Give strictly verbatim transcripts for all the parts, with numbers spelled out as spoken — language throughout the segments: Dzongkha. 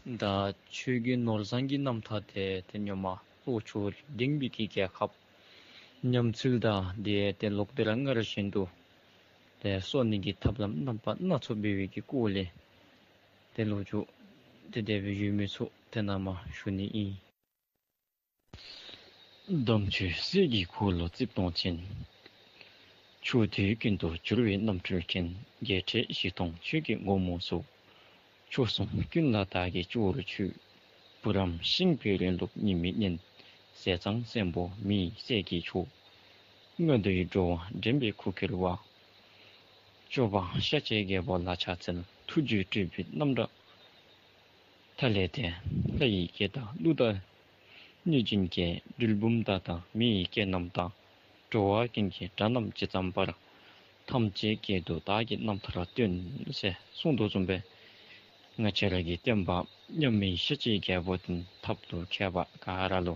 ད་ཆོས་རྒྱལ་ནོར་བཟང་གི་རྣམ་ཐར་དེ་ཏེ་ཧེ་མ་ལྷོ་ཕྱོགས་ལྡིང་བའི་གི་རྒྱལ་ཁབ་ཉམས་ཚུལ་དང་དེ་ཏེ་ལོག་སྟེ་ར་སྔར་བཞིན་དུ་ཏེ་གསོ་ནི་གི་ཐབས་ལམ་རྣམ་པ་སྣ་ཚོགས་འབད་བའི་གི་སྐོར་ལས་ཏེ་ལོ་རྒྱུས་ཏེ་དེ་སྦེ་ཡོད་མི་ཚུ་ཏེ་ནཱ་མར་ཞུ་ནི་ཨིན། དམ་ཆོས་སྲིད་ཀྱི་འཁོར་ལོ་རྩིབས་སྟོང་ཅན། ཕྱོགས་དུས་ཀུན་ཏུ་འབྱོར་བའི་རྣམ་འཕྲུལ་མཁན། རྒྱལ་སྲས་བཞི་སྟོང་ཆོས་ཀྱི་སྒོ་མོ་སོགས། ཕྱོགས་གསུམ་ཀུན་ལ་བདག་གིས་སྐྱོར་བར་བྱོས། བུ་རམ་ཤིང་བུས་རིང་ལུགས་ཉི་མའི་གཉེན། ཟས་གཙང་སྲས་པོ་མི་ཡི་སྲས་ཀྱི་མཆོག། མངའ་བདག་འགྲོ་བ་འདྲེན་པའི་ཁུར་ཁྱེར་བ། སྐྱོབ་པ་ཤཱཀྱའི་རྒྱལ་པོ་ལ་ཕྱག་འཚལ། ཐུགས་རྒྱུད་སྤྲུལ་པའི་རྣམ་བཀྲ་མཐའ་ལས་ཏེ། ལྷ་ཡི་སྐད་དང་ཀླུ་དང་གནོད་སྦྱིན་སྐད། གྲུལ་བུམ་དག་དང་མི་ཡི་སྐད་རྣམས་དང་། འགྲོ་བ་ཀུན་གྱི་སྒྲ་རྣམས་ཇི་ཙམ་པར། ཐམས་ཅད་སྐད་དུ་བདག་གི་རྣམ་ཐར་སྟོན། ཟེར་གསུངས་དོ་བཟུམ་སྦེ་ང་བཅས་ར་གི་བསྟན་པ་མཉམ་མེད་ཤཱཀྱའི་རྒྱལ་པོ་དེ་ཐབས་དང་མཁས་པ་ག་ར་ལུ་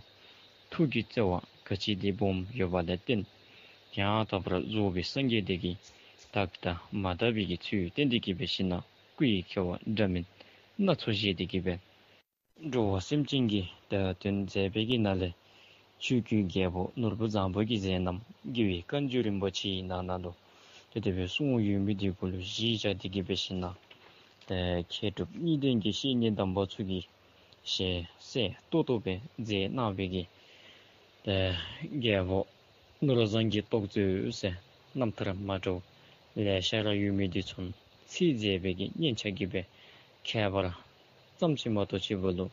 ཐུགས་ཀྱི་བརྩེ་བ་ག་ཅི་དེ་སྦོམ་ཡོདཔ་ལས་བརྟེན་ཡང་དག་པར་རྫོགས་པའི་སངས་རྒྱས་དེ་གིས་དག་དང་མ་དག་པའི་གི་ཚུལ་བསྟན་ཏེ་གི་འབད་ཞིན་ན་སྐུ་ཡི་ཁྱད་པར་འདྲ་མིན་སྣ་ཚོགས་བཞེས་ཏེ་གི་འབད་འགྲོ་བ་སེམས་ཅན་གྱི་དོན་མཛད་པའི་གི་ནང་ལས་ཆོས་ཀྱི་རྒྱལ་པོ་ནོར་བུ་བཟང་པོ་གི་མཛད་རྣམ་རྒྱལ་བའི་བཀའ་འགྱུར་རིན་པོ་ཆེའི་ནང་ན་ལུ་ཏེ་དེ་སྦེ་གསུངས་ཡོད་མི་དེ་གུ་ལུ་གཞི་བཞག་སྟེ་གི་འབད་ཞིན་ན་ཏེ་མཁས་གྲུབ་གཉིས་ལྡན་གྱི་བཤེས་གཉེན་དམ་པ་ཚུ་གིས་ཞལ་གསལ་ཏོག་ཏོ་སྦེ་མཛད་གནང་བའི་གི་ཏེ་རྒྱལ་པོ་ནོར་བཟང་གི་རྟོགས་བརྗོད་ཟེར་རྣམ་ཐར་མ་འདྲཝ་ལེ་ཤ་ར་ཡོད་མི་དེ་ཚུ་ཚིག་མཛད་པའི་གི་སྙན་ཆ་གིས་འབད་ཁྱད་པར་ཙམ་ཅིག་མ་གཏོགས་ཅིག་པོ་ལུ་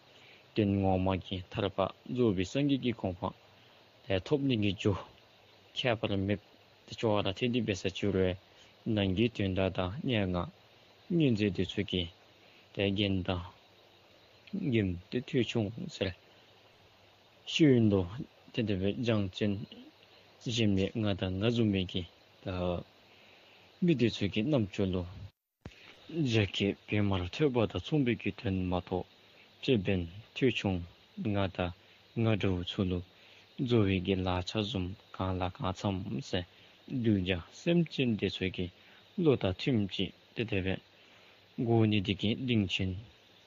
དོན་ངོ་མ་གི་ཐར་པ་རྫོགས་པའི་སངས་རྒྱས་ཀྱི་གོ་འཕང་ཏེ་ཐོབ་ནི་གི་རྒྱུ་ཁྱད་པར་མེདཔ་ཏེ་ཅོག་ར་འཐད་དེ་འབད་ས་ཅིག་རུང་ནང་གི་དོན་དག་དང་སྙན་ངག་སྙན་མཛོད་དེ་ཚུ་གི་ཏེ་རྒྱན་དང་རྒྱན་ཏེ་ཐོས་བྱུང་ཟེར་ཤེས་ཡོན་ལུ་ཏེ་དེ་སྦེ་སྦྱང་ཚུན་གཞན་མི་ང་དང་ང་བཟུམ་མའི་གི་ད་མི་དེ་ཚུ་གི་རྣམ་ཅོ་ལུ་རྒྱ་སྐད་བོད་མར་ཐོས་པ་དང་མཚུངས་པའི་གི་དོན་མ་གཏོགས་ཅིག་འབདན་ཐོས་བྱུང་ང་དང་ང་འདྲཝ་ཚུ་ལུ་རྫོགས་པའི་གི་ལག་ཆ་བཟུམ་གང་ལ་གང་འཚམས་ཟེར་གདུལ་བྱ་སེམས་ཅན་དེ་ཚུ་གི་བློ་དང་མཐུནམ་ཅིག་ཏེ་དེ་སྦེ་གོ་ནི་དེ་གིས་གླིང་ཆེན་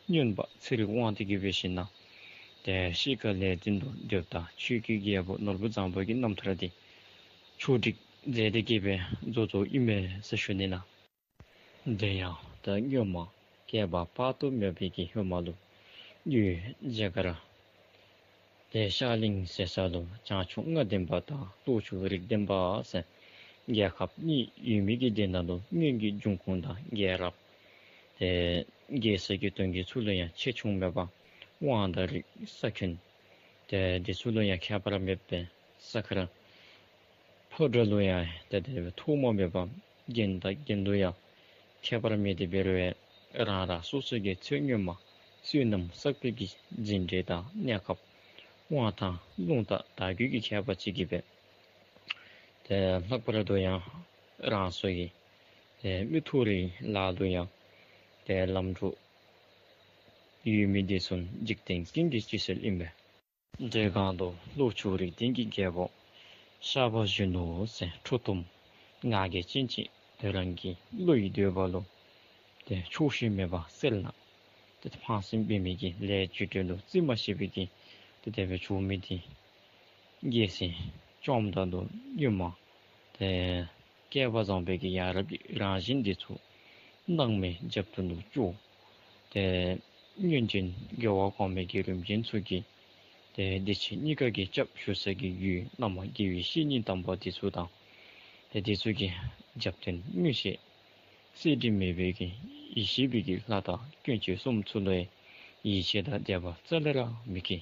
སྨྱོན་པ་ཚེ་རིང་དབང་འདུས་ཀྱིས་འབད་ཞིན་ན་ཏེ་ཤི་ཁ་ལས་དོན་དུ་འདོད་དང་ཆོས་ཀྱི་རྒྱལ་པོ་ནོར་བུ་བཟང་པོ་གི་རྣམ་ཐར་དེ་ཕྱོགས་སྒྲིག་མཛད་དེ་གི་སྦེ་རྫོགས་རྫོགསཔ་ཨིན་མས་ཟེར་ཞུ་ནི་ལགས། དེ་ཡང་ད་སྔོན་མ་བསྐལ་པ་དཔག་ཏུ་མེད་པའི་གི་ཧེ་མ་ལུ་ཡུལ་རྒྱ་གར་ཏེ་ཤར་གླིང་ཟེར་ས་ལུ་བྱང་ཕྱོགས་ལྔ་ལྡན་པ་དང་ལྷོ་ཕྱོགས་རིགས་ལྡན་པ་ཟེར་རྒྱལ་ཁབ་གཉིས་ཡོད་མི་གི་དེ་ནང་ལུ་སྔོན་གྱི་འབྱུང་ཁུངས་དང་རྒྱལ་རབས་ཏེ་རྒྱལ་ས་གི་དོན་གྱི་ཚུལ་ལུ་ཡང་ཆེ་ཆུང་མེད་པར་དབང་དང་རིགས་ས་ཁྱོན་ཏེ་དེ་ཚུ་ལུ་ཡང་ཁྱད་པར་མེད་པར་ས་ཁར་ཕོ་བྲང་ལུ་ཡང་ཏེ་དེ་སྦེ་ཐོགས་མ་མེད་པར་རྒྱན་དང་རྒྱན་ལུ་ཡང་ཁྱད་པར་མེད་དེ་འབད་རུང་རང་རང་སོ་སོ་གི་ཚེ་སྔོན་མ་བསོད་ནམས་བསགས་པའི་གི་རྒྱུ་འབྲས་དང་གནས་སྐབས་དབང་ཐང་རླུང་རྟ་དར་རྒུད་ཀྱི་ཁྱད་པར་ཅིག་གིས་འབད་ཏེ་ལྷག་པར་དུ་ཡང་རང་སོ་གི་ཏེ་མི་མཐོ་རིས་ལ་ལུ་ཡང་ཏེ་ལམ་འགྲོ་ཡོད་མི་དེ་ཚུ་འཇིག་རྟེན་ཀུན་གྱི་སྤྱི་སྲོལ་ཨིན་པས། དེ་སྒང་དུ་ལྷོ་ཕྱོགས་རིགས་ལྡན་གྱི་རྒྱལ་པོ་ཤར་པ་གཞོན་ནུ་ཟེར་ཁྲོ་གཏུམ་ངར་སྐད་ཅན་ཅིག་དེ་རང་གི་བློ་ཡི་འདོད་པ་ལུ་ཏེ་ཆོག་ཤེས་མེད་པར་གསེར་ནང་ཏེ་ཕངས་སེམས་འབད་མི་གི་ལས་རྒྱུ་འབྲས་ལུ་རྩིས་མ་ཤེས་པའི་གི་ཏེ་དེ་སྦེ་བྱུང་མི་དེ་རྒྱལ་སྲིད་བཅོམ་ད་ལུ་སྔོན་མ་ཏེ་བསྐལ་པ་བཟང་པོའི་གི་ཡ་རབས་ཀྱི་རང་བཞིན་དེ་ཚུ་སྣང་མེད་རྒྱབ་ཏུ་ལུ་བཅུག་སྟེ་སྔོན་བྱོན་རྒྱལ་བ་གོང་མའི་གི་རིམ་བྱོན་ཚུ་གིས་ཏེ་བདེ་ཆེན་གཉིས་ཀ་གི་སྐྱབས་ཞུ་ས་གི་ཡུལ་བླ་མ་དགེ་བའི་བཤེས་གཉེན་དམ་པ་དེ་ཚུ་དང་ཏེ་དེ་ཚུ་གི་རྒྱབ་རྟེན་མངོན་ཤེས་གསལ་སྒྲིབ་མེད་པའི་གི་ཡེ་ཤེས་པའི་གི་ལྷ་དང་དཀོན་མཆོག་གསུམ་ཚུ་ལུ་ཡིད་ཆེས་དང་དད་པ་རྩ་ལས་ར་མི་སྐྱེ།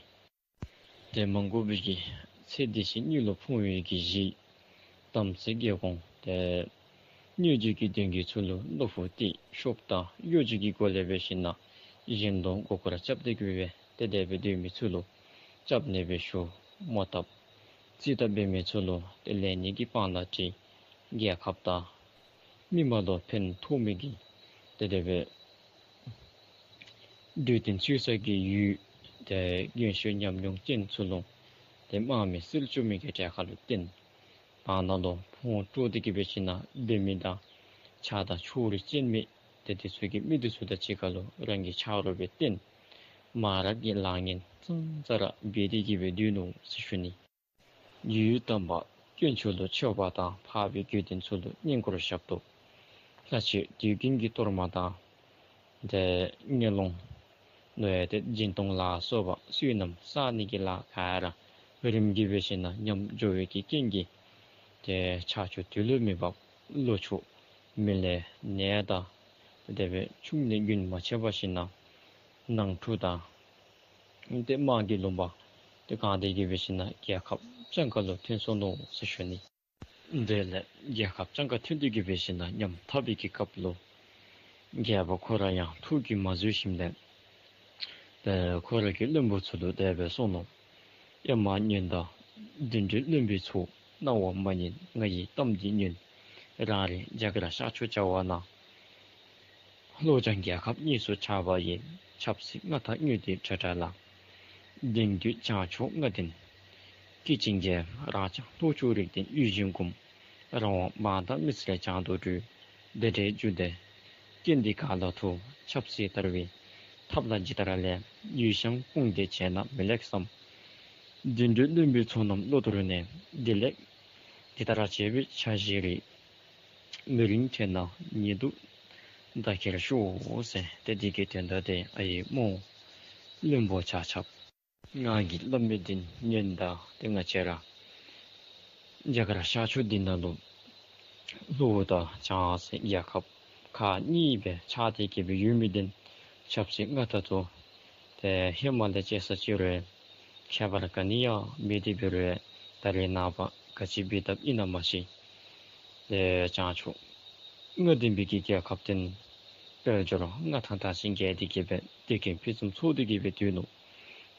ཏེ་མ་འགོར་བའི་གི་ཚེ་འདི་ཕྱི་གཉིས་ལུ་ཕུང་བའི་གི་གཞི་དམ་ཚིག་གི་གོང་ཏེ་སྣོད་བཅུད་ཀྱི་དོན་གྱི་ཚུལ་ལུ་བློ་ཕུགས་ཏེ་ཤོབ་དང་གཡོ་སྒྱུ་གི་སྒོ་ལས་འབད་ཞིན་ན་གཞན་དོན་མགོ་སྐོར་རྐྱབ་སྟེ་གི་འབད་ཏེ་དེ་སྦེ་སྡོད་མི་ཚུ་ལུ་སྐྱབས་གནས་སྦེ་ཞུ་མོ་བཏབ་རྩིས་བཏབ་འབད་མི་ཚུ་ལུ་ཏེ་ལེགས་ཉེས་ཀྱི་དཔང་ལ་དྲིལ་རྒྱལ་ཁབ་དང་མི་མང་ལུ་ཕན་ཐོགས་མི་གི་ཏེ་དེ་སྦེ་འདོད་དོན་ཆོད་ས་གི་ཡུལ་ཏེ་རྒན་ཤོས་ཉམས་མྱོང་ཅན་ཚུ་ལུ་ཏེ་དམག་མི་སེལ་བཅུག་མི་གི་གྲལ་ཁར་ལུ་བསྟེན། བར་ན་ལུ་ཕུང་དཀྲོགས་ཏེ་གི་འབད་ཞིན་ན་སྡོད་མི་དང་ཆགས་སྡང་ཕྱོགས་རིས་བཅད་མི་ཏེ་དེ་ཚུ་གི་མི་དེ་ཚུ་དང་གཅིག་ཁར་ལུ་རང་གི་ཆ་རོགས་སྦེ་བསྟེན། མ་རབས་ཀྱི་ལཱ་ངན་ཙང་ཙ་ར་འབད་དེ་གི་སྦེ་སྡོད་ནུག་ཟེར་ཞུ་ནི། ཡུལ་དམ་པ་དཀོན་མཆོག་ལུ་མཆོད་པ་དང་འཕགས་པའི་དགེ་འདུན་ཚུ་ལུ་བསྙེན་བཀུར་ཞབས་ཏོག། ལྷ་ཆོས་དུས་རྒྱུན་གྱི་གཏོར་མ་དང་ཏེ་ངན་སློང་ནོ་ཡ་ཏེ་སྦྱིན་གཏོང་ལ་སོགས་པ་བསོད་ནམས་བསག་ནི་གི་ལཱ་ག་ར་རིམ་གྱིས་འབད་ཞིན་ན་ཉམས་འགྱོ་བའི་གི་རྐྱེན་གྱིས་ཏེ་ཆར་ཆུ་དུས་ལུ་མི་འབབ། ལོ་ཕྱུགས་མི་ལེགས། ནད་དང་དེ་སྦེ་ཕྱུགས་ནད་རྒྱུན་མ་ཆད་པར་ཞིན་ན་ནང་འཁྲུག་དང་ཏེ་དམག་གི་ལུང་པ་ཏེ་གང་སྟེ་གི་འབད་ཞིན་ན་རྒྱལ་ཁབ་སྤྱང་ཀ་ལུ་ཐོན་སོ་ནུག་ཟེར་ཞུ་ནི། དེ་ལས་རྒྱལ་ཁབ་སྤྱང་ཀ་ཐོན་ཏེ་གི་འབད་ཞིན་ན་ཉམ་ཐག་པའི་གི་སྐབས་ལུ་རྒྱལ་པོ་ཁོ་ར་ཡང་ཐུགས་ཀྱིས་མ་བཟོད་ཞིནམ་ལས་ཏེ་ཁོ་ར་གི་བློན་པོ་ཚུ་ལུ་དེ་སྦེ་གསུངས་ནུག། ཨེ་མ་ཉོན་དང་དོན་གྲུབ་བློན་པོའི་ཚོགས། རྣ་བ་མ་ཉན་ང་ཡི་གཏམ་འདི་ཉོན། རང་རེ་རྒྱ་གར་ཤར་ཕྱོགས་བྱ་བ་ན། ལྷོ་བྱང་རྒྱལ་ཁབ་གཉིས་སུ་ཆགས་པ་ཡི། ཆབ་སྲིད་མངའ་ཐང་དངོས་དེ་དྲག་དྲག་ལ། དེང་དུས་བྱང་ཕྱོགས་ལྔ་ལྡན་སྐྱེས་ཆེན་རྒྱལ། རང་བྱང་ལྷོ་ཕྱོགས་རིགས་ལྡན་ཡིད་བཞིན་སྒོམ། རང་དབང་འབངས་དང་མི་སེར་བྱང་དུ་བགྲོད། འདི་འདྲའི་རྒྱུ་འདི་རྐྱེན་འདི་ག་ལ་ཐུག། ཆབ་སྲིད་དར་བའི་ཐབས་ལ་ཇི་ལྟར་ལས། ཡུལ་བྱང་དཔུང་སྡེ་བྱས་ན་མི་ལེགས་སམ། དོན་གྲུབ་བློན་པོའི་ཚོགས་རྣམས་བློ་གཏོར་ནས། བདེ་ལེགས་འདི་ལྟར་བྱེད་པའི་འཆར་གཞི་རེད། མི་རིང་ཐོན་ན་ཉེ་དུ་བདག་གིར་ཞུ་ཟེར། ཏེ་འདི་གི་དོན་དག་འདི་ཨའི་སྨོ་བློན་པོ་ཆ་ཁྱབ། ང་གིས་སླབ་མི་འདི་ཉན་ད། ཏེ་ང་བཅས་ར་རྒྱ་གར་ཤར་ཕྱོགས་འདི་ནང་ལུ་ལྷོ་དང་བྱང་ཟེར་རྒྱལ་ཁབ་ཁག་གཉིས་སྦེ་ཆགས་ཏེ་གི་སྦེ་ཡོད་མི་འདི་ཆབ་སྲིད་མངའ་ཐང་ཚུ་ཏེ་ཧེ་མ་ལས་དཔྱད་ས་ཅིག་རུང་ཁྱད་པར་ག་ནི་ཡང་མེད་དེ་འབད་རུང་ད་རེས་ནངས་པ་ག་ཅི་འབད་དཔ་ཨིན་ན་མ་ཤེས། ཏེ་བྱང་ཕྱོགས་ལྔ་ལྡན་པའི་གི་རྒྱལ་ཁབ་འདི་དཔལ་འབྱོར་མངའ་ཐང་དར་ཞིང་རྒྱས་ཏེ་གི་སྦེ་བདེ་སྐྱིད་ཕུན་སུམ་ཚོགས་ཏེ་གི་སྦེ་སྡོད་ནུག།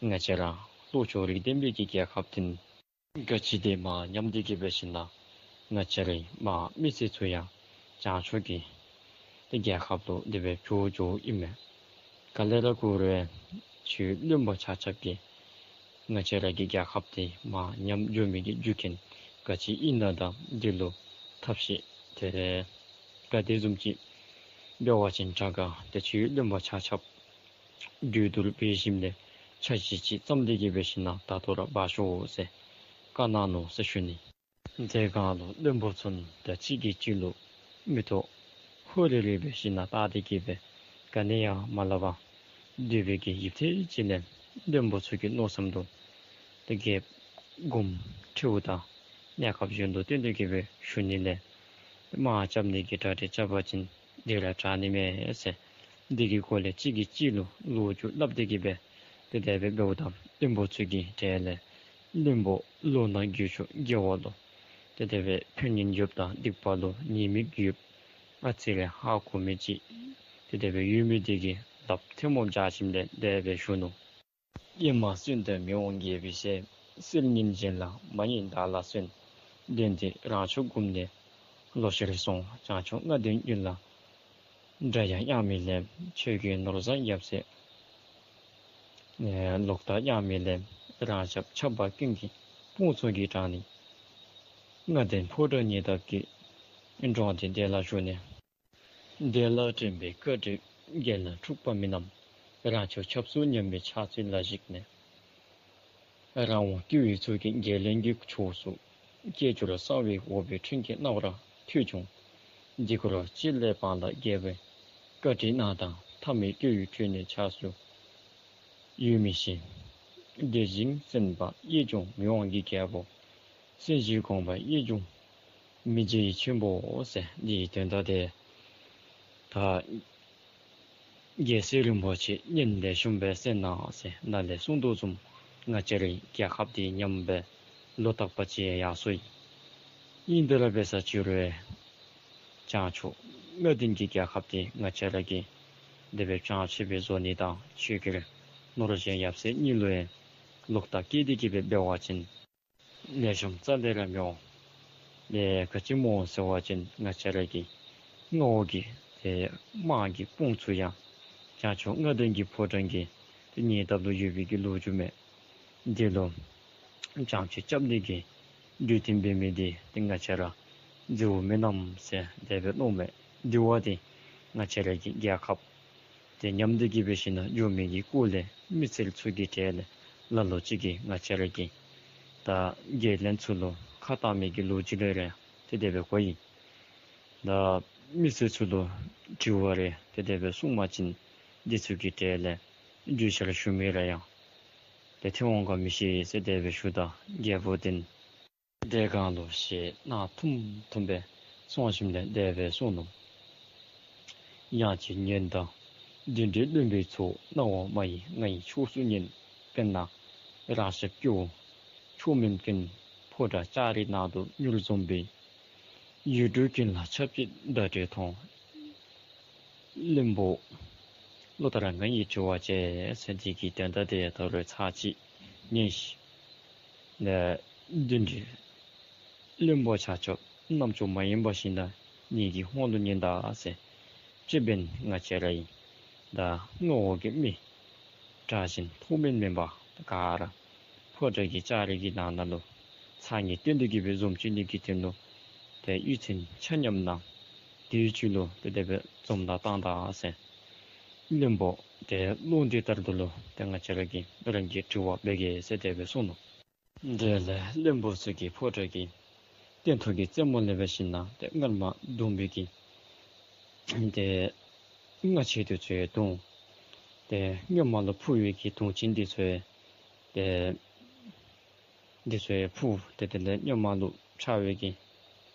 ང་བཅས་ར་ལྷོ་ཕྱོགས་རིགས་ལྡན་པའི་གི་རྒྱལ་ཁབ་འདི་ག་ཅི་དེ་མར་ཉམས་ཏེ་གི་འབད་ཞིན་ན་ང་བཅས་རའི་མར་མི་སེར་ཚུ་ཡང་བྱང་ཕྱོགས་ཀྱི་ཏེ་རྒྱལ་ཁབ་ལུ་དེ་སྦེ་བྱོག་འགྱོཝ་ཨིན་མས། ག་ལས་ར་འགྱོ་རུང་ཆོས་བློན་པོ་ཆ་ཁྱབ་ཀྱིས་ང་བཅས་ར་གི་རྒྱལ་ཁབ་འདི་མར་ཉམས་འགྱོ་མི་གི་རྒྱུ་རྐྱེན་ག་ཅི་ཨིན་ན་དང་འདི་ལུ་ཐབས་ཤེས་དེ་ལས་ག་དེ་བཟུམ་ཅིག་འབད་བ་ཅིན་དྲག་ག། ཏེ་ཆོས་བློན་པོ་ཆ་ཁྱབ་གྲོས་བསྡུར་འབད་ཞིནམ་ལས་འཆར་གཞི་ཅིག་བརྩམས་ཏེ་གི་འབད་ཞིན་ན་ད་ལྟོ་ར་འབད་ཤོག་ཟེར་བཀའ་གནང་ནུག་ཟེར་ཞུ་ནི། དེ་སྒང་ལུ་བློན་པོ་ཚུ་ད་གཅིག་གིས་གཅིག་ལུ་མིག་ཏོ་ཧོ་རེ་རེ་འབད་ཞིན་ན་བལྟ་སྟེ་གི་སྦེ་ག་ནི་ཡང་མ་སླབ་པར་སྡོད་པའི་གི་ཡིབ་ཐེངས་ཅིག་ལས་བློན་པོ་ཚུ་གི་མནོ་བསམ་དུ་ཏེ་རྒྱལཔོ་དགོངསམ་ཁྲེལཝ་དང་གནས་སྐབས་གཞན་དུ་བརྟེན་ཏེ་གི་སྦེ་ཞུ་ནི་ལས་དམག་རྐྱབ་ནི་གི་གྲ་སྒྲིག་རྐྱབ་པ་ཅིན་འདི་ར་དྲག་ནི་མས་ཟེར། འདི་གི་སྐོར་ལས་གཅིག་གིས་གཅིག་ལུ་ལོ་རྒྱུས་སླབ་སྟེ་གི་སྦེ་ཏེ་དེ་སྦེ་འབདཝ་ད་བློན་པོ་ཚུ་གི་གྲས་ལས་བློན་པོ་ལོ་ན་རྒས་ཤོས་དགེ་བ་ལུ་ཏེ་དེ་སྦེ་ཕན་ཡོན་ཡོདཔ་དང་སྡིག་པ་ལུ་ཉེས་དམིགས་ཡོདཔ་ཨ་ཙི་རེ་ཧ་གོ་མི་ཅིག་ཏེ་དེ་སྦེ་ཡོད་མི་འདི་གིས་ལགཔ་ཐལ་མོ་སྦྱར་ཞིནམ་ལས་དེ་སྦེ་ཞུ་ནུག། ཨེ་མ་གསོན་དང་མི་དབང་རྒྱལ་པོའི་སྲས། གསེར་སྙིང་གཞན་ལ་མ་ཡེངས་བདག་ལ་གསོན། དོན་འདི་རང་ཕྱོགས་བསྒོམས་ནས་ལོག་ཤར་སོང་། བྱང་ཕྱོགས་ལྔ་ལྡན་ཀུན་ལ་དགྲ་ཡང་གཡང་མི་ལེན། ཆོས་རྒྱལ་ནོར་བཟང་ཡབ་སྲས་ལོག་ལྟ་གཡང་མི་ལེན། རང་ཞབས་ཆགས་པ་ཀུན་གྱི་དཔུང་ཚོགས་ཀྱིས་དྲངས་ནས། ལྔ་ལྡན་ཕོ་བྲང་ཉེ་འདབས་ཀྱི་འབྲོག་སྡེ་དེ་ལ་བཞུགས་ནས། དེ་ལ་དྲན་པའི་བཀའ་དྲིན་རྒྱལ་ལ་འཁྲུགས་པ་མིན་ནམ། རང་ཕྱོགས་ཆབ་སྲིད་ཉམས་པའི་ཕྱག་ཚོད་ལ་གཞིགས་ནས། རང་དབང་སྐྱེ་བོའི་ཚོགས་ཀྱིས་རྒྱལ་བློན་གྱི་ཕྱོགས་སུ། སྐད་ཅོར་གསང་བའི་འོག་པའི་ཕྲེང་གི་རྣ་བར་ཐོས་བྱུང་། འདི་སྐོར་ཅི་སླད་བང་ལ་རྒྱལ་པོའི་བཀའ་དྲིན་གནང་དང་། མཐའ་མེད་སྐྱེ་བོའི་ཁྲོད་ནས་ཆགས་སུ་ཡོད་མི་ཤེས། དེ་བཞིན་གསན་པ་གཡས་བྱུང་མི་དབང་གི་རྒྱལ་པོ། གསན་བཞིན་དགོངས་པ་གཡས་བྱུང་མི་རྗེ་ཡིད་ཆེན་པོ་ཟེར། འདིའི་དོན་དག་དེ་ད་རྒྱལ་སྲས་རིན་པོ་ཆེ་སྙན་ལེགས་ཤོམ་སྦེ་གསན་གནང་ཟེར་ནཱ་ལས་གསུངས་དོ་བཟུམ་ང་བཅས་རའི་རྒྱལ་ཁབ་འདི་ཉམས་པའི་ལོ་རྟག་པ་ཅིག་ཡར་སོང་ཡི། ཨིན་དེ་ར་འབད་ས་ཅིག་རུང་བྱང་ཕྱོགས་ལྔ་ལྡན་གྱི་རྒྱལ་ཁབ་འདི་ང་བཅས་ར་གིས་དེ་སྦེ་བྱང་ཆུབ་པའི་བཟོ་ནི་དང་ཆོས་རྒྱལ་ནོར་གཞོན་ཡབ་སྲས་གཉིས་ལུ་ཡང་ལོག་ལྟ་སྐྱེས་ཏེ་གི་སྦེ་འབད་བ་ཅིན་ལེགས་ཤོམ་རྩ་ལས་ར་མི་འོང་། ལས་ག་ཅི་སྨོ་ཟེར་བ་ཅིན་ང་བཅས་ར་གི་མངའ་འོག་གི་ཏེ་དམག་གི་དཔུང་ཚུ་ཡང་བྱང་ཕྱོགས་ལྔ་ལྡན་གྱི་ཕོ་བྲང་གི་ཏེ་ཉེ་འདབས་ལུ་ཡོད་པའི་གི་ལོ་རྒྱུས་མས། འདི་ལུ་བྱང་ཆུབ་རྐྱབ་ནི་གི་གྲོས་བསྟུན་འབད་མི་འདི་ཏེ་ང་བཅས་ར་མཛེས་པོ་མེན་ནམ་ཟེར་དེ་སྦེ་མནོཝ་མས། དེ་བ་འདི་ང་བཅས་ར་གི་རྒྱལ་ཁབ་ དེ་མཉམ་འདི་གི་འབད་ཞིན་ན་འགྱོ་མི་གི་སྐོར་ལས་མི་སེར་ཚུ་གི་གྲས་ལས་ལ་ལུ་ཅིག་གིས་ང་བཅས་ར་གི་ད་རྒྱལ་བློན་ཚུ་ལུ་ཁ་བཏང་མི་གི་ལོ་རྒྱུས་ལུ་ར་ཏེ་དེ་སྦེ་གོ་ཡི། ད་མི་སེར་ཚུ་ལུ་དྲི་བ་རེ་ཏེ་དེ་སྦེ་གསུངས་པ་ཅིན་འདི་ཚུ་གི་གྲས་ལས་བརྗོད་བྱར་ཞུ་མི་ར་ཡང་ཏེ་ཐོན་འོང་ག་མི་ཤེས་ཟེར་དེ་སྦེ་ཞུཝ་ད་རྒྱལ་པོ་དེ་དེ་སྒང་ལུ་ཞེ་གནག་ཐུམ་ཐུམ་སྦེ་སོང་ཞིནམ་ལས་དེ་སྦེ་གསུངས་ནུག། ཡང་ཅིན་ཉོན་དང་། དེ་འདྲའི་བློན་པོའི་ཚོགས་སྣང་བ་མ་ཡེངས་ང་ཡི་ཕྱོགས་སུ་ཉོན། དཔེར་ན་རང་ཞབས་སྐྱོ་བོ་ཕྱོགས་མེད་ཀུན། ཕོ་བྲང་ལྕགས་རི་ནང་དུ་མྱུར་འཛོམས་པའི། ཡུལ་གྲུ་ཀུན་ལ་ཆབས་ཅིག་བརྡ་སྤྲོད་མཐོང་། བློན་པོ་བློ་ལྟར་ང་ཡི་དྲི་བ་བྱས་ཟེར། འདི་གི་དོན་དག་དེ་ད་རུང་ཚར་གཅིག་ཉན་ཤིག། ལས་དེ་འདྲའི་བློན་པོ་ཆ་ཁྱབ་རྣམ་ཅོ་མ་ཡེངས་པར་ཞིན་ན་ངེ་གི་ཧོངས་ལུ་ཉན་ད་ཟེར། ཅི་འབད་ང་བཅས་ར་ཡི་ད་མངའ་འོག་གི་མི་དྲག་ཞན་མཐོ་དམན་མེན་པར་ག་ར་ཕོ་བྲང་གི་ལྕགས་རི་གི་ནང་ན་ལུ་ཚ་ངེ་བཏོན་ཏེ་གི་སྦེ་འཛོམས་བཅུག་ནི་གི་དོན་ལུ་ཏེ་གཡུས་ཚན་ཆ་མཉམ་ནང་དེའི་ཚུལ་ལུ་ཏེ་དེ་སྦེ་འཛོམས་ད་བཏང་ད་ཟེར། བློན་པོ་དེ་བློ་འདི་ལྟར་དུ་ལུ་ཏེ་ང་བཅས་ར་གིས་རང་གི་དྲི་བ་འབད་གེ་ཟེར་དེ་སྦེ་གསུངས་ནུག། དེ་ལས་བློན་པོ་ཚུ་གིས་ཕོ་བྲང་གི་སྟེང་ཐོག་གི་རྩེ་མོ་ལས་འབད་ཞིན་ན་ཏེ་སྔར་མ་བརྡུང་བའི་གི་ཏེ་སྔ་ཕྱི་དེ་ཚུ་ཡང་བརྡུང་། ཏེ་སྔོན་མ་ལུ་ཕུ་བའི་གི་དུང་ཆེན་དེ་ཚུ་ཡང་ཏེ་དེ་ཚུ་ཡང་ཕུ། ཏེ་དེ་ལས་སྔོན་མ་ལུ་འཕྱར་བའི་གི་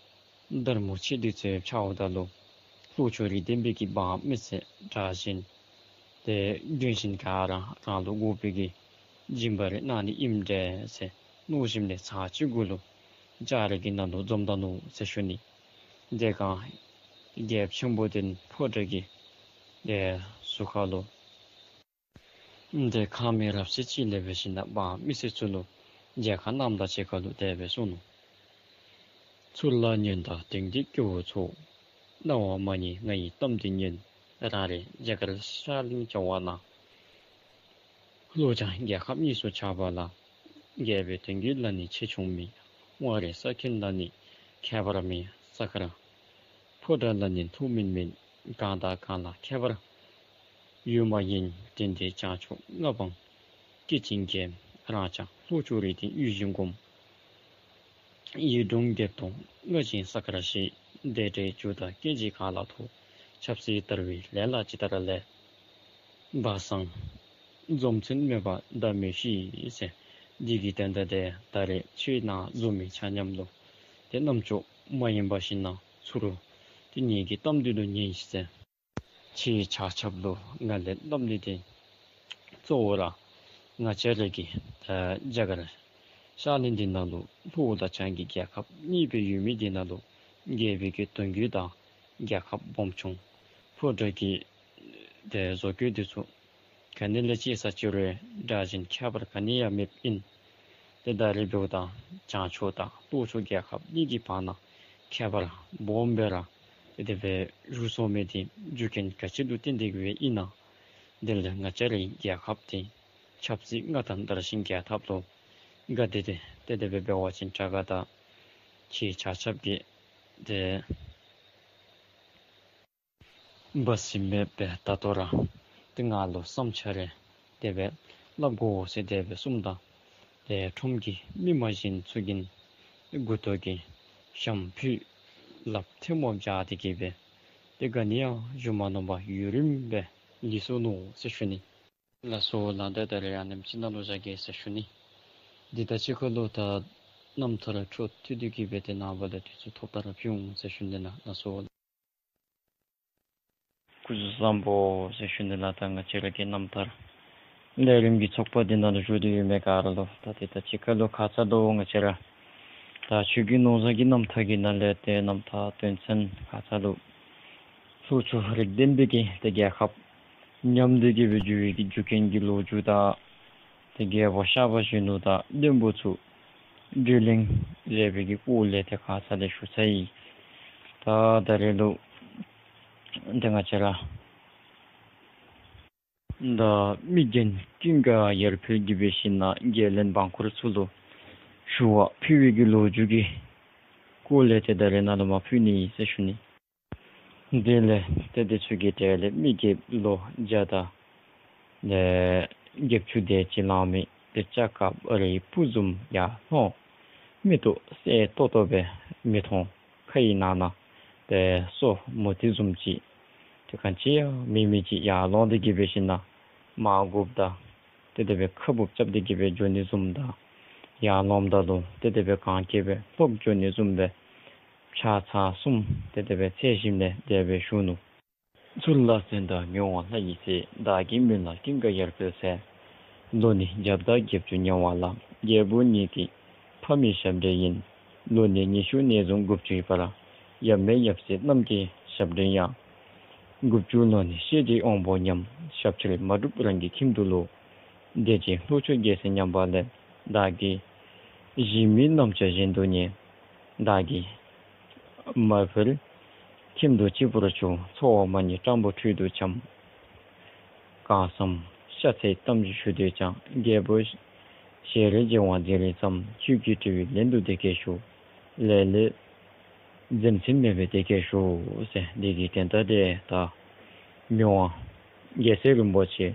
དར་མོ་ཆེ་དེ་ཚུ་ཡང་འཕྱརཝ་ད་ལུ་ལྷོ་ཕྱོགས་རིགས་ལྡན་པའི་གི་འབངས་མི་སེར་དྲག་ཞན་ཏེ་གདོན་ཞན་ག་ར་རང་ལུ་དགོ་པའི་གི་སྦྱིན་པ་རེ་གནང་ནི་ཨིནམ་འདྲས་ཟེར་མནོ་ཞིནམ་ལས་ཚར་གཅིག་གུ་ལུ་ལྕགས་རི་གི་ནང་ལུ་འཛོམས་ད་ནུག་ཟེར་ཞུ་ནི། དེ་སྒང་རྒྱལཔོ་ཆེན་པོ་དེ་ཕོ་བྲང་གི་ཏེ་ཟུར་ཁ་ལུ་ཏེ་ཁང་མིག་རབ་གསལ་ཅིག་ལས་འབད་ཞིན་ན་འབངས་མི་སེར་ཚུ་ལུ་མཇལ་ཁ་གནངམ་དང་གཅིག་ཁར་ལུ་དེ་སྦེ་གསུངས་ནུག། ཚུར་ལ་ཉོན་དང་དེང་འདིར་སྐྱོ་བོ་ཚོགས། སྣང་བ་མ་ཡེངས་ང་ཡི་གཏམ་འདི་ཉོན། རང་རེ་རྒྱ་གར་ཤར་གླིང་བྱ་བ་ན། ལྷོ་བྱང་རྒྱལ་ཁབ་གཉིས་སུ་ཆགས་པ་ལ། རྒྱལ་པོའི་དོན་གྱིས་ལ་ནི་ཆེ་ཆུང་མེད། དབང་རེ་ས་ཁྱོན་ལ་ནི་ཁྱད་པར་མེད། ས་དཀར་ཕོ་བྲང་ལ་ནི་མཐོ་དམན་མེད། གང་དང་གང་ལ་ཁྱད་པར་ཡོད་མ་ཡིན། དེང་འདིར་བྱང་ཕྱོགས་མངའ་འབངས་སྐད་ཅིག་གིས། རང་ཅག་ལྷོ་ཕྱོགས་རིགས་ལྡན་ཡུལ་གཞན་བསྒོམ། ཡུལ་གྲུ་བརྒྱད་སྟོང་མངའ་ཞིང་ས་དཀར་ཞེས། དེ་འདྲའི་རྒྱུ་དང་རྐྱེན་གྱིས་གང་ལ་ཐོགས། ཆབ་སྲིད་དར་བའི་ལས་ལ་ཇི་ལྟར་ལས། སྦ་གསང་འཛོམས་ཚུལ་མེད་པར་བདག་མི་ཤེས་ཟེར། འདི་གི་དོན་དག་དེ་ད་རེས་ཁྱེད་ནཱ་འཛོམས་མི་ཆ་མཉམ་ལུ་ཏེ་རྣམ་ཅོ་མ་ཡེངས་པར་ཞིན་ན་ཚུར་ཏེ་ངེ་གི་གཏམ་འདི་ལུ་ཉན་ཤིག་ཟེར། ཁྱེད་ཆ་ཁྱབ་ལུ་ང་ལས་གནམ་ལས་ཏེ་གཙོ་བོ་ར་ང་བཅས་ར་གི་ད་རྒྱ་གར་ཤར་གླིང་འདི་ནང་ལུ་ལྷོ་དང་བྱང་གི་རྒྱལ་ཁབ་གཉིས་སྦེ་ཡོད་མི་འདི་ནང་ལུ་རྒྱལ་པོའི་གི་གདུང་རྒྱུད་དང་རྒྱལ་ཁབ་སྦོམ་ཆུང་ཕོ་བྲང་གི་ཏེ་བཟོ་བཀོད་འདི་ཚུ་ག་ནི་ལས་ཅིག་ས་ཅིག་རུང་འདྲ་ཞིང་ཁྱད་པར་ག་ནི་ཡང་མེདཔ་ཨིན། ཏེ་ད་རེས་འབདཝ་ད་བྱང་ཕྱོགས་དང་ལྷོ་ཕྱོགས་རྒྱལ་ཁབ་གཉིས་ཀྱི་བར་ན་ཁྱད་པར་སྦོམ་སྦེ་ར་ཏེ་དེ་སྦེ་བཞུགས་སོང་མི་འདི་རྒྱུ་རྐྱེན་ག་ཅི་ལུ་བརྟེན་ཏེ་གི་སྦེ་ཨིན་ན། དེ་ལས་ང་བཅས་རའི་རྒྱལ་ཁབ་འདི་ཆབ་སྲིད་མངའ་ཐང་དར་ཞིང་རྒྱས་ཐབས་ལུ་ག་དེ་དེ་ཏེ་དེ་སྦེ་འབད་བ་ཅིན་དྲག་ག། ད་ཁྱེད་ཆ་ཁྱབ་ཀྱིས་ཏེ་སྦ་སིམ་མེད་པར་ད་ལྟོ་ར་ཏེ་ང་ལུ་བསམ་འཆར་རེ་དེ་སྦེ་སླབ་དགོ་ཟེར་དེ་སྦེ་གསུངམ་ད་ཏེ་ཁྲོམ་གྱི་མི་མང་གཞན་ཚུ་གིས་མགུ་ཏོ་གི་ཞྭམོ་ཕུད་ལགཔ་ཐལ་མོ་སྦྱར་ཏེ་གི་སྦེ་ཏེ་ག་ནི་ཡང་ཞུ་མ་མནོ་བར་ཡུན་རིངམོ་སྦེ་ལུས་སོ་ནུག་ཟེར་ཞུ་ནི། ལགས་སོ་ལགས། ད་ད་རེས་ཨ་ནེམ་ཅིག་ནང་ལུ་བཞག་གེ་ཟེར་ཞུ་ནི། འདི་དང་གཅིག་ཁར་ལུ་ད་རྣམ་ཐར་འཕྲོ་མཐུད་དེ་གི་སྦེ་ཏེ་ནངས་པ་ལུ་དུས་ཚོད་ཐོབ་ད་ར་ཕུལ་འོང་ཟེར་ཞུ་ནི་ལགས། ལགས་སོ། སྐུ་གཟུགས་བཟང་པོ་ཟེར་ཞུ་ནི་ལགས། ད་ང་བཅས་ར་གི་རྣམ་ཐར་ལས་རིམ་གྱི་ཚོགས་པ་འདི་ནང་ལུ་བཞུགས་ཏེ་ཡོད་མི་ག་ར་ལུ་ད་དེ་དང་གཅིག་ཁར་ལུ་ཁ་ཙ་ལུ་ང་བཅས་ར་ད་ཆོས་རྒྱལ་ནོར་བཟང་གི་རྣམ་ཐར་གྱི་ནང་ལས་ཏེ་རྣམ་ཐར་དོན་ཚན་ཁ་ཙ་ལུ་ལྷོ་ཕྱོགས་རིགས་ལྡན་པའི་གི་ཏེ་རྒྱལ་ཁབ་ཉམས་འདི་གི་སྦེ་འགྱུར་བའི་གི་རྒྱུ་རྐྱེན་གྱི་ལོ་རྒྱུས་དང་ཏེ་རྒྱལ་པོ་གཤགས་པ་གཞོན་ནུ་དང་བློན་པོ་ཚུ་བགྲོ་གླེང་ལས་པའི་གི་སྐོར་ལས་ཏེ་ཁ་ཙ་ལས་ཞུ་ཚར་ཡི། ད་ད་རེས་ལུ་ཏེ་ང་བཅས་ར་ད་མི་རྒན་ཀུན་དགའ་ཡར་འཕེལ་གྱིས་འབད་ཞིན་ན་རྒྱལ་བློན་འབངས་འཁོར་ཚུ་ལུ་ཞུ་བ་ཕུལ་བའི་གི་ལོ་རྒྱུས་ཀྱི་སྐོར་ལས་ཏེ་ད་རེས་ནཱ་ལུ་མར་ཕུལ་ནི་ཟེར་ཞུ་ནི། དེ་ལས་ཏེ་དེ་ཚུ་གི་གྲས་ལས་མི་རྒྱལཔོ་ལོ་བརྒྱ་དང་ཨེ་བརྒྱད་ཅུ་དེ་ཅིག་ལང་མི་ཏེ་ལྕགས་ཁབ་རིལ་བུ་བཟུམ་ཡར་ལྷོང་མིག་ཏོ་གསལ་ཏོག་ཏོ་སྦེ་མི་མཐོང་། ཁ་ཡི་ནང་ན་ཏེ་སོ་མུ་ཏིག་བཟུམ་ཅིག་ཏེ་གང་ཅི་ཡང་མེད་མི་ཅིག་ཡར་ལྷོང་སྟེ་གི་འབད་ཞིན་ན་མར་འགུགཔ་ད་ཏེ་དེ་སྦེ་ཁ་སྦུབ་རྐྱབ་སྟེ་གི་སྦེ་འགྱོ་ནི་བཟུམ་དང་ཡར་ལྷོངམ་ད་ལུ་ཏེ་དེ་སྦེ་གན་རྐྱལ་སྦེ་ལྷོག་འགྱོ་ནི་བཟུམ་སྦེ་ཕྱག་ཚར་གསུམ་ཏེ་དེ་སྦེ་འཚལ་ཞིནམ་ལས་དེ་སྦེ་ཞུ་ནུག། ཚུར་ལ་གསོན་དང་མྱོང་བ་ལྷ་ཡི་སྲས། བདག་གི་མིང་ལ་ཀུན་དགའ་ཡར་འཕེལ་ཟེར། ལོ་ནི་བརྒྱ་དང་བརྒྱད་ཅུ་ཉེ་བ་ལ། རྒྱལ་པོ་ཉིད་ཀྱི་ཕ་མེས་ཞབས་འདྲེན་ཡིན། ལོ་ནི་ཉི་ཤུ་ནས་བཟུང་དགུ་བཅུའི་བར། ཡབ་མེས་ཡབ་སྲས་རྣམས་ཀྱི་ཞབས་འདྲེན་ཡང་། དགུ་བཅུ་ལོ་ནི་ཤེས་རིག་དབང་པོ་ཉམས། ཞབས་ཕྱི་མ་གྲུབ་རང་གི་ཁྱིམ་དུ་ལོག། དེ་ཅིག་ལྷོ་ཕྱོགས་རྒྱལ་སྲས་མཉམ་པ་ལས། བདག་གི་གཞིས་མི་རྣམས་ཀྱང་གཞན་དུ་ཉེ། བདག་གི་མ་བུ་ཁྱིམ་དུ་གཅིག་པུར་བྱོན། འཚོ་བ་མ་རྙེད་སྤྲང་པོ་ཁྲོད་དུ་འཁྱམས། གང་བསམ་ཤ་ཚའི་གཏམ་ཞིག་ཞུ་འདོད་ཀྱང་། རྒྱལ་པོ་ཞལ་རས་བྱེ་བ་འཛིན་རིགས་ཙམ། ཁྱོད་ཀྱི་དྲི་བའི་ལན་དུ་དེ་སྐད་ཞུ། ལས་ལས་འཛེམ་ཟོན་མེད་པར་དེ་སྐད་ཞུ་ཟེར། འདི་གི་དོན་དག་དེ་ད་མི་དབང་རྒྱལ་སྲས་རིན་པོ་ཆེ་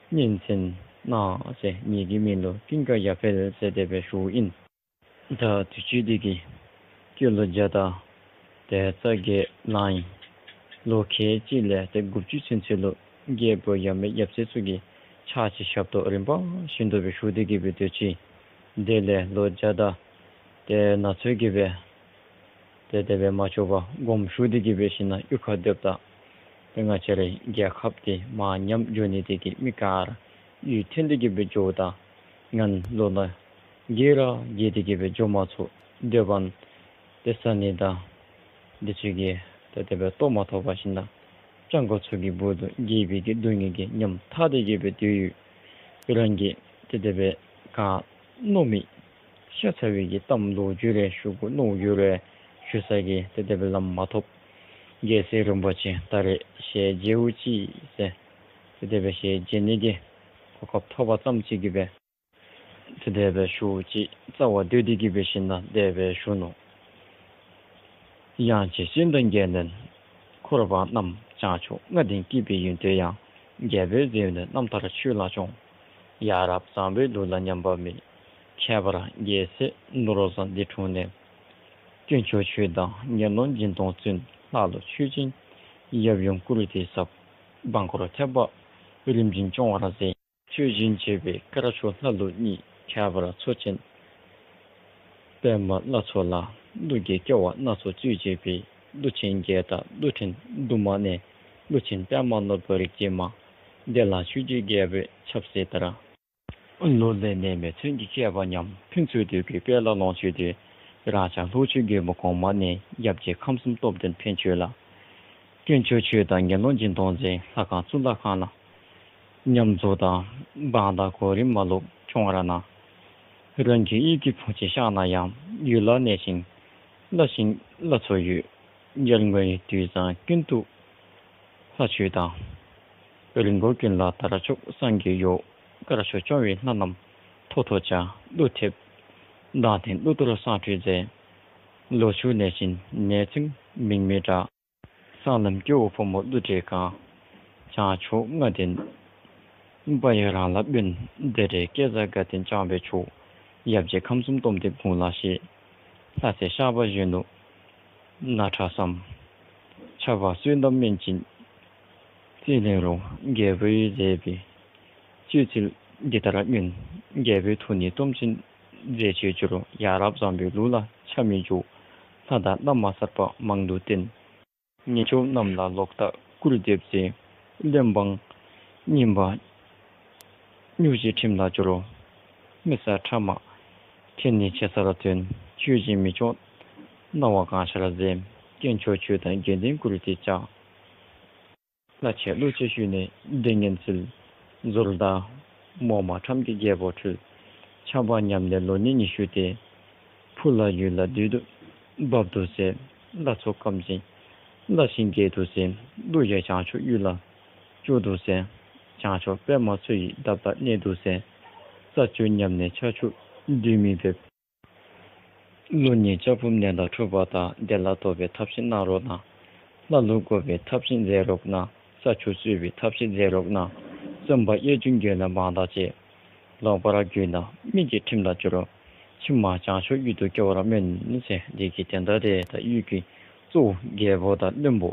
སྙན་གསན་གནང་ཟེར། ངེ་གི་མིང་ལུ་ཀུན་དགའ་ཡར་འཕེལ་ཟེར་དེ་སྦེ་ཞུཝ་ཨིན། ད་དུས་ཅི་འདི་གིས་སྐྱེས་ལོ་བརྒྱ་དང་ཏེ་རྩ་བརྒྱད་ལང་ཡི། ལོ་ཁལ་གཅིག་ལས་ཏེ་དགུ་བཅུ་ཚུན་ཚོད་ལུ་རྒྱལ་པོ་ཡབ་མེས་ཡབ་སྲས་ཚུ་གིས་ཕྱག་ཕྱི་ཞབས་ཏོག་རིམ་པ་བཞིན་དུ་སྦེ་ཞུ་སྟེ་གི་སྦེ་སྡོད་ཅི། དེ་ལས་ལོ་བརྒྱ་དང་ཏེ་ན་ཚོད་ཀྱི་སྦེ་ཏེ་དེ་སྦེ་མ་ཆོག་པར་དགོངསམ་ཞུ་སྟེ་གི་འབད་ཞིན་ན་གཡུས་ཁར་སྡོདཔ་ད་ཏེ་ང་བཅས་རའི་རྒྱལ་ཁབ་འདི་མར་ཉམས་འགྱོ་ནི་དེ་གིས་མི་ག་ར་ཡུལ་འཐོན་ཏེ་གི་སྦེ་འགྱོཝ་ད་ང་ལོ་ན་རྒས་ར་རྒས་ཏེ་གི་སྦེ་འགྱོ་མ་ཚུགས། སྡོད་པ་ཏེ་ཟ་ནི་དང་འདི་ཚུ་གི་ཏེ་དེ་སྦེ་ལྟོ་མ་ཐོབ་པར་ཞིན་ན་སྤྱང་ཀ་ཚུ་གི་སྦུག་ཏུ་རྒས་པའི་གི་སྡུག་བསྔལ་གྱིས་ཉམ་ཐག་སྟེ་གི་སྦེ་སྡོད་ཡོད། རང་གིས་ཏེ་དེ་སྦེ་ག་མནོ་མི་ཤ་ཚ་བའི་གི་གཏམ་ལོ་རྒྱུས་རེ་ཞུ་དགོ་མནོ་ཡོད་རུང་ཞུ་ས་གི་ཏེ་དེ་སྦེ་ལམ་མ་ཐོབ། རྒྱལ་སྲས་རིན་པོ་ཆེ་ད་རེས་ཞལ་མཇལཝ་ཅིག་ཟེར་ཏེ་དེ་སྦེ་ཞལ་མཇལ་ནི་གི་གོ་སྐབས་ཐོབ་པ་ཙམ་ཅིག་གིས་སྦེ་ཏེ་དེ་སྦེ་ཞུཝ་ཅིག་རྩ་བ་སྡོད་དེ་གི་སྦེ་ཞིན་ན་དེ་སྦེ་ཞུ་ནུག། དབྱངས་ཅན་སྤྱན་དང་རྒྱན་ལྡན་འཁོར་པ་རྣམས། བྱང་ཕྱོགས་ལྔ་ལྡན་སྐྱིད་པའི་ཡོན་ཏན་ཡང་། རྒྱལ་པོའི་མཛེས་པའི་རྣམ་ཐར་ཆོས་ལ་སྦྱོངས། ཡ་རབས་བཟང་པོའི་ལུགས་ལ་ཉམས་པ་མེད། ཁྱད་པར་རྒྱལ་སྲས་ནོར་བཟང་འདི་འཁྲུངས་ནས། དཀོན་མཆོག་མཆོད་དང་ངན་སློང་སྦྱིན་གཏོང་བཙུན། ལྷ་ཀླུ་མཆོད་སྦྱིན་ཡབ་ཡུམ་བཀུར་སྟི་ཟབ། འབངས་འཁོར་ཐེག་པ་རིམ་བཞིན་སྐྱོང་བར་མཛད། ཆོས་བཞིན་བྱེད་པའི་དཀར་ཕྱོགས་ལྷ་ཀླུ་གཉིས། ཁྱད་པར་མཚོ་ཆེན་པདྨ་ལྷ་མཚོ་ལ། ཀླུ་གི་སྐྱེ་བ་སྣ་ཚོགས་སྤྱོད་བྱེད་པའི། ཀླུ་ཆེན་བརྒྱད་དང་ཀླུ་ཕྲན་དུ་མ་གནས། ཀླུ་ཆེན་པདྨ་ནོར་བུ་རིགས་ཀྱི་མ། དེ་ལ་ཆོས་རྗེ་རྒྱལ་པོས་ཆབ་སྲིད་ལྟར། ལོ་ལས་ནད་མེད་མཚོན་གྱི་སྐྱེས་པ་ཉམས། ཕུན་ཚོགས་འདོད་དགུའི་དཔལ་ལ་ལོངས་སྤྱོད་དེ། རང་ཅག་ལྷོ་ཕྱོགས་རྒྱལ་པོ་གོང་མ་ནས། ཡབ་རྗེ་ཁམས་གསུམ་སྟོབས་ལྡན་འཕན་ཆོས་ལ། དཀོན་མཆོག་མཆོད་དང་ངན་སློང་སྦྱིན་གཏོང་མཛད། ལྷ་ཁང་གཙུག་ལག་ཁང་ལ་ཉམས་རྫོགས་དང་། འབངས་དང་གོ་རིམ་མ་ལུས་སྐྱོང་བར་གནང་། རང་གི་གཡུས་ཀྱི་ཕོ་ཆེན་ཤག་ན་ཡང་། ཡུལ་ལ་གནས་ཤིང་བླ་ཤིང་བླ་མཚོ་ཡོད། ཡར་ངོའི་དུས་བཟང་ཀུན་ཏུ་ལྷ་མཆོད་དང་། རི་མགོ་ཀུན་ལ་དར་ལྕོག་བསང་གི་འོག། དཀར་ཕྱོགས་སྐྱོང་བའི་ལྷ་རྣམས་ཐོག་ཐོག་བཅའ། ཀླུ་ཐེབས་མདའ་འཐེན་ཀླུ་གཏོར་བསང་ཁྲུས་མཛད། ལོ་ཕྱུགས་ནད་གཞི་ནད་ཅིང་མིང་མི་གྲགས། སྲང་ལམ་སྐྱེ་བོ་ཕོ་མོ་ཀླུ་འདྲེ་གང་། བྱང་ཕྱོགས་ལྔ་ལྡན་དཔའ་ཡི་རང་ལ་དབེན། དེ་འདྲའི་སྐལ་བཟང་དགའ་ལྡན་སྐྱོང་བའི་མཆོག། ཡབ་རྗེ་ཁམས་གསུམ་སྟོབས་ལྡན་དཔུང་ལ་གཤེགས། ལྷ་སྲས་ཤར་པ་གཞོན་ནུ་ནཱ་ཁྲ་བསམ། ཆར་པ་བསོད་ནམས་སྨན་གྱི་རྩི་ལེན་རུང་། རྒྱལ་པོས་མཛད་པའི་སྤྱོད་ཚུལ་འདི་ལྟར་མངོན། རྒྱལ་པོའི་ཐུགས་ནི་སྟོབས་ཆེན་མཛད་ཕྱིར་གྱུར། ཡ་རབས་བཟང་པོའི་ལུགས་ལ་ཆ་མི་འཇོག། ལྷ་དང་བླ་མ་གསར་པ་མང་དུ་བསྟེན། ངན་ཕྱོགས་རྣམས་ལ་ལོག་ལྟ་སྐུར་འདེབས་མཛད། བློན་འབངས་རྙིང་པ་སྨྱོ་བྱེད་ཁྲིམས་ལ་སྦྱོར། མི་བསད་ཕྲ་མ་ཁྱེར་ནས་ཆེ་སར་ཐོན། ཆོས་བཞིན་མི་སྐྱོང་སྣང་བ་གང་ཤར་མཛད། དཀོན་མཆོག་མཆོད་དང་དགེ་འདུན་བཀུར་སྟི་བཅའ། ལྷ་ཆེ་ཀླུ་ཆེ་ཞུས་ནས་སྡེ་ངན་སེལ། ཟོར་དང་མོ་མ་ཁྲམ་གྱིས་རྒྱལ་པོ་འཁྲུལ། ཆམ་པ་ཉམས་ནས་ལོ་ནི་ཉི་ཤུ་སྟེ། ཕུ་ལ་ཡུལ་ལ་བདུད་དུ་བབས་འདུག་ཟེར། ལྷ་མཚོ་སྐམ་ཞིང་བླ་ཤིང་རྒྱས་འདུག་ཟེར། ཀླུ་ཡང་བྱང་ཕྱོགས་ཡུལ་ལ་བཅུག་འདུག་ཟེར། བྱང་ཕྱོགས་པདྨ་མཚོ་ཡི་འདབས་ལ་གནས་འདུག་ཟེར། རྩྭ་ཅུང་ཉམས་ནས་ཆར་ཆུ་སྡོད་མི་འབེབས། ལོ་ནི་ལྕགས་ཕུབ་ནད་དང་འཁྲུགས་པ་དང་། དེ་ལ་ལྟོས་པའི་ཐབས་ཤེས་གནང་རོགས་གནང་། ལྷ་ལུ་འགོ་བའི་ཐབས་ཤེས་མཛད་རོགས་གནང་། ས་ཆུ་གསོད་པའི་ཐབས་ཤེས་མཛད་རོགས་གནང་། བཙུན་པ་གཡས་གཡོན་དགེ་སློང་དབང་དང་བཅས། ལོག་པར་གྱུར་ན་མི་གི་ཁྲིམས་ལ་སྦྱོར། ཕྱི་མ་བྱང་ཕྱོགས་ཡུལ་དུ་སྐྱེ་བར་སྨོན་ཟེར། དེ་གི་དོན་དག་དེ་ད་ཡུལ་གྱི་གཙོ་བོ་རྒྱལ་པོ་དང་བློན་པོ་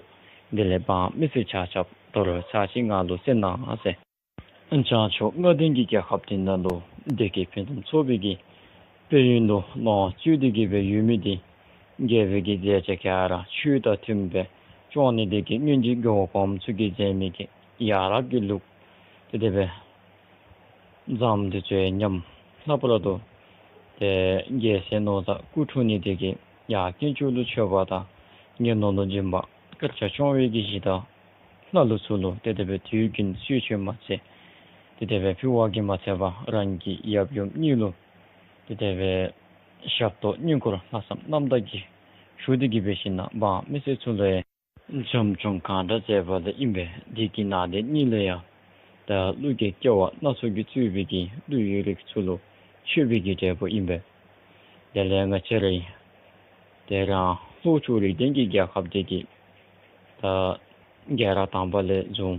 དེ་ལས་འབངས་མི་སེར་ཆ་ཁྱབ་དོ་རུང་ཚར་གཅིག་ང་ལུ་གསན་གནང་ཟེར། བྱང་ཕྱོགས་ལྔ་ལྡན་གྱི་རྒྱལ་ཁབ་དེ་ནང་ལུ་བདེ་སྐྱིད་ཕུན་སུམ་ཚོགས་པའི་གི་དཔལ་ཡོན་ལུ་ལོངས་སྤྱོད་དེ་གི་སྦེ་ཡོད་མི་དེ་རྒྱལ་པོའི་གི་མཛད་བྱ་ག་ར་ཆོས་དང་མཐུན་པའི་སྐྱོང་ནི་དེ་གིས་སྔོན་གྱི་རྒོལ་གོམས་ཚུ་གིས་མཛད་མི་གི་ཡ་རབས་ཀྱི་ལུགས་དེ་དེ་སྦེ་མཛངམ་དེ་ཚུ་ཡང་ཉམས། ལྷག་པར་དུ་ཏེ་རྒྱལ་སྲས་ནོར་བཟང་སྐུ་འཁྲུངས་ནི་དེ་གིས་ཡར་དཀོན་མཆོག་ལུ་མཆོད་པ་དང་ངན་སློང་ལུ་སྦྱིན་པ་དཀར་ཆག་སྐྱོང་བའི་གི་གཞི་བདག་ལྷ་ཀླུ་ཚུ་ལུ་ཏེ་དེ་སྦེ་དུས་རྒྱུན་གསོལ་མཆོད་མ་ཚད་ཏེ་དེ་སྦེ་ཕུལ་བ་གིས་མ་ཚད་པར་རང་གི་ཡབ་ཡུམ་གཉིས་ལུ་ཏེ་དེ་སྦེ་ཞབས་ཏོག་བསྙེན་བཀུར་ལྷག་བསམ་རྣམ་དག་གིས་ཞུ་སྟེ་གི་འབད་ཞིན་ན་འབངས་མི་སེར་ཚུ་ལུ་ཡང་བྱམས་སྐྱོང་གང་དྲག་མཛད་པ་ལས་ཨིན་པས། དེ་གི་ནང་དེ་གཉིས་ལས་ཡང་ད་ཀླུ་གི་སྐྱེ་བ་སྣ་ཚོགས་ཀྱིས་གཙོས་པའི་གི་ཀླུ་ཡི་རིགས་ཚུ་ལུ་མཆོད་པའི་གི་འབྲས་བུ་ཨིན་པས། དེ་ལས་ང་བཅས་ར་ཡང་དེ་རང་ལྷོ་ཕྱོགས་རིགས་ལྡན་གྱི་རྒྱལ་ཁབ་དེ་གི་ད་རྒྱལ་རབས་དང་པ་ལས་བཟུང་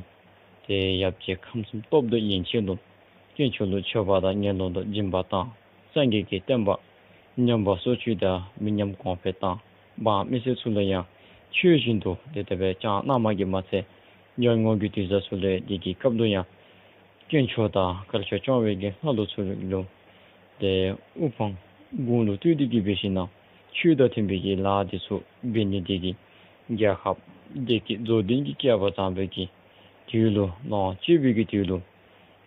སྟེ་ཡབ་རྗེ་ཁམས་གསུམ་སྟོབས་ལྡན་ཡན་ཆད་ལུ་དཀོན་མཆོག་ལུ་མཆོད་པ་དང་ངན་སློང་ལུ་སྦྱིན་པ་བཏང་། སངས་རྒྱས་ཀྱི་བསྟན་པ་ཉམས་པ་སོར་ཆུད་དང་མི་ཉམས་གོང་འཕེལ་བཏང་། འབངས་མི་སེར་ཚུ་ལུ་ཡང་ཆོས་བཞིན་དུ་ཏེ་དེ་སྦེ་བསྐྱངས་གནངམ་གིས་མ་ཚད་ཉོན་མོངས་ཀྱི་དུས་བཟང་ཚུ་ལུ་དེ་གི་སྐབས་ལུ་ཡང་དཀོན་མཆོག་དང་དཀར་ཕྱོགས་སྐྱོང་བའི་གི་ལྷ་ཀླུ་ཚུ་ལུ་ཏེ་དབུ་འཕང་དགུང་ལུ་བསྟོད་དེ་གི་འབད་ཞིན་ན་ཆོས་དང་མཐུན་པའི་གི་ལཱ་དེ་ཚུ་འབད་ནི་དེ་གིས་རྒྱལ་ཁབ་དེ་གི་རྫོགས་ལྡན་གྱི་བསྐལ་པ་བཟང་པོའི་གི་དུས་ལུ་ལོངས་སྤྱོད་པའི་གི་དུས་ལུ་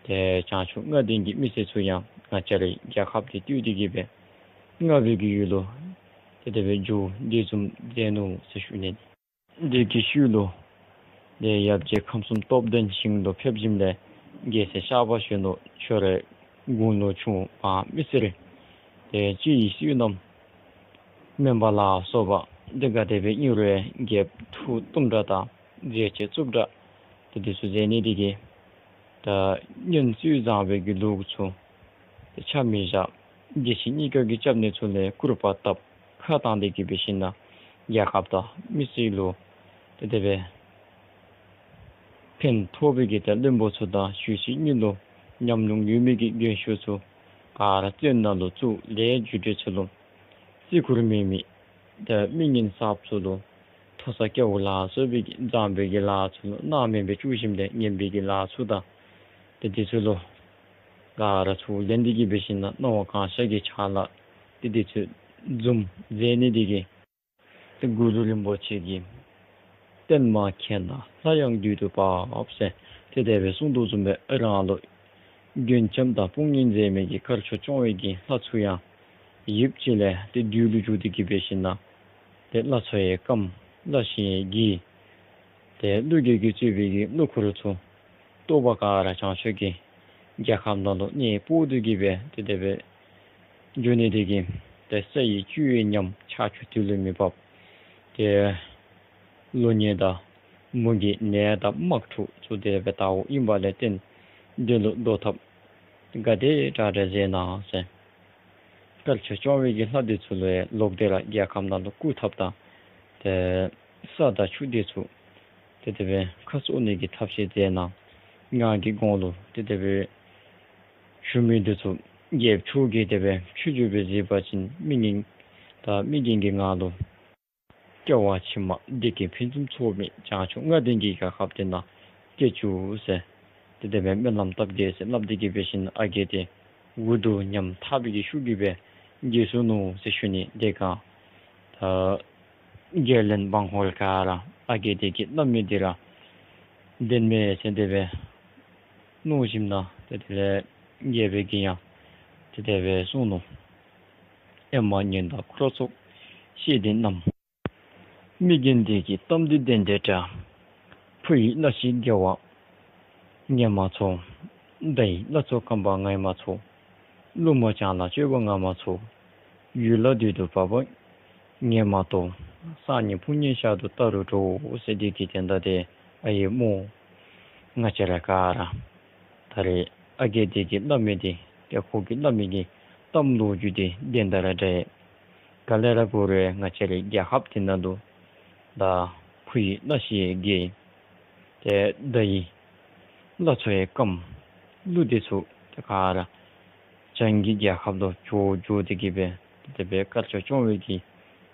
ཏེ་བྱང་ཕྱོགས་ལྔ་ལྡན་གྱི་མི་སེར་ཚུ་ཡང་ང་བཅས་རའི་རྒྱལ་ཁབ་དེ་བཏུལ་ཏེ་གི་སྦེ་མངའ་བའི་གི་ཡུལ་ལུ་ཏེ་དེ་སྦེ་འགྱོ། དེ་བཟུམ་མཛད་ནུག་ཟེར་ཞུ་ནི། དེ་གི་ཤུལ་ལུ་ཏེ་ཡབ་རྗེ་ཁམས་གསུམ་སྟོབས་ལྡན་ཞིང་ལུ་ཕེབས་ཞིནམ་ལས་རྒྱལ་སྲས་ཤར་པ་གཞོན་ནུ་ཁྱོད་རའི་དགུང་ལོ་ཆུང་བ་མི་སེར་ཏེ་སྤྱི་ཡི་བསོད་ནམས་དམན་པ་ལ་སོགས་པ་དེ་ག་དེ་སྦེ་ཨིན་རུང་རྒྱལཔོ་ཐུགས་གཏུམ་དྲགས་དང་མཛད་རྗེས་རྩུབ་དྲགས་དེ་དེ་ཚུ་མཛད་ནི་དེ་གིས་ད་སྔོན་སྲོལ་བཟང་པོའི་གི་ལུགས་ཚུ་ཏེ་ཆ་མི་བཞག། རྒྱལ་སྤྱི་གཉིས་ཀ་གི་སྐྱབས་གནས་ཚུ་ལས་སྐུར་པ་བཏབ། ཁ་བཏང་སྟེ་གི་འབད་ཞིན་ན་རྒྱལ་ཁབ་དང་མི་སེར་ལུ་ཏེ་དེ་སྦེ་ཕན་ཐོགས་པའི་གི་ཏེ་བློན་པོ་ཚུ་དང་ཆོས་སྲིད་གཉིས་ལུ་ཉམས་མྱོང་ཡོད་མི་གི་རྒན་ཤོས་ཚུ་ག་ར་བཙོན་ནང་ལུ་བཙུགས། ལས་རྒྱུ་འབྲས་ཚུ་ལུ་བརྩི་བཀུར་མེད་མི་ཏེ་མི་ངན་གསརཔ་ཚུ་ལུ་མཐོ་ས་སྐྱེ་བོ་ལ་སོགས་པའི་གི་བཟང་པོའི་གི་ལཱ་ཚུ་ལུ་སྣང་མེད་སྦེ་བཅུག་ཞིནམ་ལས་ངན་པའི་གི་ལཱ་ཚུ་དང་ཏེ་དེ་ཚུ་ལུ་ག་ར་ཚུར་ལེན་ཏེ་གི་འབད་ཞིན་ན་སྣང་བ་གང་ཤར་གྱི་ཆ་ལུ་ཏེ་དེ་ཚུ་རྫུན་མཛད་ནི་དེ་གིས་ཏེ་གུ་རུ་རིན་པོ་ཆེ་གིས་བསྟན་མ་མཁྱེན་ན་ལྷ་ཡང་བདུད་དུ་བབ་ཟེར་ཏེ་དེ་སྦེ་གསུངས་དོ་བཟུམ་སྦེ་རང་ལུ་གྱོང་བརྒྱབ་དང་དཔུང་གཉེན་མཛད་མི་གི་དཀར་ཕྱོགས་སྐྱོང་བའི་གི་ལྷ་ཚུ་ཡང་ཡུདཔ་ཅིག་ལས་ཏེ་བདུད་ལུ་འགྱུར་ཏེ་གི་འབད་ཞིན་ན་ཏེ་བླ་མཚོ་ཡང་སྐམ། བླ་ཆེན་ཡང་རྒས། ཏེ་ཀླུ་རྒྱལ་གྱིས་གཙོས་པའི་གི་ཀླུ་འཁོར་ཚུ་ལྟོ་བ་ག་ར་བྱང་ཕྱོགས་ཀྱི་རྒྱལ་ཁམས་ནང་ལུ་གནས་སྤོ་སྟེ་གི་སྦེ་ཏེ་དེ་སྦེ་འགྱོ་ནི་དེ་གིས་ཏེ་ས་ཡི་བཅུད་ཡང་ཉམས། ཆར་ཆུ་དུས་ལུ་མི་འབབ། ཏེ་ལོ་ཉེས་དང་མུ་གེ་ནད་དང་དམག་འཁྲུག་ཚུ་དེ་སྦེ་དརཝ་ཨིན་པ་ལས་བརྟེན་དེ་ལུ་བཟློག་ཐབས་ག་དེ་དྲག་དྲག་མཛད་གནང་ཟེར། དཀར་ཕྱོགས་སྐྱོང་བའི་གི་ལྷ་དེ་ཚུ་ལུ་ཡང་ལོག་སྟེ་ར་རྒྱལ་ཁམས་ནང་ལུ་བཀུག་ཐབས་དང་ཏེ་ས་དང་ཆུ་དེ་ཚུ་ཏེ་དེ་སྦེ་ཁ་གསོ་ནི་གི་ཐབས་ཤེས་མཛད་གནང་། ངག་གི་དགུང་ལུ་ཏེ་དེ་སྦེ་ཞུ་མི་དེ་ཚུ་རྒྱལཔོ་མཆོག་གིས་དེ་སྦེ་ཆོས་བརྗོད་པའི་གཟིགས་པ་ཅིན་མི་ངན་དང་མི་རྒན་གྱི་ངག་ལུ་སྐྱེ་བ་ཕྱི་མ་བདེ་སྐྱིད་ཕུན་སུམ་ཚོགས་མི་བྱང་ཕྱོགས་ལྔ་ལྡན་གྱི་རྒྱལ་ཁབ་དེ་ནང་སྐྱེ་བཅུག་ཟེར་ཏེ་དེ་སྦེ་སྨོན་ལམ་བཏབ་གེ་ཟེར་སླབ་སྟེ་གི་འབད་ཞིན་ན་ཨ་རྒས་དེ་འུ་སྡུག་ཉམས་ཐག་པའི་གི་ཤུགས་ཀྱིས་སྦེ་རྒས་སོ་ནུག་ཟེར་ཞུ་ནི། དེ་སྒང་ད་རྒྱལ་བློན་འབངས་འཁོར་ག་ར་ཨ་རྒས་དེ་གིས་སླབ་མི་དེ་ར་བདེན་མས་ཟེར་དེ་སྦེ་མནོ་ཞིནམ་ན་ཏེ་དེ་ལས་རྒྱལ་པོ་གིས་ཡང་ཏེ་དེ་སྦེ་གསུངས་ནུག། ཨེ་མ་ཉོན་དང་འཁོར་ཚོགས་ཤེས་ལྡན་རྣམས། མི་རྒན་དེ་གི་གཏམ་འདི་བདེན་འདྲ་འདྲ། ཕོ་ཡི་བླ་ཆེན་དགེ་བ་ངན་མ་ཚོར། མདའ་ཡི་བླ་མཚོ་སྐམ་པ་ངན་མ་ཚོར། ཀླུ་མོ་སྤྱང་ལ་སྤྱོད་པ་ངན་མ་ཚོར། ཡུལ་ལྷ་བདུད་དུ་བབ་པ་ངན་མ་གཏོགས། སང་ཉིན་ཕུང་ཉེན་ཤ་དུ་ལྟ་རུ་འགྲོ་ཟེར། དེ་གི་དོན་དག་དེ་ཨ་ཡེ་སྨོ། ང་བཅས་ར་ག་ར་ད་རེས་ཨ་རྒས་དེ་གིས་སླབ་མི་དེ་ཏེ་ཁོ་གིས་སླབ་མི་གི་གཏམ་ལོ་རྒྱུས་དེ་བདེན་འདྲ་ར་འདྲ། ག་ལས་ར་འབད་རུང་ང་བཅས་རའི་རྒྱལ་ཁབ་དེ་ནང་ལུ་ད་ ཕུ་ཡི་བླ་ཤི་ཡི་གི་ཏེ་མདའ་ཡི་བླ་མཚོ་ཡི་རྐངམ་གླུ་འདི་ཚུ་ཏེ་ག་ར་བྱང་གི་རྒྱལ་ཁབ་ལུ་འགྱོ་འགྱོ་སྟེ་གི་སྦེ་ཏེ་དེ་སྦེ་དཀར་ཕྱོགས་སྐྱོང་བའི་གི་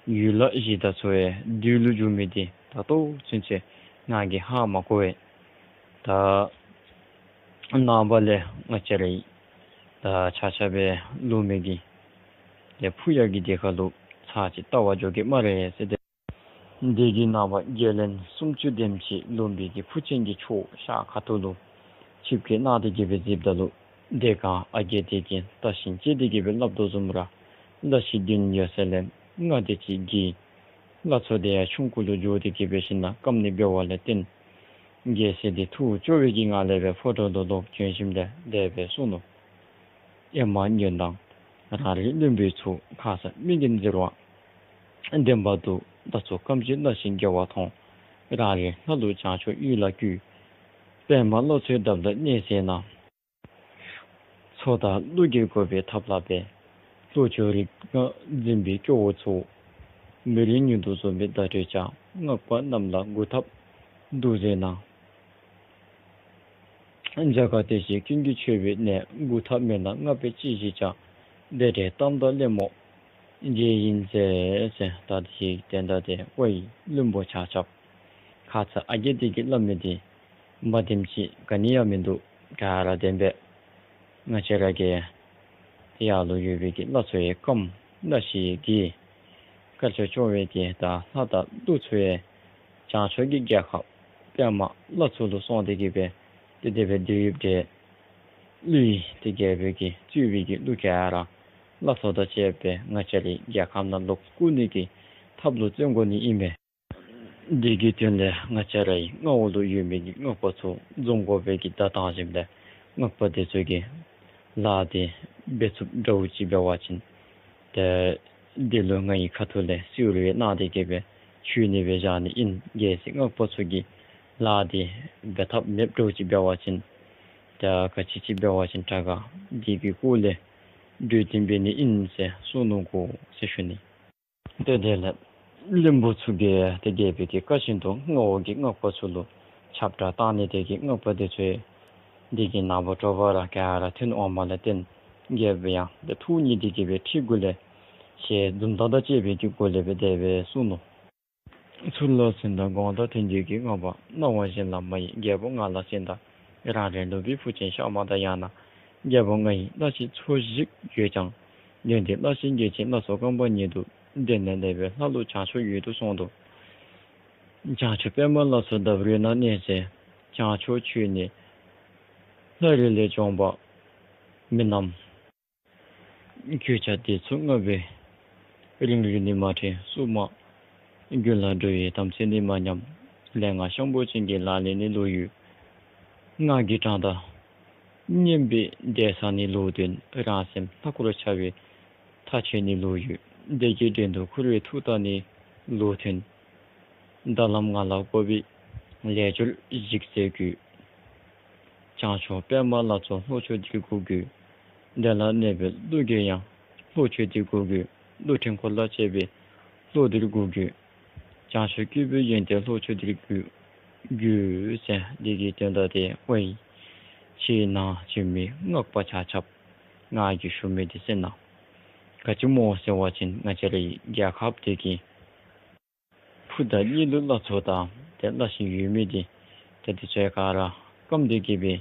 ཡུལ་ལྷ་གཞི་བདག་ཚུ་ཡང་བདུད་ལུ་འགྱུར་མི་འདི་ད་ལྟོ་ཚུན་ཚོད་ང་གིས་ཧ་མ་གོ་བས། ད་ནངས་པ་ལས་ང་བཅས་རའི་ད་ཆ་ཆ་སྦེ་ལུ་མི་གི་ཏེ་ཕུ་ཡ་གི་དེ་ཁ་ལུ་ཚར་ཅིག་བལྟ་བར་འགྱོ་གེ་སྨ་རེ་ཟེར་ཏེ། དེ་གི་ནངས་པ་བརྒྱ་ལན་སུམ་ཅུ་དེམ་ཅིག་ལུམ་བི་གི་ཕུ་ཆེན་གྱི་ཕྱོགས་ཤར་ཁ་ཐུག་ལུ་ཆིབས་བསྐྱོད་གནང་སྟེ་གི་སྦེ་གཟིགསཔ་ད་ལུ་དེ་སྒང་ཨ་རྒས་དེ་གིས་བལྟ་ཞིནམ་ཅིག་དེ་གི་སྦེ་སླབ་དོ་བཟུམ་ར་བླ་ཤི་བདུན་ཡོད་ས་ལས་ལྔ་དེ་ཅིག་གིས་བླ་མཚོ་དེ་ཡང་ཆུང་ཀུ་ལུ་འགྱོ་སྟེ་གི་སྦེ་ཞིནམ་ལས་སྐམ་ནི་འབདཝ་ལས་བརྟེན་རྒྱལ་སྲས་དེ་ཐུགས་སྐྱོ་བའི་གི་ངང་ལས་སྦེ་ཕོ་བྲང་ལུ་ལོག་བྱོན་ཞིནམ་ལས་དེ་སྦེ་གསུངས་ནུག། ཨེ་མ་ཉོན་དང་། རང་རིགས་བླུན་པོའི་ཚུལ། ཁ་ཟས་མི་གིས་གཟིར་བ་བདེན་པར་འདུག། ད་ཚུར་སྐམ་ཅིག་བླ་ཤི་རྒྱལ་བ་མཐོང་། རང་རིགས་ལྷ་ཀླུ་བྱང་ཕྱོགས་ཡུལ་ལ་བསྐུལ། པདྨ་བླ་མཚོའི་འདབས་ལ་གནས་ཟེར་ན། མཚོ་དང་ཀླུ་གིས་བསྐོར་བའི་ཐབས་ལ་འབད། ལྷོ་ཕྱོགས་རིགས་ལྔ་འཛིན་པའི་སྐྱོ་བོ་ཚུ། མི་རིགས་ཉིད་དུ་བཟུང་བའི་བརྡ་སྤྲོད་བྱ། སྔགས་པ་རྣམས་ལ་འགུག་ཐབས་འདུག་ཟེར་ན། རྒྱ་གར་བདེ་གཤེགས་ཀུན་གྱིས་མཆོད་པའི་གནས། འགུག་ཐབས་མེད་ན་སྔགས་པས་ཅི་ཞིག་བྱ། དེ་འདྲའི་གཏམ་དང་གླེང་མོ་རྗེས་ཡིན་ཟེར། ཟེར་ད་དེ་ཞིག་དོན་དག་དེ་ཝའི་བླུན་པོ་ཆ་ཁྱབ། ཁ་ཙ་ཨ་རྒས་དེ་གིས་སླབ་མི་དེ་མ་བདེནམ་ཅིག་ག་ནི་ཡང་མིན་འདུག། ག་ར་བདེན་པས། ང་བཅས་ར་གི་ཡར་ལུ་ཡོད་པའི་གི་བླ་མཚོ་ཡི་རྐངམ་བླ་ཤི་གིས་དཀར་ཕྱོགས་སྐྱོང་བའི་གི་ད་ལྷ་དང་ཀླུ་ཚུ་ཡང་བྱང་ཕྱོགས་ཀྱི་རྒྱལ་ཁབ་པདྨ་བླ་མཚོ་ལུ་སོང་སྟེ་གི་སྦེ་ཏེ་དེ་སྦེ་དེ་ཡུལ་དེ་ཀླུ་ཡི་དེ་རྒྱལ་པོའི་གི་གཙོས་པའི་གི་ཀླུ་ག་ར་བླ་མཚོ་དང་བཅས་པའི་ང་བཅས་རའི་རྒྱལ་ཁབ་ནང་ལོག་བཀུག་ནི་གི་ཐབས་ལུ་བརྩོན་དགོ་ནི་ཨིན་མས། དེ་གི་དོན་ལས་ང་བཅས་རའི་མངའ་འོག་ལུ་ཡོད་མི་གི་སྔགས་པ་ཚུ་འཛོམས་དགོ་པའི་གི་བརྡ་བཏང་ཞིནམ་ལས་སྔགས་པ་དེ་ཚུ་གིས་ལཱ་དེ་འབད་ཚུགསཔ་འདྲཝ་ཅིག་འབད་བ་ཅིན་ཏེ་འདི་ལུ་ངེའི་ཁ་ཐུག་ལས་གསོལ་རས་གནང་སྟེ་གི་སྦེ་མཆོད་ནི་སྦེ་བཞག་ནི་ཨིན། གལ་སྲིད་སྔགས་པ་ཚུ་གིས་ལཱ་དེ་འབད་ཐབས་མེདཔ་འདྲཝ་ཅིག་འབད་བ་ཅིན་ཏེ་ག་ཅི་ཅིག་འབད་བ་ཅིན་དྲག་ག་འདི་གི་སྐོར་ལས་གྲོས་བསྟུན་འབད་ནི་ཨིན་ཟེར་གསུངས་ནུག་གོ་ཟེར་ཞུ་ནི། ཏེ་དེ་ལས་བློན་པོ་ཚུ་གིས་ཏེ་རྒྱལ་པོའི་གི་བཀའ་བཞིན་དུ་མངའ་འོག་གི་སྔགས་པ་ཚུ་ལུ་ཁྱབ་བསྒྲགས་བཏང་ནི་དེ་གིས་སྔགས་པ་དེ་ཚུ་འདི་གི་ནངས་པ་དྲོ་པ་ར་ག་ར་ཐོན་འོང་མ་ལས་བརྟེན་རྒྱལ་པོ་ཡང་ཏེ་ཐུགས་མཉེས་ཏེ་གི་སྦེ་ཁྲི་གུ་ལས་ཞལ་འཛུམ་མདངས་དང་བཅས་པའི་གི་སྒོ་ལས་སྦེ་དེ་སྦེ་གསུངས་ནུག། ཚུར་ལ་གསན་དང་དགོངས་དག་དོན་བརྒྱུད་ཀྱི། སྔགས་པ་སྣང་བ་གཞན་ལ་མ་ཡེངས། རྒྱལ་པོ་ང་ལ་གསན་དང་རང་རེ་ལུགས་པའི་ཕུ་ཆེན་ཤ་མ་དང་ཡང་ན་རྒྱལ་པོ་ང་ཡི་བླ་ཤི་མཚོ་ཞིག་ཡོད་ཀྱང་། དོན་དེ་བླ་ཤི་རྒྱལ་ཆེན་བླ་མཚོ་རྐང་པ་ཉིད་དུ། དེ་ནས་སླེབས་པའི་ལྷ་ཀླུ་བྱང་ཕྱོགས་ཡུལ་དུ་སོང་དུ། བྱང་ཕྱོགས་པདྨ་ལ་མཚོ་འདབས་རོལ་ན་གནས་ཟེར། བྱང་ཕྱོགས་ཆོས་ནི་ལྷ་རི་ལས་འབྱུང་བ་མིན་ནམ། གོས་ཆ་དེ་ཚུ་མངའ་བའི་རིང་རུལ་ནི་མ་དྲན། སྲུང་མ་རྒྱུད་ལ་འགྲོ་བའི་དམ་ཚིག་ནི་མ་ཉམས། ལས་སྔགས་ཤམ་བུ་ཅན་གྱི་ལག་ལེན་ནི་ལོག་ཡོད། ངག་གི་གྲངས་དང་སྙན་པའི་གདན་ས་ནི་ལོག་འདོན། རང་སེམས་ལྷ་སྐུར་འཆར་བའི་མཐའ་ཆོད་ནི་ལོག་ཡོད། བདེ་སྐྱིད་འགྲན་དུ་འཁུར་བའི་མཐུ་རྟགས་ནི་ལོག་ཐོན། ད་ལམ་ང་ལ་དགོ་པའི་ལས་སྦྱོར་ཞིག་མཛད་དགོས། བྱང་ཕྱོགས་པདྨ་ལ་མཚོ་ལྷོ་ཕྱོགས་འདིར་འགུག་དགོས། དེ་ལ་གནས་པའི་ཀླུ་གིས་ཡང་ལྷོ་ཕྱོགས་འདིར་འགུག་དགོས། ཀླུ་ཕྲན་འཁོར་ལ་བཅས་པའི་ལྷོ་འདིར་འགུག་དགོས། བྱང་ཕྱོགས་སྐྱེས་བུ་ཡོན་ཏན་ལྷོ་ཕྱོགས་འདིར་འགུག་དགོས་ཟེར། འདི་གི་དོན་དག་དེ་ཝའི་ཁྱེད་ནང་བྱོན་མི་སྔགས་པ་ཆ་ཁྱབ་ང་གིས་ཞུ་མི་དེ་གསན་གནང་། ག་ཅི་སྨོ་ཟེར་བ་ཅིན་ང་བཅས་རའི་རྒྱལ་ཁབ་དེ་གི་ཕུ་དང་གཉིས་ལུ་བླ་མཚོ་དང་ཏེ་བླ་ཤི་ཡོད་མི་དེ་ཏེ་དེ་ཚུ་ག་ར་སྐམ་སྟེ་གི་སྦེ་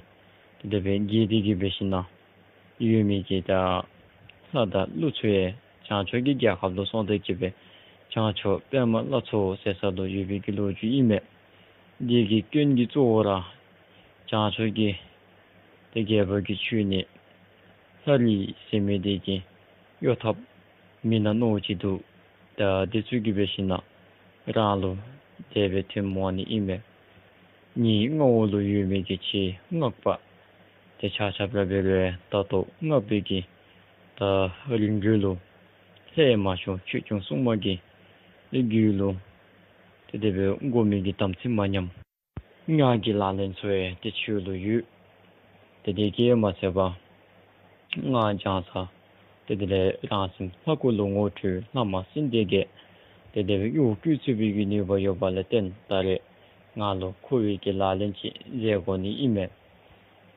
ཏེ་དེ་སྦེ་རྒས་ཏེ་གི་སྦེ་ཞིནམ་ལས་ཡོད་མི་གི་ད་ལྷ་དང་ཀླུ་ཚུ་ཡང་བྱང་ཕྱོགས་ཀྱི་རྒྱལ་ཁབ་ལུ་སོང་སྟེ་གི་སྦེ་བྱང་ཕྱོགས་པདྨ་བླ་མཚོ་ཟེར་ས་ལུ་ཡོད་པའི་གི་ལོ་རྒྱུས་ཨིན་མས། འདི་གི་སྐྱོན་གྱི་གཙོ་བོ་ར་བྱང་ཕྱོགས་ཀྱི་ཏེ་རྒྱལ་པོ་གི་ཁྱོད་ནི་ལྷ་རི་ཟེར་མི་དེ་གི་གཡོ་ཐབས་མི་ནང་མནོ་ཅི་འདུག། ད་དེ་ཚུ་གིས་འབད་ཞིནམ་ལས་རང་ལུ་དེ་སྦེ་ཐོན་འོང་ནི་ཨིན་མས། ངེའི་མངའ་འོག་ལུ་ཡོད་མི་གི་ཁྱེད་སྔགས་པ་དེ་ཆ་ཁྱབ་ར་འབད་རུང་ད་ལྟོ་སྔགས་པའི་གི་ད་རིང་རུལ་ལུ་ལྷད་མ་བྱུང་། ཆོས་སྐྱོང་སྲུང་མ་གི་རྒྱུད་ལུ་ཏེ་དེ་སྦེ་དགོ་མི་གི་དམ་ཚིག་མ་ཉམས། ངག་གི་ལག་ལེན་ཚུ་ཡང་ཏེ་ཁྱོད་ལུ་ཡོད། ཏེ་དེ་གིས་མ་ཚད་པར་སྔགས་བགྱང་ས་ཏེ་དེ་ལས་རང་སེམས་ལྷ་སྐུ་ལུ་ངོ་འཕྲོད། ལྷ་མ་སྲིན་སྡེ་བརྒྱད་ ཏེ་དེ་སྦེ་གཡོག་བཀོལ་ཚུགས་པའི་གི་ནུས་པ་ཡོདཔ་ལས་བརྟེན་ད་རེས་ང་ལུ་མཁོ་བའི་གི་ལག་ལེན་ཅིག་མཛད་དགོ་ནི་ཨིན་མས།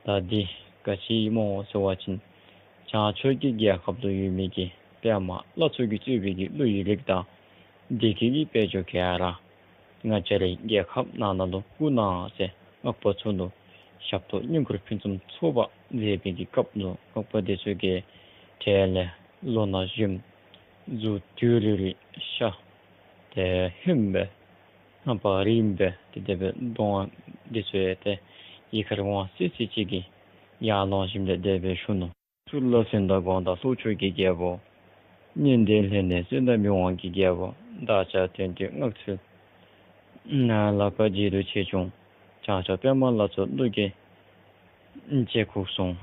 ད་འདི་ག་ཅི་སྨོ་ཟེར་བ་ཅིན་བྱང་ཕྱོགས་ཀྱི་རྒྱལ་ཁབ་ཏུ་ཡོད་མི་གི་པདྨ་བླ་མཚོ་གིས་གཙོས་པའི་གི་ཀླུ་ཡི་རིགས་དང་བདེ་སྐྱིད་ཀྱི་དཔལ་འབྱོར་ག་ར་ང་བཅས་རའི་རྒྱལ་ཁབ་ནང་ན་ལུ་བཀུག་གནང་ཟེར་སྔགས་པ་ཚུ་ལུ་ཞབས་ཏོག་བསྙེན་བཀུར་ཕུན་སུམ་ཚོགས་པ་མཛད་པའི་གི་སྐབས་ལུ་སྔགས་པ་དེ་ཚུ་གི་གྲལ་ལས་ལོ་ན་གཞོནམ་གཟུགས་དུས་རེ་རེ་ཤ་ཏེ་ཧོནམ་སྦེ་རྣམ་པ་རིངམ་སྦེ་ཏེ་དེ་སྦེ་གདོང་འདི་ཚུ་ཡང་ཏེ་ཡི་གར་འོང་སི་སི་ཅིག་གིས་ཡར་ལོང་ཞིནམ་ལས་དེ་སྦེ་ཞུ་ནུག། ཚུར་ལ་གསན་དང་དགོངས་དག་ལྷོ་ཕྱོགས་ཀྱི་རྒྱལ་པོ། སྙན་ལྡན་ལྷ་ནས་གསན་དང་མི་དབང་གི་རྒྱལ་པོ། བདག་ཅག་དོན་འདི་སྔགས་ཚུལ་ལ་བཀའ་བརྒྱད་དུ་ཆེ་ཆུང་བྱང་ཕྱོགས་པདྨ་ལ་སོགས་ཀླུ་གིས་བྱེད་ཁུག་སོང་།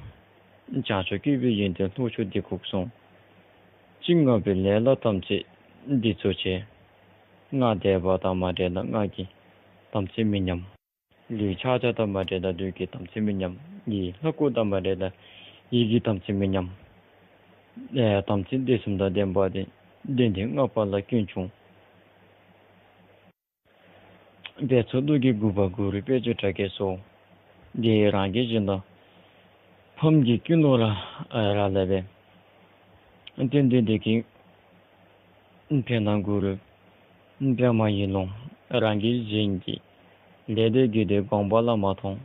བྱང་ཕྱོགས་སྐྱོབ་པའི་ཡོན་ཏན་ལྷོ་ཕྱོགས་འདི་ཁུག་སོང་། ཅི་སྔགས་པའི་ལས་ལ་དམ་ཚིག་འདི་གཙོ་ཆེ། སྔགས་བཟླས་པ་དང་མ་འདྲེས་ན་སྔགས་ཀྱི་དམ་ཚིག་མི་ཉམས། ལུས་ཕྱག་རྒྱ་དང་མ་འདྲེས་ན་ལུས་ཀྱི་དམ་ཚིག་མི་ཉམས། ཡིད་ལྷ་སྐུ་དང་མ་འདྲེས་ན་ཡིད་ཀྱི་དམ་ཚིག་མི་ཉམས། ཨེ་དམ་ཚིག་འདི་གསུམ་དང་ལྡན་པ་དེ་དོན་འདི་སྔགས་པ་ལ་ཀུན་འབྱུང་། དཔལ་མཚོ་ཀླུ་གི་མགུལ་པ་གུ་རུ་དཔལ་འབྱོར་གྲགས་ཀྱི་སོ། འདི་རང་གི་བཞིན་དུ་ཕམ་གྱི་ཀུན་སློང་ར་ར་ལས་པས། བསྟན་འདི་འདི་གི་ཕན་ན་གུ་རུ་པདྨ་ཡིད་ཀློང་རང་གི་བཞིན་གྱི་ལས་དེ་གི་དེ་དགོངས་པ་ལ་མ་ཐོང་།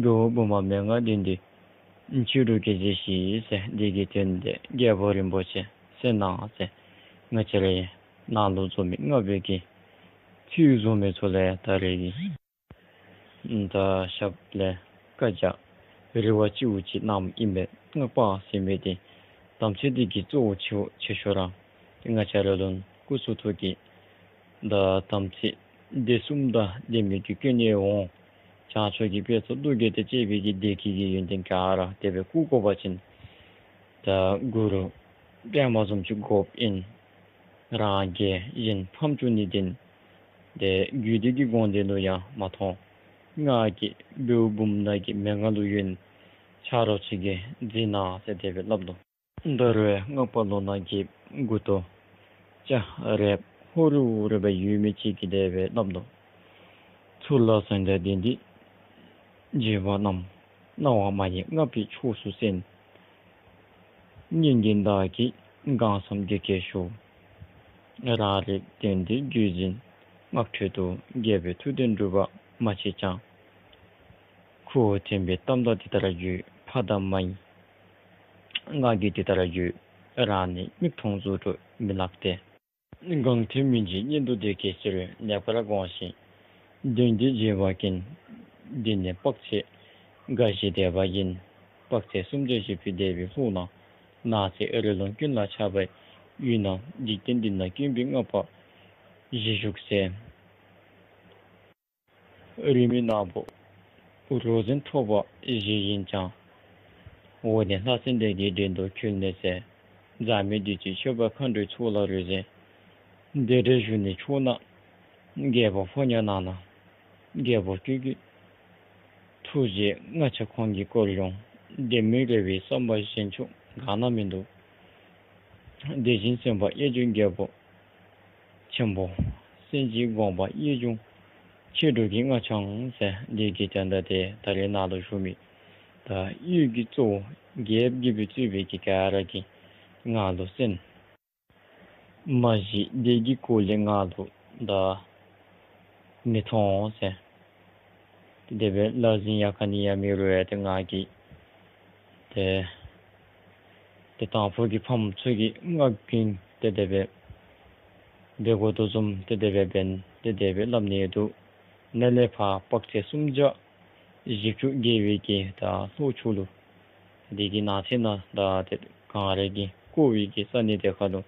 འགྲོ་བུ་མ་མན་ངག་འདི་འདི་ཕྱི་རུ་གི་མཛད་ཤིག་ཟེར། འདི་གི་དོན་དེ་རྒྱལ་པོ་རིན་པོ་ཆེ་གསན་གནང་ཟེར། ང་བཅས་རའི་ནང་ལུ་འཛོམས་མི་སྔགས་པའི་གི་ཚུལ་བཟུང་མི་ཚུ་ལས་ད་རེས་ཀྱི་ད་ཞབས་ལས་བཀའ་རྒྱ་རེ་བ་ཅིའུ་ཅིག་གནངམ་ཨིན་པས། སྔགས་པ་ཟེར་མི་དེ་དམ་ཚིག་འདི་གི་གཙོ་བོ་ཆེ་ཆེ་ཤོས་ར་ང་བཅས་ར་ལུ་སྐུ་གསུང་ཐུགས་ཀྱི་ད་དམ་ཚིག་སྡེ་གསུམ་དང་ལྡན་མི་གི་ཀུན་ནས་འོང་བྱང་ཕྱོགས་ཀྱི་དཔལ་མཚོ་ཀླུ་རྒྱལ་དང་བཅས་པའི་གི་བདེ་སྐྱིད་ཀྱི་ཡོན་ཏན་ག་ར་དེ་སྦེ་བཀུག་དགོ་པ་ཅིན་ད་གུ་རུ་པདྨ་བཟུམ་ཅིག་དགོཔ་ཨིན། རང་རྒྱལ་གཞན་ཕམ་བཅུག་ནི་འདི་ཏེ་རྒྱུད་སྡེ་གི་དགོངས་དོན་ལུ་ཡང་མ་མཐོང་། ང་གིས་བེའུ་བུམོ་ནང་གི་མན་ངག་ལུ་ཡོན་ཆ་རོགས་ཅིག་གིས་མཛད་གནང་ཟེར་དེ་སྦེ་སླབ་ནུག། ད་རུང་སྔགས་པ་ལོ་ན་རྒས་མགུ་ཏོ་སྐྱ་རེངམོ་ཧོ་རུ་རུ་སྦེ་ཡོད་མི་ཅིག་གིས་དེ་སྦེ་སླབ་ནུག། ཚུར་ལ་གསན་དང་དོན་འདི་བརྗེད་པ་རྣམས། སྣང་བ་མ་ཡེངས་སྔགས་པའི་ཕྱོགས་སུ་གསན། སྙན་བརྒྱུད་བདག་གིས་གང་བསམ་དེ་སྐད་ཞུ། རང་རིག་དོན་འདི་བརྗོད་ཟིན་སྔགས་ཁྲོད་དུ། རྒྱལ་པོའི་ཐུགས་དོན་སྒྲུབ་པ་མ་མཆིས་ཀྱང་། ཁུ་བོ་འཐེན་པའི་གཏམ་དག་འདི་ལྟར་བརྗོད། ཕ་དང་མ་ཡི་ངག་གིས་འདི་ལྟར་བརྗོད། རང་ནི་མིག་མཐོང་གཟུགས་སྒྲུབ་མི་ལགས་ཏེ། གང་ཐོས་མི་འཇིགས་སྙན་དུ་དེ་སྐད་ཕྱིར། ལེགས་པར་དགོངས་ཤིག་དོན་འདི་བརྗེད་པ་ཀུན། འདི་ནི་དཔག་ཚད་འགའ་ཞིག་འདས་པ་ཡིན། དཔག་ཚད་སུམ་བརྒྱ་བཞི་བཅུ་འདས་པའི་ལྷོ་ན། ནགས་ཚལ་རི་ཀླུང་ཀུན་ལ་ཁྱབ་པའི་ཡུལ་ན། འཇིག་རྟེན་འདི་ན་དཀོན་པའི་སྔགས་པ་བཞི་བཞུགས་ཟེར། རིས་མེད་ནག་པོ་རོ་འཛིན་ཐོགས་པ་བཞི་ཡིན་ཀྱང་། འོ་ནི་ལྷ་སྲིན་སྡེ་བརྒྱད་བྲན་དུ་འཁོལ་ནས་ཟེར། མཛངས་མི་བདུད་རྩི་མཆོད་པ་མཁའ་འགྲོའི་ཚོགས་ལ་རོལ་ཟེར། དེ་འདྲའི་བཞུགས་གནས་ཕྱོགས་ན་རྒྱལ་པོ་ཕོ་ཉ་ནང་ན། རྒྱལ་པོ་ཁྱོད་ཀྱི་ཐུགས་རྗེ་མངའ་ཆེ་ཁོང་གིས་བསྐོར་ཡོང་། དེ་མིན་རེ་བའི་བསམ་པ་གཞན་ཕྱོགས་གང་ན་མི་འདུག། དེ་བཞིན་སེམས་དཔའ་གཡས་བྱུང་རྒྱལ་པོ་ཆེན་པོ། སེང་གེའི་དགོངས་པ་གཡས་བྱུང་མཁས་གྲུབ་ཀྱི་མངའ་འཆང་ཟེར། འདི་གི་དོན་དག་དེ་ད་རེས་ནཱ་ལུ་ཞུ་མི་ད་གཡུས་ཀྱི་གཙོ་བོ་རྒྱལཔོ་གིས་སྦེ་གཙོས་པའི་གི་ག་ར་གིས་ང་ལུ་གསན། མ་གཞི་དེ་གི་སྐོར་ལས་ང་ལུ་ད་མི་མཐོང་ཟེར། དེ་སྦེ་ལ་ཟིན་ཡ་ག་ནི་ཡང་མེད་རུང་ཡང་ཏེ་ང་གིས་ཏེ་ཏེ་དང་ཕུ་གི་ཕམ་ཚུ་གི་སྔགས་ཀྱིས་ཏེ་དེ་སྦེ་འབད་དགོ་དོ་བཟུམ་ཏེ་དེ་སྦེ་འབད་ཏེ་དེ་སྦེ་སླབ་ནི་འདུག། ནཱ་ལས་ཕར་དཔག་ཚད་སུམ་བརྒྱ་བཞི་བཅུ་བརྒལ་བའི་གི་ད་ལྷོ་ཕྱོགས་ལུ་དེ་གི་ནང་ཚན་ན་ད་ཏེ་གངས་རི་གི་བསྐོར་བའི་གི་ས་གནས་དེ་ཁ་ལུ་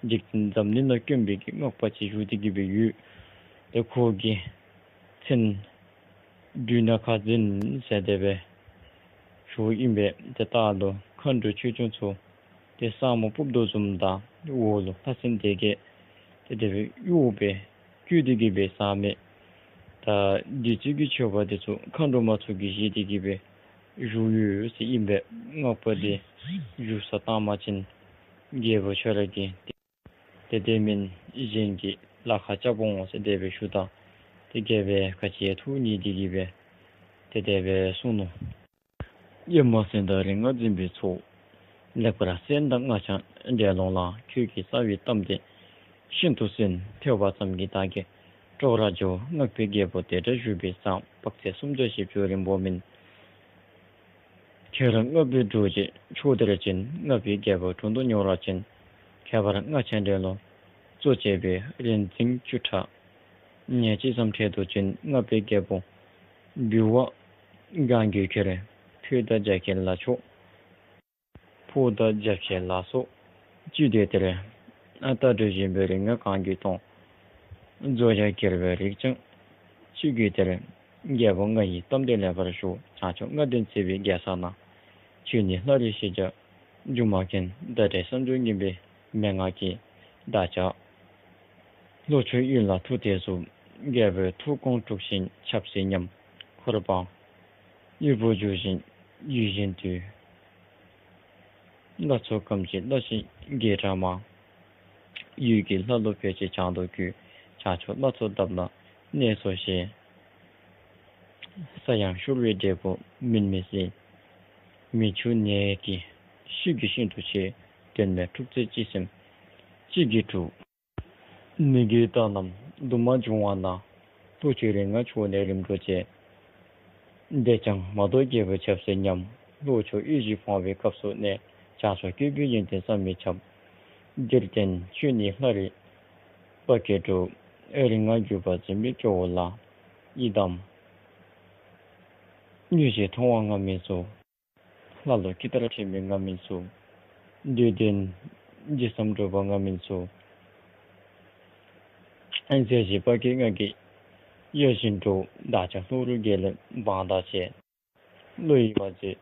འཇིག་རྟེན་འཛམ་གླིང་ན་དཀོན་པའི་གི་སྔགས་པ་ཅིག་བཞུགས་ཏེ་གི་སྦེ་ཡོད། ཏེ་ཁོ་གི་མཚན་སྦྲུལ་ནག་ཁ་འཛིན་ཟེར་དེ་སྦེ་ཞུཝ་ཨིན་པས། ཏེ་ད་ལྟོ་མཁའ་འགྲོ་ཆོས་སྐྱོང་ཚུ་ཏེ་ས་མོ་སྤུབ་དོ་བཟུམ་དང་འོག་ལུ་ལྷ་སྲིན་སྡེ་བརྒྱད་ཏེ་དེ་སྦེ་གཡོ་སྦེ་བཀོད་དེ་གི་སྦེ་ས་མེད། ད་བདུད་རྩི་གི་མཆོད་པ་དེ་ཚུ་མཁའ་འགྲོ་མ་ཚུ་གིས་བཞེས་ཏེ་གི་སྦེ་བཞུགས་ཡོད་ཟེར་ཨིན་པས། སྔགས་པ་དེ་བཞུགས་ས་བཏང་པ་ཅིན་རྒྱལ་པོ་ཁྱོད་ར་གིས་ ཏེ་དེ་མེན་གཞན་གྱི་ལཱ་ཁག་རྐྱབ་འོང་ཟེར་དེ་སྦེ་ཞུཝ་ད་ཏེ་རྒྱལ་པོ་ག་ཅི་ཐུགས་མཉེས་ཏེ་གི་སྦེ་ཏེ་དེ་སྦེ་གསུངས་ནུག། ཨེ་མ་གསན་དང་རིགས་ལྔ་འཛིན་པའི་ཚོགས། ལེགས་པར་གསན་དང་སྔགས་འཆང་འདྲེ་ལོང་ལ། ཁྱོད་ཀྱི་རྩ་བའི་གཏམ་དེ་ཤིན་ཏུ་གསན། ཐོས་པ་ཙམ་གྱིས་བདག་གི་སྲོག་ར་འཇོ། སྔགས་པའི་རྒྱལ་པོ་དེ་འདྲ་བཞུགས་པའི་ས། དཔག་ཚད་སུམ་བརྒྱ་བཞི་བཅུ་རིང་པོ་མིན། ཁྱོད་རང་སྔགས་པའི་འགྲོ་བྱེད་ཕྱོགས་དེར་ཕྱིན། སྔགས་པའི་རྒྱལ་པོ་དྲུང་དུ་སྙོམས་ར་ཕྱིན། ཁྱད་པར་སྔགས་འཆང་འདྲེ་ལོང་གཙོ་བྱས་པའི་རིག་འཛིན་བཅུ་ཕྲག་ཉེར་གཅིག་ཙམ་འཕྲལ་དུ་བྱོན། སྔགས་པའི་རྒྱལ་པོ་འབུལ་བ་གང་དགོས་ཁྱེར། ཕུད་དང་རྒྱ་སྐྱེགས་ལ་སོགས། ཕོར་དང་རྒྱབ་ཆས་ལ་སོགས་ཅི་འདོད་དེར། ཨ་རྟ་སྒྲོལ་བཞིན་པའི་རིགས་ལྔ་གང་དགོས་གཏོང་། རྫོགས་བྱང་སྐྱེས་པའི་རིགས་ཀྱང་ཅི་དགོས་དེར། རྒྱལ་པོ་ང་ཡི་གཏམ་དེ་ལེགས་པར་ཞུ། བྱང་ཕྱོགས་ལྔ་ལྡན་བརྩེ་བའི་རྒྱལ་ས་ན། ཁྱོད་ནི་ལྷ་རིགས་ཤེས་བྱ་སྒྱུ་མ་མཁན། ཟླ་བྲལ་བསམ་སྦྱོར་ངན་པའི་མན་ངག་གིས། བདག་ཅག་ལྷོ་ཕྱོགས་ཡུལ་ལ་མཐུ་སྟེར་གསོལ། རྒྱལ་པོའི་ཐུགས་དགོངས་གྲུབ་ཞིང་ཆབ་སྲིད་ཉམས། འཁོར་དང་གཡོག་པོ་འཇུ་ཞིང་ཡིད་བཞིན་དུ། ལྷ་ཚོགས་སྐམ་ཅིང་ལྷ་ཞིང་རྒས་དྲགས་མ། ཡུལ་གྱི་ལྷ་ཀླུ་ཕལ་ཆེར་བྱང་དུ་རྒྱུག། བྱང་ཕྱོགས་ལྷ་ཚོགས་འདབས་ལ་གནས་སོ་ཞེས། ས་ཡང་ཤུར་བའི་འབྲས་བུ་སྨིན་མི་སྲིད། མི་ཕྱུགས་ནད་ཀྱི་ཤུགས་ཀྱིས་ཤིན་ཏུ་ཆེ། དོན་མེད་འཁྲུག་རྩོད་ཅི་སེམས་ཅི་གིས་འཁྲུགས། མི་དགེ་རྟགས་རྣམས་དུ་མ་བྱུང་བ་ན། ལྷོ་ཕྱོགས་རིགས་ལྔ་ཕྱོགས་ནས་རིམ་གྲོ་བྱེད། དེས་ཀྱང་མ་ཐོབ་རྒྱལ་པོའི་ཆབ་སྲིད་ཉམས། ལྷོ་ཕྱོགས་གཡུལ་ཞིང་སྤངས་པའི་སྐབས་སུ་གནས། བྱང་ཕྱོགས་སྐྱོབ་པའི་ཡོན་ཏན་བསམ་མི་ཁྱབ། འདིར་བརྟེན་ཁྱོད་ནི་ལྷ་རིགས་དཔའ་བརྒྱད་འགྲུབ། རིགས་ལྔ་བརྒྱུད་པ་འཛིན་པའི་སྐྱེ་བོ་ལ། ཡི་དམ་མངོན་ཤེས་མཐོང་བ་ང་མིན་སུ། ལྷ་ཀླུ་ཇི་ལྟར་ཁྲོས་མི་ང་མིན་སུ། འདོད་དོན་ཅི་བསམ་འགྲུབ་པ་ང་མིན་སུ། ཟས་བཅུད་དཔལ་གྱི་ང་གིས་གཡོ་ཞིང་འགྲུབ། བདག་ཅག་ལྷོ་རུ་རྒྱལ་བློན་འབངས་དང་བཅས། ཀླུ་ཡི་མ་མཛད་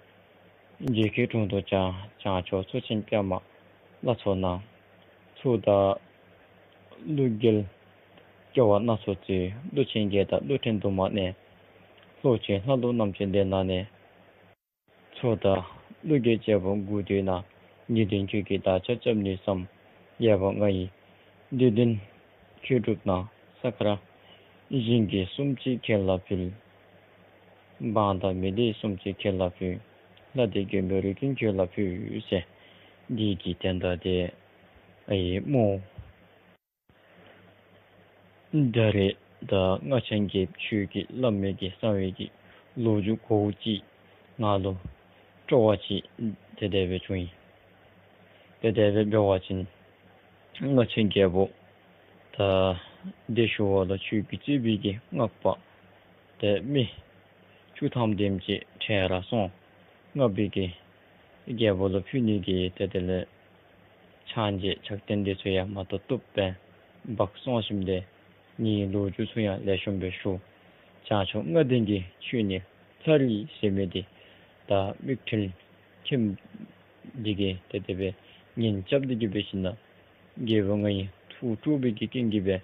རྗེ་ཁྱོད་དྲུང་དུ་བཅར། བྱང་ཕྱོགས་མཚོ་ཆེན་པདྨ་ལ་སོགས་ན། མཚོ་དང་ཀླུ་རྒྱལ་སྐྱེ་བ་སྣ་ཚོགས་བཙལ། ཀླུ་ཆེན་བརྒྱད་དང་ཀླུ་ཕྲན་དུ་མ་གནས། ལྷོ་ཕྱོགས་ལྷ་ཀླུ་རྣམས་ཀྱི་གདན་ན་གནས། མཚོ་དང་ཀླུ་རྒྱལ་བཅས་པ་དགོས་འདོད་ན། ངེས་དོན་ཁྱོད་ཀྱིས་བདག་ཅག་སྐྱབས་ནུས་སམ། རྒྱལ་པོ་ང་ཡི་འདོད་དོན་ཁྱོད་བསྒྲུབ་ན། ས་ཁར་ཞིང་གི་སུམ་ཅུ་ཁྱོད་ལ་ཕུལ། འབངས་དང་མི་སྡེ་སུམ་ཅུ་ཁྱོད་ལ་ཕུལ། ལྷ་སྡེ་དགོན་པའི་རིགས་ཀུན་ཁྱོད་ལ་ཕུལ་ཟེར། འདི་གི་དོན་དག་དེ་ཨེ་མོ། ད་རེས་ད་སྔགས་འཆང་རྒྱལཔོ་ཁྱོད་ཀྱིས་སླབ་མི་གི་གསང་བའི་གི་ལོ་རྒྱུས་གོ་ཅི་ང་ལུ་སྤྲོ་བ་ཅིག་དེ་དེ་སྦེ་བྱུང་ཡི། དེ་དེ་སྦེ་འབད་བ་ཅིན་སྔགས་འཆང་རྒྱལ་པོ་ད་དེ་ཞུ་བ་ལུ་ཁྱོད་ཀྱིས་གཙོས་པའི་གི་སྔགས་པ་དེ་མི་བཅུ་ཐམ་དེམ་ཅིག་ཁྲིད་ར་སོང་། སྔགས་པའི་གི་རྒྱལ་པོ་ལུ་ཕུལ་ནི་གི་དེ་དེ་ལས་ཕྱག་རྗེས་ཕྱག་རྟེན་དེ་ཚུ་ཡང་མ་ཐོབ་ཐོབ་སྦེ་འབག་སོང་ཞིནམ་ལས་ངེའི་ལོ་རྒྱུས་ཚུ་ཡང་ལེགས་ཤོམ་སྦེ་ཞུ། བྱང་ཕྱོགས་ལྔ་ལྡན་གྱི་ཁྱོད་ནི་ལྷ་རིགས་ཟེར་མི་དེ་ད་མིག་འཕྲུལ་མཁྱེན་འདི་གིས་དེ་དེ་སྦེ་ཉེན་རྐྱབ་སྟེ་གི་འབད་ཞིན་ན་རྒྱལ་པོ་ང་ཡི་ཐུགས་སྤྲོ་བའི་གི་རྐྱེན་གྱིས་སྦེ་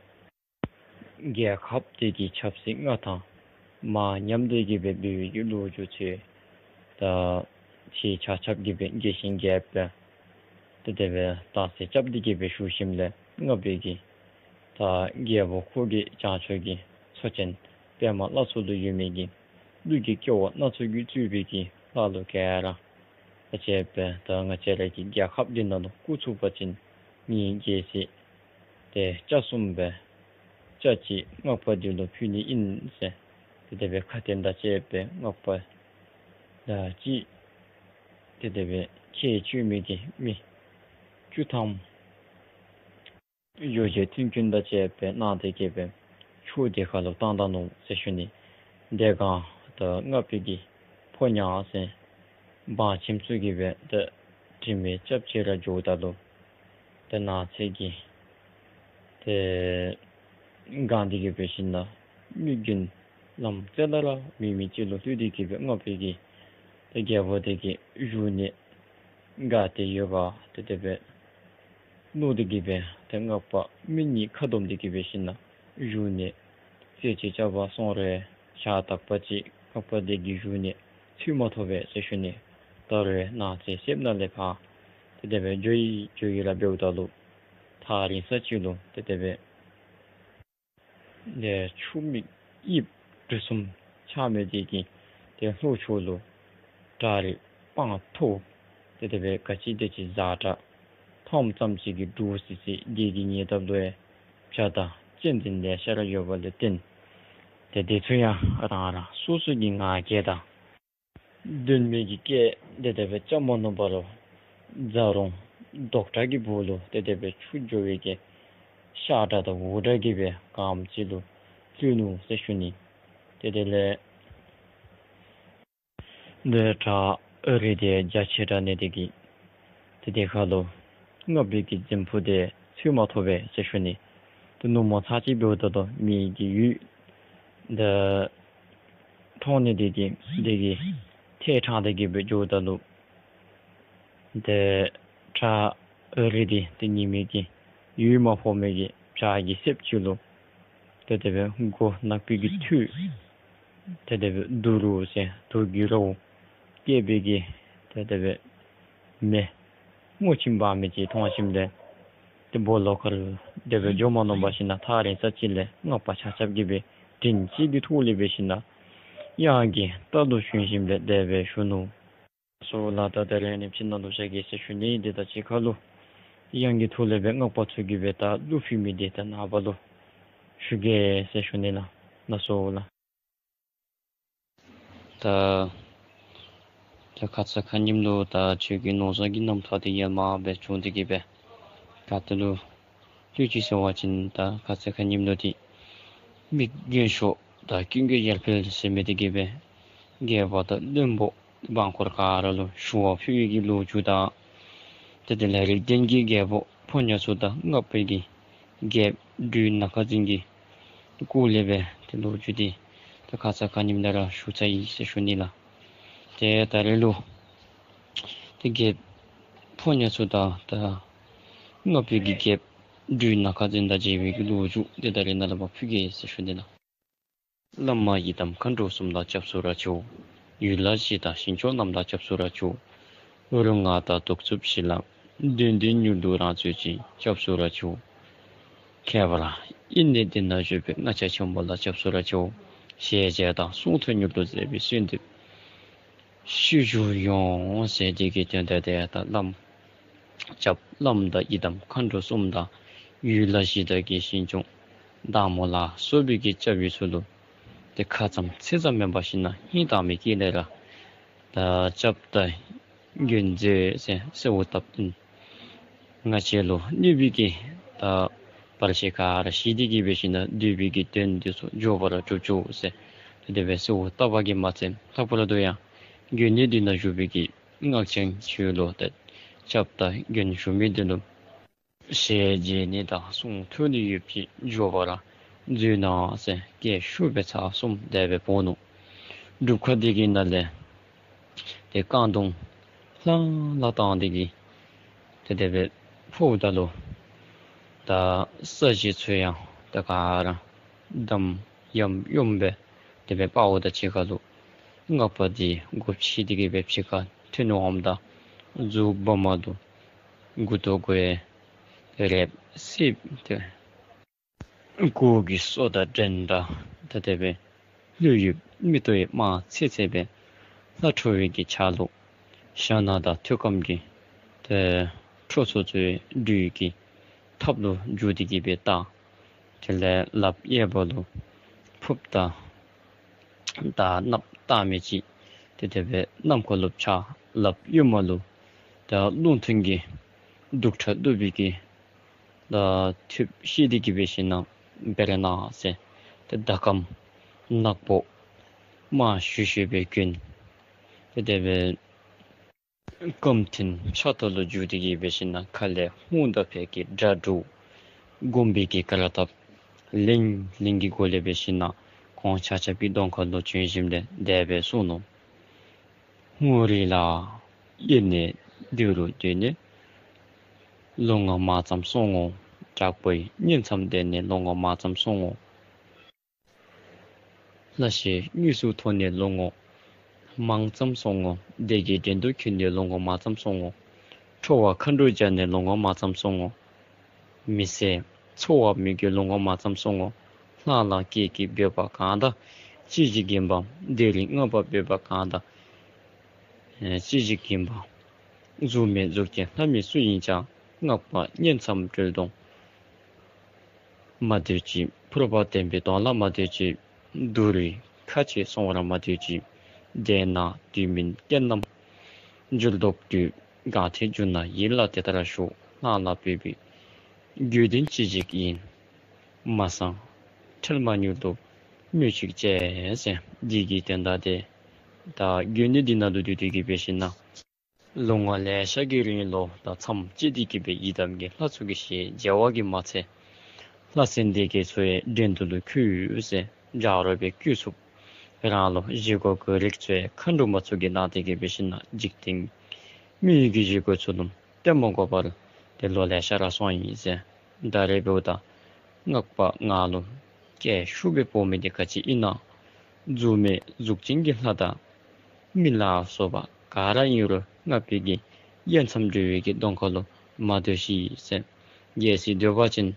རྒྱལ་ཁབ་དེ་གི་ཆབ་སྲིད་མངའ་ཐང་མ་ཉམས་ཏེ་གི་སྦེ་འབད་བའི་གི་ལོ་རྒྱུས་ཚུ་ད་ཁྱེད་ཆ་ཁྱབ་ཀྱིས་སྦེ་དགྱེས་ཤིང་དགྱེས་པའི་དེ་དེ་སྦེ་རྟགས་གསལ་རྐྱབ་སྟེ་གི་སྦེ་ཞུ་ཞིནམ་ལས་སྔགས་པའི་གི་ད་རྒྱལ་པོ་ཁོ་གིས་བྱང་ཕྱོགས་ཀྱི་མཚོ་ཆེན་པདྨ་ལ་སོགས་སུ་ཡོད་མི་གི་ཀླུ་གི་སྐྱེ་བོ་སྣ་ཚོགས་ཀྱིས་གཙོས་པའི་གི་ལྷ་ཀླུ་ག་ར་ད་བཅས་པའི་ད་ང་བཅས་ར་གི་རྒྱལ་ཁབ་འདི་ནང་ལུ་སྐུ་ཚུགས་པ་ཅིན་ངེའི་རྒྱལ་སྲིད་དེ་རྐྱབ་གསུམ་སྦེ་རྐྱབ་ཅིག་སྔགས་པ་འདི་ལུ་ཕུལ་ནི་ཨིན་ཟེར། དེ་དེ་སྦེ་ཁ་བཏོན་ད་བཅས་པའི་སྔགས་པ་ད་ཅིག་དེ་དེ་སྦེ་ཁྱད་ཆོས་མི་གི་མི་བཅུ་ཐམ་ཡོ་བྱད་མཐུན་རྐྱེན་དང་བཅས་པའི་གནང་སྟེ་གི་སྦེ་ཕྱོགས་དེ་ཁར་ལུ་བཏང་ད་ནུག་ཟེར་ཞུ་ནི། དེ་སྒང་ད་སྔགས་པའི་གི་ཕོ་ཉ་ཟེར་འབངས་ཁྱིམ་ཚུ་གིས་སྦེ་ད་དྲི་མེད་སྐྱབས་ཆེ་ར་འགྱོཝ་ད་ལུ་ད་ནགས་ཚལ་གྱི་ཏེ་སྒང་དེ་གི་འབད་ཞིན་ན་མི་རྒན་ལམ་རྩེ་ལས་ར་མེད་མི་ཅིག་ལུ་ལྷོད་དེ་གི་སྦེ་སྔགས་པའི་གི་ཏེ་རྒྱལ་པོ་དེ་གིས་བཞུགས་ནི་ག་ཏེ་ཡོད་ག་ཏེ་དེ་སྦེ་མནོ་སྟེ་གི་སྦེ་ཏེ་སྔགས་པ་མི་གཉིས་ཁ་བསྡོམས་ཏེ་གི་འབད་ཞིན་ན་བཞུགས་ནི་རྩེ་གཅིག་རྐྱབ་པར་སོང་རུང་ཞག་དག་པ་ཅིག་སྔགས་པ་དེ་གིས་བཞུགས་ནི་ཚུད་མ་ཐོབ་པས་ཟེར་ཞུ་ནི། ད་རུང་ནགས་ཚལ་གསེབ་ནང་ལས་ཕར་ཏེ་དེ་སྦེ་འགྱོ་ཡི་འགྱོ་ཡི་ར་འབདཝ་ད་ལུ་ ཐག་རིང་ས་ཅིག་ལུ་ཏེ་དེ་སྦེ་ཏེ་ཆུ་མིག་དབྱིབས་གྲུ་གསུམ་ཆགས་མི་དེ་གིས་ཏེ་ལྷོ་ཕྱོགས་ལུ་བྲག་རི་སྤང་མཐོ་ཏེ་དེ་སྦེ་ག་ཅི་དེ་ཅིག་ཛ་དྲག་མཐོངམ་ཙམ་ཅིག་གིས་འདྲོག་སི་སི་དེ་གི་ཉེ་འདབས་ལུ་ཡང་བྱ་དང་གཅན་གཟན་ལེ་ཤ་ར་ཡོད་པ་ལས་བརྟེན་ཏེ་དེ་ཚུ་ཡང་རང་རང་སོ་སོ་གི་ང་རྒྱལ་དང་དོན་མེད་ཀྱི་སྐད་དེ་དེ་སྦེ་རྐྱབ་མ་ནུམ་པར་རྫ་རོང་རྡོག་ཁྲ་གི་སྦུག་ལུ་ཏེ་དེ་སྦེ་ཆུ་འགྱོ་བའི་གི་ཤ་དྲག་དང་འུར་དྲག་གིས་སྦེ་གངམ་ཅིག་ལུ་ལྷོད་ནུག་ཟེར་ཞུ་ནི། ཏེ་དེ་ལས་ཏེ་བྲག་ཨ་རི་དེ་རྒྱ་ཆེ་དྲགས་ནི་དེ་གིས་ཏེ་དེ་ཁར་ལུ་སྔགས་པའི་གི་རྫིང་བུ་དེ་འཚོལ་མ་ཐོབ་པས་ཟེར་ཞུ་ནི། ཏེ་ནུབ་མོ་ཚར་གཅིག་འབདཝ་ད་ལུ་མི་གི་ཡུལ་དེ་མཐོང་ནི་དེ་གིས་དེ་གིས་ཐད་ཕྲང་སྟེ་གི་སྦེ་འགྱོཝ་ད་ལུ་ཏེ་བྲག་ཨ་རི་དེ་ཏེ་ཉི་མའི་གི་འོད་མ་ཕོག་མི་གི་བྱག་གི་གསེབ་ཅིག་ལུ་ཏེ་དེ་སྦེ་མགོ་ནག་པོའི་གི་ཐོད་ཏེ་དེ་སྦེ་དུག་རུ་ཟེར་དུག་གི་རྭཝ་བཀལ་བའི་གི་ཏེ་དེ་སྦེ་མེ་སྔོ་ཆེམ་འབར་མི་ཅིག་མཐོང་ཞིནམ་ལས་ཏེ་སྦོ་ལོགས་ཁར་དེ་སྦེ་འགྱོ་མ་ནུམ་པར་ཞིནམ་ལས་ཐག་རིང་ས་ཅིག་ལས་སྔགས་པ་ཆ་ཁྱབ་ཀྱིས་སྦེ་དྲིན་ཅན་གྱི་ཐོག་ལས་སྦེ་ཞིནམ་ལས་གཡང་གི་རྟ་ལུ་ཞོན་ཞིནམ་ལས་དེ་སྦེ་ཞུ་ནུག། སོ་ལགས། ད་ད་རིས་ཨ་ནེམ་ཅིག་ནང་ལུ་བཞག་གེ་ཟེར་ཞུ་ནི། དེ་དང་གཅིག་ཁར་ལུ་གཡང་གི་ཐོག་ལས་སྦེ་སྔགས་པ་ཚུ་གིས་སྦེ་ད་གླུ་ཕུལ་མི་དེ་ད་ནངས་པ་ལུ་ཞུ་གེ་ཟེར་ཞུ་ནི་ལགས། ལགས་སོ་ལགས། ད་ད་ཁ་ཙ་ཁ་ཉིནམ་ལུ་ད་ཆོས་ཀྱི་ནོར་བཟང་གི་རྣམ་ཐར་དེ་ཡར་མར་སྦེ་བྱུང་སྟེ་གི་སྦེ་ད་ད་ལུ་ལུ་ཅིག་ཟེར་བ་ཅིན་ད་ཁ་ཙ་ཁ་ཉིནམ་ལུ་ཏེ་མི་རྒན་ཤོས་དང་ཀུན་དགའ་ཡར་འཕེལ་ཟེར་མི་དེ་གིས་སྦེ་རྒྱལ་པོ་དང་བློན་པོ་འབངས་འཁོར་ག་ར་ལུ་ཞུ་བ་ཕུལ་བའི་གི་ལོ་རྒྱུས་དང་ཏེ་དེ་ལས་རིགས་ལྡན་གྱི་རྒྱལ་པོ་ཕོ་ཉ་ཚུ་དང་སྔགས་པའི་གི་རྒྱལཔོ་སྦྲུལ་ནག་ཁ་འཛིན་གྱི་སྐོར་ལས་སྦེ་ཏེ་ལོ་རྒྱུས་དེ་ད་ཁ་ཙ་ཁ་ཉིནམ་ལས་ར་ཞུ་ཚར་ཡི་ཟེར་ཞུ་ནི་ལགས། ཏེ་ད་རིས་ལུ་ཏེ་རྒྱལཔོ་ཕོ་ཉ་ཚུ་དང་ད་སྔགས་པའི་གི་རྒྱལཔོ་སྦྲུལ་ནག་ཁ་འཛིན་དང་མཇལ་བའི་གི་ལོ་རྒྱུས་དེ་ད་རིས་ནཱ་ལས་ཕར་ཕུལ་གེ་ཟེར་ཞུ་ནི་ལགས། བླ་མ་ཡི་དམ་མཁའ་འགྲོ་གསུམ་ལ་སྐྱབས་སུ་ར་མཆིའོ། ཡུལ་ལྷ་གཞི་བདག་ཞིང་སྐྱོང་རྣམས་ལ་སྐྱབས་སུ་ར་མཆིའོ། རུ་ང་དང་གདུག་རྩུབ་ཞི་ལ། གདོན་འདྲེ་མྱུར་དུ་རང་ཚུལ་གྱིས། སྐྱབས་སུ་ར་མཆིའོ། ཁྱད་པར་དབེན་གནས་འདི་ན་བཞུགས་པའི་སྔགས་ཆེན་ཆེན་པོ་ལ་སྐྱབས་སུ་ར་མཆིའོ། ཞལ་མཇལ་དང་གསུང་ཐོས་མྱུར་དུ་མཛད་པའི་གསོལ་འདེབས་ཞུ་ཞུ་ཡོང་ཟེར་དེ་གི་དོན་དག་དེ་ད་བླམ་སྐྱབས་བླམ་དང་ཡི་དམ་མཁའ་འགྲོ་གསུམ་དང་ཡུལ་ལྷ་གཞི་བདག་གི་ཞིང་སྐྱོང་བདག་མོ་ལ་སོགས་པའི་གི་སྐྱབས་ཡུལ་ཚུ་ལུ་ཏེ་ཁ་ཙམ་ཚིག་ཙམ་མེན་པར་ཞིནམ་ལས་སྙིང་གཏམ་མི་གི་ལས་ར་ད་སྐྱབས་དང་མགོན་མཛོད་ཟེར་གསོལཝ་བཏབ་ཨིན། ང་བཅས་ལུ་གནོད་པའི་གི་ད་བར་ཆད་ག་ར་ཞི་སྟེ་གི་སྦེ་ཞིནམ་ལས་འདོད་པའི་གི་དོན་དེ་ཚུ་མགྱོགས་པ་ར་འགྲུབ་ཅིག་ཟེར་དེ་དེ་སྦེ་གསོལཝ་བཏབ་པ་གིས་མ་ཚད་ལྷག་པར་དུ་ཡང་དགོན་གནས་འདི་ན་བཞུགས་པའི་གི་སྔགས་ཆེན་ཚུ་ལུ་ད་སྐྱབས་དང་མགོན་ཞུ་མི་དེ་ལུ་ཞལ་མཇལ་ནི་དང་གསུང་ཐོས་ནི་ཡོདཔ་ཅིག་མགྱོགས་པ་ར་མཛད་གནང་ཟེར་སྐད་ཤུགས་སྦེ་ཚར་གསུམ་དེ་སྦེ་འབོ་ནུག། སྒྲུབ་ཁང་དེ་གི་ནང་ལས་ཏེ་རྐང་དུང་ལྷང་ལྷང་བཏང་སྟེ་གི་ཏེ་དེ་སྦེ་འཕུཝ་ད་ལུ་ད་ས་གཞི་ཚུ་ཡང་ད་ག་ར་དམ་ཡམ་ཡོམ་སྦེ་དེ་སྦེ་འབདཝ་དང་གཅིག་ཁར་ལུ་སྔགས་པ་དེ་སྒོ་ཕྱེ་སྟེ་གི་སྦེ་ཕྱི་ཁར་ཐོན་འོངམ་ད་གཟུགས་བ་མ་དུ་མགུ་ཏོ་གོ་ཡེ་རེག་སིབ་ཏེ་གོ་གི་སོ་དང་འགྲན་ད་ད་དེ་སྦེ་ལྷོད་ཡུད་མིག་ཏོ་ཡང་དམར་ཚེར་ཚེར་སྦེ་ལྷ་ཁྲོ་བོའི་གི་ཆ་ལུགས་ཞྭ་ནག་དང་ཐོད་སྐམ་གྱི་ཏེ་ཁྲོ་ཚུ་ཚུ་སྦྲུལ་གྱི་ཐབ་ལུ་འགྱུར་ཏེ་གི་སྦེ་བལྟ། དེ་ལས་ལགཔ་གཡས་པ་ལུ་ཕུརཔ་དང་ད་ནགཔ་བཏགས་མི་ཅིག་ཏེ་དེ་སྦེ་ནམ་མཁའ་ལུ་ཕྱར། ལགཔ་གཡོན་མ་ལུ་ད་རླུང་ཐུང་གི་གདུག་ཁྲ་གདུག་པའི་གི་ད་ཐོདཔ་བཤེད་དེ་གི་སྦེ་ཞིནམ་ལས་བེར་ནག་ཟེར་ཏེ་ཟླ་གམ་ནག་པོ་དམར་ཤུད་ཤུད་སྦེ་གྱོན། ཏེ་དེ་སྦེ་སྐམ་ཐང་ཕྱག་ཏོ་ལུ་འཇུ་སྟེ་གི་སྦེ་ཞིནམ་ལས་ཁ་ལས་ཧཱུྃ་དང་ཕཊ་ཀྱི་སྒྲ་སྒྲོག། སྒོམ་པའི་གི་གར་སྟབས་ལིང་ལིང་གི་སྒོ་ལས་སྦེ་ཞིནམ་ལས་ཁོང་ཆ་ཁྱབ་ཀྱི་གདོང་ཁ་ལུ་བྱོན་ཞིནམ་ལས་དེ་སྦེ་གསུངས་ནུག། སྔོ་རིལ་ལ་གཡོན་ནས་སྡོད་རུང་སྡོད་ནས་ལོ་ངོ་མང་ཙམ་སོང་ངོ་། དྲག་པོའི་གཉེན་མཚམས་དེ་ནས་ལོ་ངོ་མང་ཙམ་སོང་ངོ་། ལྷ་ཞལ་དངོས་སུ་མཐོང་ནས་ལོ་ངོ་མང་ཙམ་སོང་ངོ་། སྡེ་དགེ་འགྲན་བསྡུར་འཁྱོལ་ནས་ལོ་ངོ་མང་ཙམ་སོང་ངོ་། ཁྲོ་བོ་མཁའ་འགྲོ་མཇལ་ནས་ལོ་ངོ་མང་ཙམ་སོང་ངོ་ མི་ཟད་འཚོ་བ་མི་དགེ་ལོང་བ་མ་བརྩམས་སོང་ངོ་། ལྷག་ལྷག་སྐྱེས་ཀྱིས་འབོད་པ་གང་དག་ཅི་ཞིག་ཡིན་པ། དེ་རིང་བསྔགས་པ་འབོད་པ་གང་དག་ཨེ་ཅི་ཞིག་ཡིན་པ། གཟུགས་མེད་གཟུགས་ཅན་ལྷ་མིན་སུ་ཡིན་ཀྱང་། བསྔགས་པ་སྙན་ཙམ་སྒྲོལ་གདོང་མ་འདོད་ཅིག། ཕུར་པ་ལྡན་པའི་གདོང་ལ་མ་འདོད་ཅིག། དུར་བའི་ཁ་ཕྱེ་སོང་བར་མ་འདོད་ཅིག། དེས་ན་དུས་མིན་རྐྱེན་རྣམས་འགྱུར་ལྡོག་དུས། གང་དེ་འབྱུང་ན་ཡིད་ལ་དེ་ལྟར་ཞུགས། ལྷག་ལྷག་འབོད་པའི་དགོས་དོན་ཅི་ཞིག་ཡིན། མ་གསང་ཁྲེལ་མ་མྱུར་དུ་སྨོས་ཅིག་ཅེས་ཟེར། འདི་གི་དོན་དག་དེ་ད་དགོས་ནི་འདི་ནང་དུ་བསྡུས་ཏེ་གི་འབད་ཞིན་ན་ལོ་ངོ་ལེ་ཤ་གི་རིང་ལུ་ད་མཚམས་བཅད་དེ་གི་སྦེ་ཡི་དམ་གྱི་ལྷ་ཚུ་གི་ཞལ་མཇལ་བ་གིས་མ་ཚད་ལྷ་སྲིན་སྡེ་བརྒྱད་ཚུ་ཡང་བྲན་དུ་ལུ་ཁུར་ཟེར་ཇ་རོ་སྦེ་བཀོད་ཚུགས། རང་ལུ་བཞེས་སྒོ་གི་རིགས་ཚུ་ཡང་མཁའ་འགྲོ་མ་ཚུ་གིས་གནང་སྟེ་གི་འབད་ཞིན་ན་འཇིག་རྟེན་མི་ཡུལ་གྱི་བཞེས་སྒོ་ཚུ་ལུ་སྟོན་མ་དགོ་པར་ཏེ་ལོ་ལེ་ཤ་ར་སོང་ཡི་ཟེར། ད་རེས་འབདཝ་ད་སྔགས་པ་ང་ལུ་སྐད་ཤུགས་སྦེ་འབོ་མི་འདི་ག་ཅི་ཨིན་ན། གཟུགས་མེད་གཟུགས་ཅན་གྱི་ལྷ་དང་མི་ལ་སོགས་པ་ག་ར་ཨིན་རུང་བསྔགས་པའི་གི་སྙན་ཙམ་སྒྲོལ་བའི་གི་གདོང་ཁ་ལུ་མ་འདོད་ཅི་ཟེར། གལ་སྲིད་འདོད་པ་ཅིན་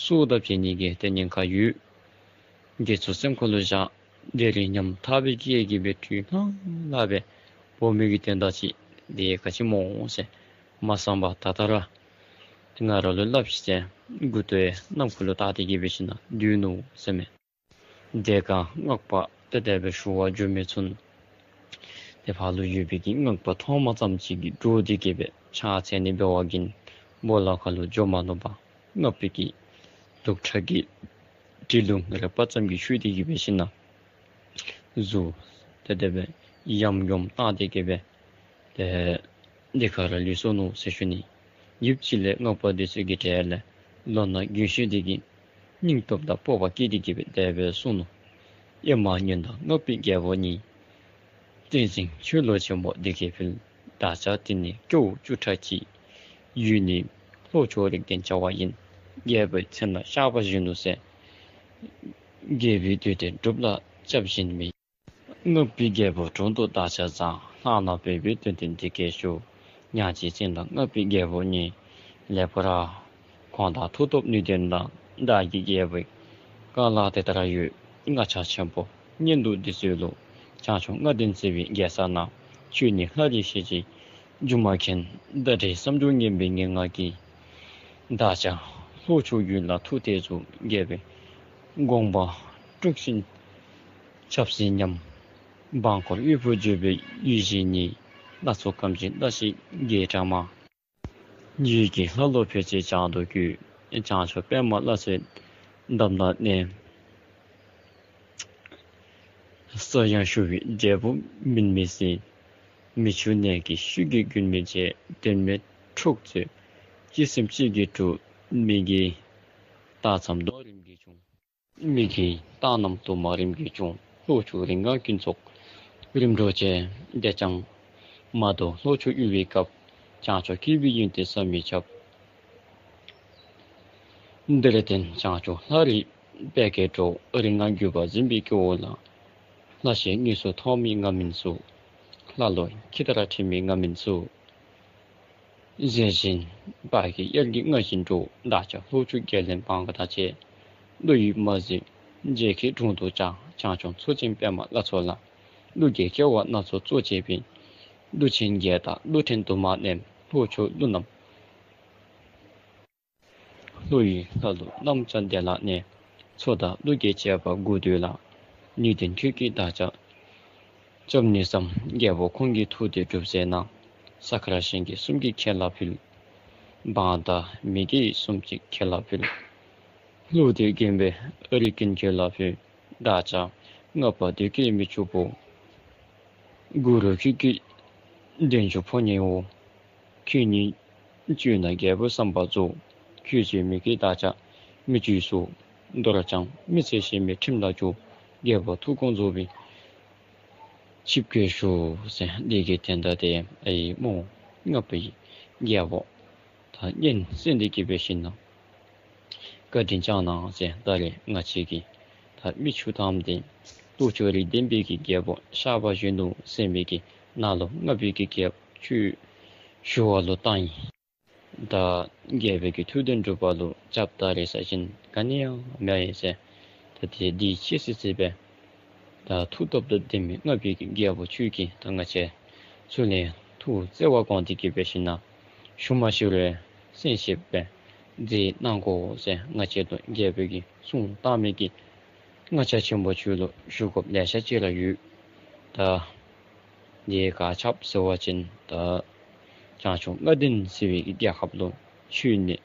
སྲོག་དང་ཕྱད་ནི་གི་ཏེ་ཉེན་ཁ་ཡོད། དེ་ཚུ་སེམས་ཁ་ལུ་བཞག། དེ་རིང་ཉམ་ཐག་པའི་སྐད་ཀྱིས་སྦེ་ཁྲུས་ལྷང་ལྷང་སྦེ་འབོ་མི་གི་དོན་དག་ཅིག་དེ་ག་ཅི་སྨོ་ཟེར་མ་གསང་པར་ད་ལྟོ་ར་ང་ར་ལུ་སླབ་ཤིག་ཟེར་མགུ་ཏོ་ཡང་ནམ་མཁའ་ལུ་བཏགས་ཏེ་གི་འབད་ཞིན་ན་སྡོད་ནུག་ཟེར་མས། དེ་ཁར་སྔགས་པ་ཏེ་དེ་སྦེ་ཞུ་བར་འགྱོ་མི་ཚུན་ཏེ་ཕར་ལུ་ཡོད་པའི་གི་སྔགས་པ་མཐོང་མ་ཙམ་ཅིག་གིས་འདྲོག་སྟེ་གི་སྦེ་ཕྱག་འཚལ་ནི་འབད་བ་ཅིན་སྦོ་ལོགས་ཁ་ལུ་འགྱོ་མ་ནུམ་པར་སྔགས་པའི་གི་དུག་ཁྲག་གི་དྲི་རླུང་རེག་པ་ཙམ་གྱིས་ཤུགས་ཏེ་གི་འབད་ཞིན་ན་གཟུགས་ཏེ་དེ་སྦེ་ཡམ་ཡོམ་བཏང་སྟེ་གི་སྦེ་ཏེ་འདི་ཁར་ལུས་སོ་ནུག་ཟེར་ཞུ་ནི། ཡུདཔ་ཅིག་ལས་སྔགས་པ་འདི་ཚུ་གི་གྲལ་ལས་ལོ་ན་རྒན་ཤོས་འདི་གིས་སྙིང་སྟོབས་དང་སྤོབས་པ་བསྐྱེད་དེ་གི་སྦེ་དེ་སྦེ་གསུངས་ནུག། ཨེ་མ་ཉོན་དང་སྔགས་པའི་རྒྱལ་པོ་ཉིད། བསྟན་འཛིན་ཆོས་བློ་ཆེན་པོ་འདི་སྐད་ཕུལ། བདག་ཅག་འདི་ནི་སྐྱེ་བོ་བཅུ་ཕྲག་གཅིག། ཡུལ་ནི་ལྷོ་ཕྱོགས་རིགས་ལྡན་བྱ་བ་ཡིན། རྒྱལ་པོའི་མཚན་ལ་བཤགས་པ་བཞེས་ནུག་ཟེར། རྒྱལ་པོའི་འདོད་དོན་སྒྲུབ་ལ་སྐྱབས་གཞན་མེད། སྔགས་པའི་རྒྱལ་པོ་དྲུང་དུ་བདག་ཅག་བཟང་། ལྷག་ལྷག་འབོད་པའི་དོན་དུ་འདི་སྐད་ཞུ། ཉག་གཅིག་ཅན་དང་སྔགས་པའི་རྒྱལ་པོ་ཉིད། ལེགས་པར་གོ་དང་མཐུ་སྟོབས་ནུས་ལྡན་ལ། བདག་གི་རྒྱལ་པོའི་བཀའ་ལ་དེ་ལྟར་ཡོད། སྔགས་འཆང་ཆེན་པོ་སྙན་དུ་འདི་གསོལ་ལོ། བྱང་ཕྱོགས་ལྔ་ལྡན་བརྩེ་བའི་རྒྱལ་ས་ན། ཁྱོད་ནི་ལྷ་རིགས་ཤེས་བྱའི་སྒྱུ་མ་མཁན། ཟླ་སྒྲིལ་བསམ་སྦྱོར་ངན་པའི་ངན་སྔགས་ཀྱིས། བདག་ཅག་ལྷོ་ཕྱོགས་ཡུལ་ལ་མཐུ་སྟེར་ཚུགས། རྒྱལ་པོའི་དགོངས་པ་དཀྲུགས་ཤིང་ཆབ་སྲིད་ཉམས། འབངས་འཁོར་དབུལ་པོར་འགྱུར་བའི་ཡུལ་གཞན་ཉིད། སྣ་ཚོགས་སྐམ་ཞིང་བརྡབ་གསིག་རྒྱས་གྲགས་མ། ཡུལ་གྱི་ལྷ་ལུ་ཕན་ཕྱིར་བྱང་དུ་བསྐྱོད། བྱང་ཕྱོགས་པདྨ་ལྷ་ཚོགས་འདབས་ལ་གནས། ས་ཡང་ཞུ་བའི་འབྲས་བུ་སྨིན་མི་སྲིད། མི་ཕྱུགས་ནད་ཀྱི་ཤུགས་ཀྱིས་རྒྱུན་མི་འཆད། དོན་མེད་འཁྲུག་རྩོད་གཅིག་སེམས་གཅིག་གིས་གྲུབ། མི་དགེ་རྟགས་ཙམ་སྡུག་རིམ་གྱིས་འབྱུང་། མི་དགེ་རྟགས་རྣམས་དུ་མ་རིམ་གྱིས་འབྱུང་། ལྷོ་ཕྱོགས་རིགས་ལྔ་ཀུན་ཚོགས་རིམ་གྲོ་བྱེད། དེ་ཙམ་མ་གཏོགས་ལྷོ་ཕྱོགས་དབུལ་བའི་སྐབས། བྱང་ཕྱོགས་མཁས་པའི་ཡོན་ཏན་བསམ་མི་ཁྱབ། འདིར་བརྟེན་བྱང་ཕྱོགས་ལྷ་རིགས་དཔལ་གྱིས་སྒྲོགས། རིགས་ལྔ་བརྒྱུད་པ་འཛིན་པའི་སྐྱེ་བོ་ལ། ལྷ་ཞལ་དངོས་སུ་མཐོང་མི་ང་མིན་སུ། ལྷ་ལུ་ཁྱི་ལྟར་ཁྲེལ་མི་ང་མིན་སུ། ཟེར་བཞིན་དཔལ་གྱི་དབྱར་གྱི་རྔ་བཞིན་སྒྲོགས། བདག་ཅག་ལྷོ་ཕྱོགས་རྒྱལ་བློན་འབངས་དག་བཅས། ཀླུ་ཡི་དམག་ཟིལ་འཇལ་མཁས་དྲུང་དུ་བཅར། བྱང་ཕྱོགས་མཚོ་ཆེན་པདྨ་ལྷ་ཚོགས་ལ། ཀླུ་རྒྱལ་སྐྱེ་བ་སྣ་ཚོགས་གཙོ་བྱས་པའི། ཀླུ་ཆེན་བརྒྱད་དང་ཀླུ་ཕྲན་དུ་མ་མནན། ལྷོ་ཕྱོགས་ཀླུ་རྣམས། ལྷོ་ཡི་ལྷ་ཀླུ་རྣམས་ཀྱང་དེ་ལ་གནས། མཚོ་དང་ཀླུ་རྒྱལ་བཅས་པ་དགོས་འདོད་ལ། ནུས་ལྡན་ཁྱོད་ཀྱིས་བདག་ཅག་སྐྱབས་ནི་བསམ། རྒྱལ་པོ་ཁོང་གི་ཐུགས་དེ་འགྲུབ་མཛད་ན། ས་དཀར་ཞིང་གི་གསུམ་གྱིས་ཁྱེད་ལ་ཕུལ། འབངས་དང་མི་དགེ་གསུམ་གྱིས་ཁྱེད་ལ་ཕུལ། ལྷོ་འདིར་དགོན་པའི་རིགས་ཀུན་ཁྱེད་ལ་ཕུལ། བདག་ཅག་སྔགས་པ་འདི་སྐད་མི་ཆུང་པོ། གུ་རུ་ཁྱོད་ཀྱིས་བདེ་མཆོག་ཕོ་ཉའོ། ཁྱོད་ཉིད་སྤྱོད་ན་རྒྱལ་པོའི་བསམ་པ་རྫོགས། ཁྱོད་ཚོའི་མི་དགེ་བདག་ཅག་མི་བཅོས་སོ། མདོར་ཀྱང་མི་ཚེ་གཞན་མི་ཁྲིམས་ལ་འཇུག། རྒྱལ་པོ་ཐུགས་དགོངས་རྫོགས་པའི་ཆིབས་བསྐྱོད་ཞུ་ཟེར། འདི་གི་དོན་དག་དེ་ཨེ་མོ་སྔགས་པའི་རྒྱལ་པོ་ད་སྙན་གསན་ཏེ་གི་འབད་ཞིན་ན་བཀའ་དྲིན་བསྐྱང་གནང་ཟེར། ད་རེས་ང་བཅས་ཀྱིས་ད་མི་ཆུང་ཐམ་དེ་ལྷོ་ཕྱོགས་རིགས་ལྡན་པའི་གི་རྒྱལ་པོ་བཤགས་པ་བཞེས་ནུག་ཟེར་མི་གི་ནང་ལུ་སྔགས་པའི་གི་རྒྱལཔོ་ཁྱོད་ཞུ་བ་ལུ་བཏང་ཡི། ད་རྒྱལ་པོའི་གི་ཐུགས་དོན་འགྲུབ་པ་ལུ་ རྐྱབ་ད་རེ་ས་ཅིན་ག་ནི་ཡང་མེད་ཟེར། ད་དེ་འདི་ཅི་སྲིད་སྲིད་པས། ད་མཐུ་སྟོབས་དང་ལྡན་མི་མངའ་བདག་གི་རྒྱལ་པོ་ཁྱོད་ཀྱིས་ད་ང་བཅས་ཚུ་ལས་ཐུགས་བརྩེ་བ་དགོངས་ཏེ་གི་འབད་ཞིན་ན་ཞུ་མ་ཞུ་རུང་གསན་ཤེས་པའི་རྗེས་གནང་དགོ་ཟེར་ང་བཅས་ལུ་རྒྱལ་པོ་གིས་གསུངས་བཏང་མི་གི་མངའ་བྱང་ཆེན་པོ་ཁྱོད་ལུ་ཞུ་དགོཔ་ལེ་ཤ་ཅིག་ར་ཡོད། ད་འདི་ག་ཅི་འབད་ཟེར་བ་ཅིན་ད་བྱང་ཕྱོགས་ལྔ་ལྡན་ཟེར་བའི་གི་རྒྱལ་ཁབ་ལུ་ཁྱོད་ནི་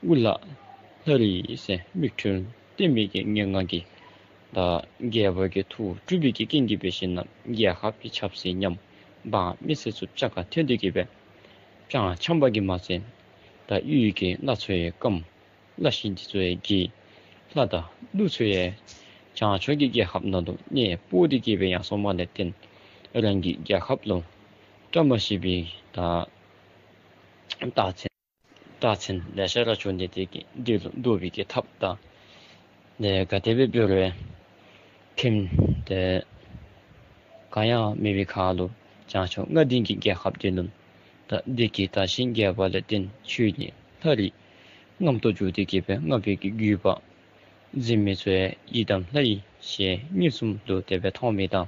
དབུ་བླ་ལྷ་རིགས་ཟེར་མིག་འཕྲུལ་ལྡན་མི་གི་ངན་སྔགས་ཀྱི་ད་རྒྱལ་པོ་གི་ཐུགས་སྒྲུབ་པའི་གི་རྐྱེན་གྱིས་འབད་ཞིན་ན་རྒྱལ་ཁབ་ཀྱི་ཆབ་སྲིད་ཉམས། འབངས་མི་སེར་ཚུ་ཅག་ཁར་ཐོན་ཏེ་གི་སྦེ་བྱང་ཆམ་པ་གིས་མ་ཚད་ད་གཡུས་ཀྱི་བླ་ཚུ་ཡང་སྐམ། བླ་ཞིང་འདི་ཚུ་ཡང་རྒས། ལྷ་དང་ཀླུ་ཚུ་ཡང་བྱང་ཕྱོགས་ཀྱི་རྒྱལ་ཁབ་ནང་ལུ་གནས་སྤོ་སྟེ་གི་སྦེ་ཡར་སོང་བ་ལས་བརྟེན་རང་གི་རྒྱལ་ཁབ་ལུ་བཀྲ་མ་ཤིས་པའི་ད་རྟགས་མཚན་རྟགས་མཚན་ལེ་ཤ་ར་བྱུང་ནི་དེ་གིས་འདི་ལུ་བཟློག་པའི་གི་ཐབས་དང་། ཏེ་ག་དེ་སྦེ་འབད་རུང་ཁྱིམ་ཏེ་ག་ཡང་མེད་པའི་ཁར་ལུ་བྱང་ཕྱོགས་ལྔ་ལྡན་གྱི་རྒྱལ་ཁབ་འདི་ལུ་ད་བདེ་སྐྱིད་དར་ཞིང་རྒྱས་པ་ལས་བརྟེན་ཁྱོད་ནི་ལྷ་རིགས་རྔམ་ཏོག་ཏོ་བརྒྱུད་དེ་གི་སྦེ་མངའ་བདག་གི་བརྒྱུད་པ་འཛིན་མི་ཚུ་ཡང་ཡི་དམ་ལྷ་ཡི་ཞལ་མངོན་སུམ་དུ་དེ་སྦེ་མཐོང་མི་དང་།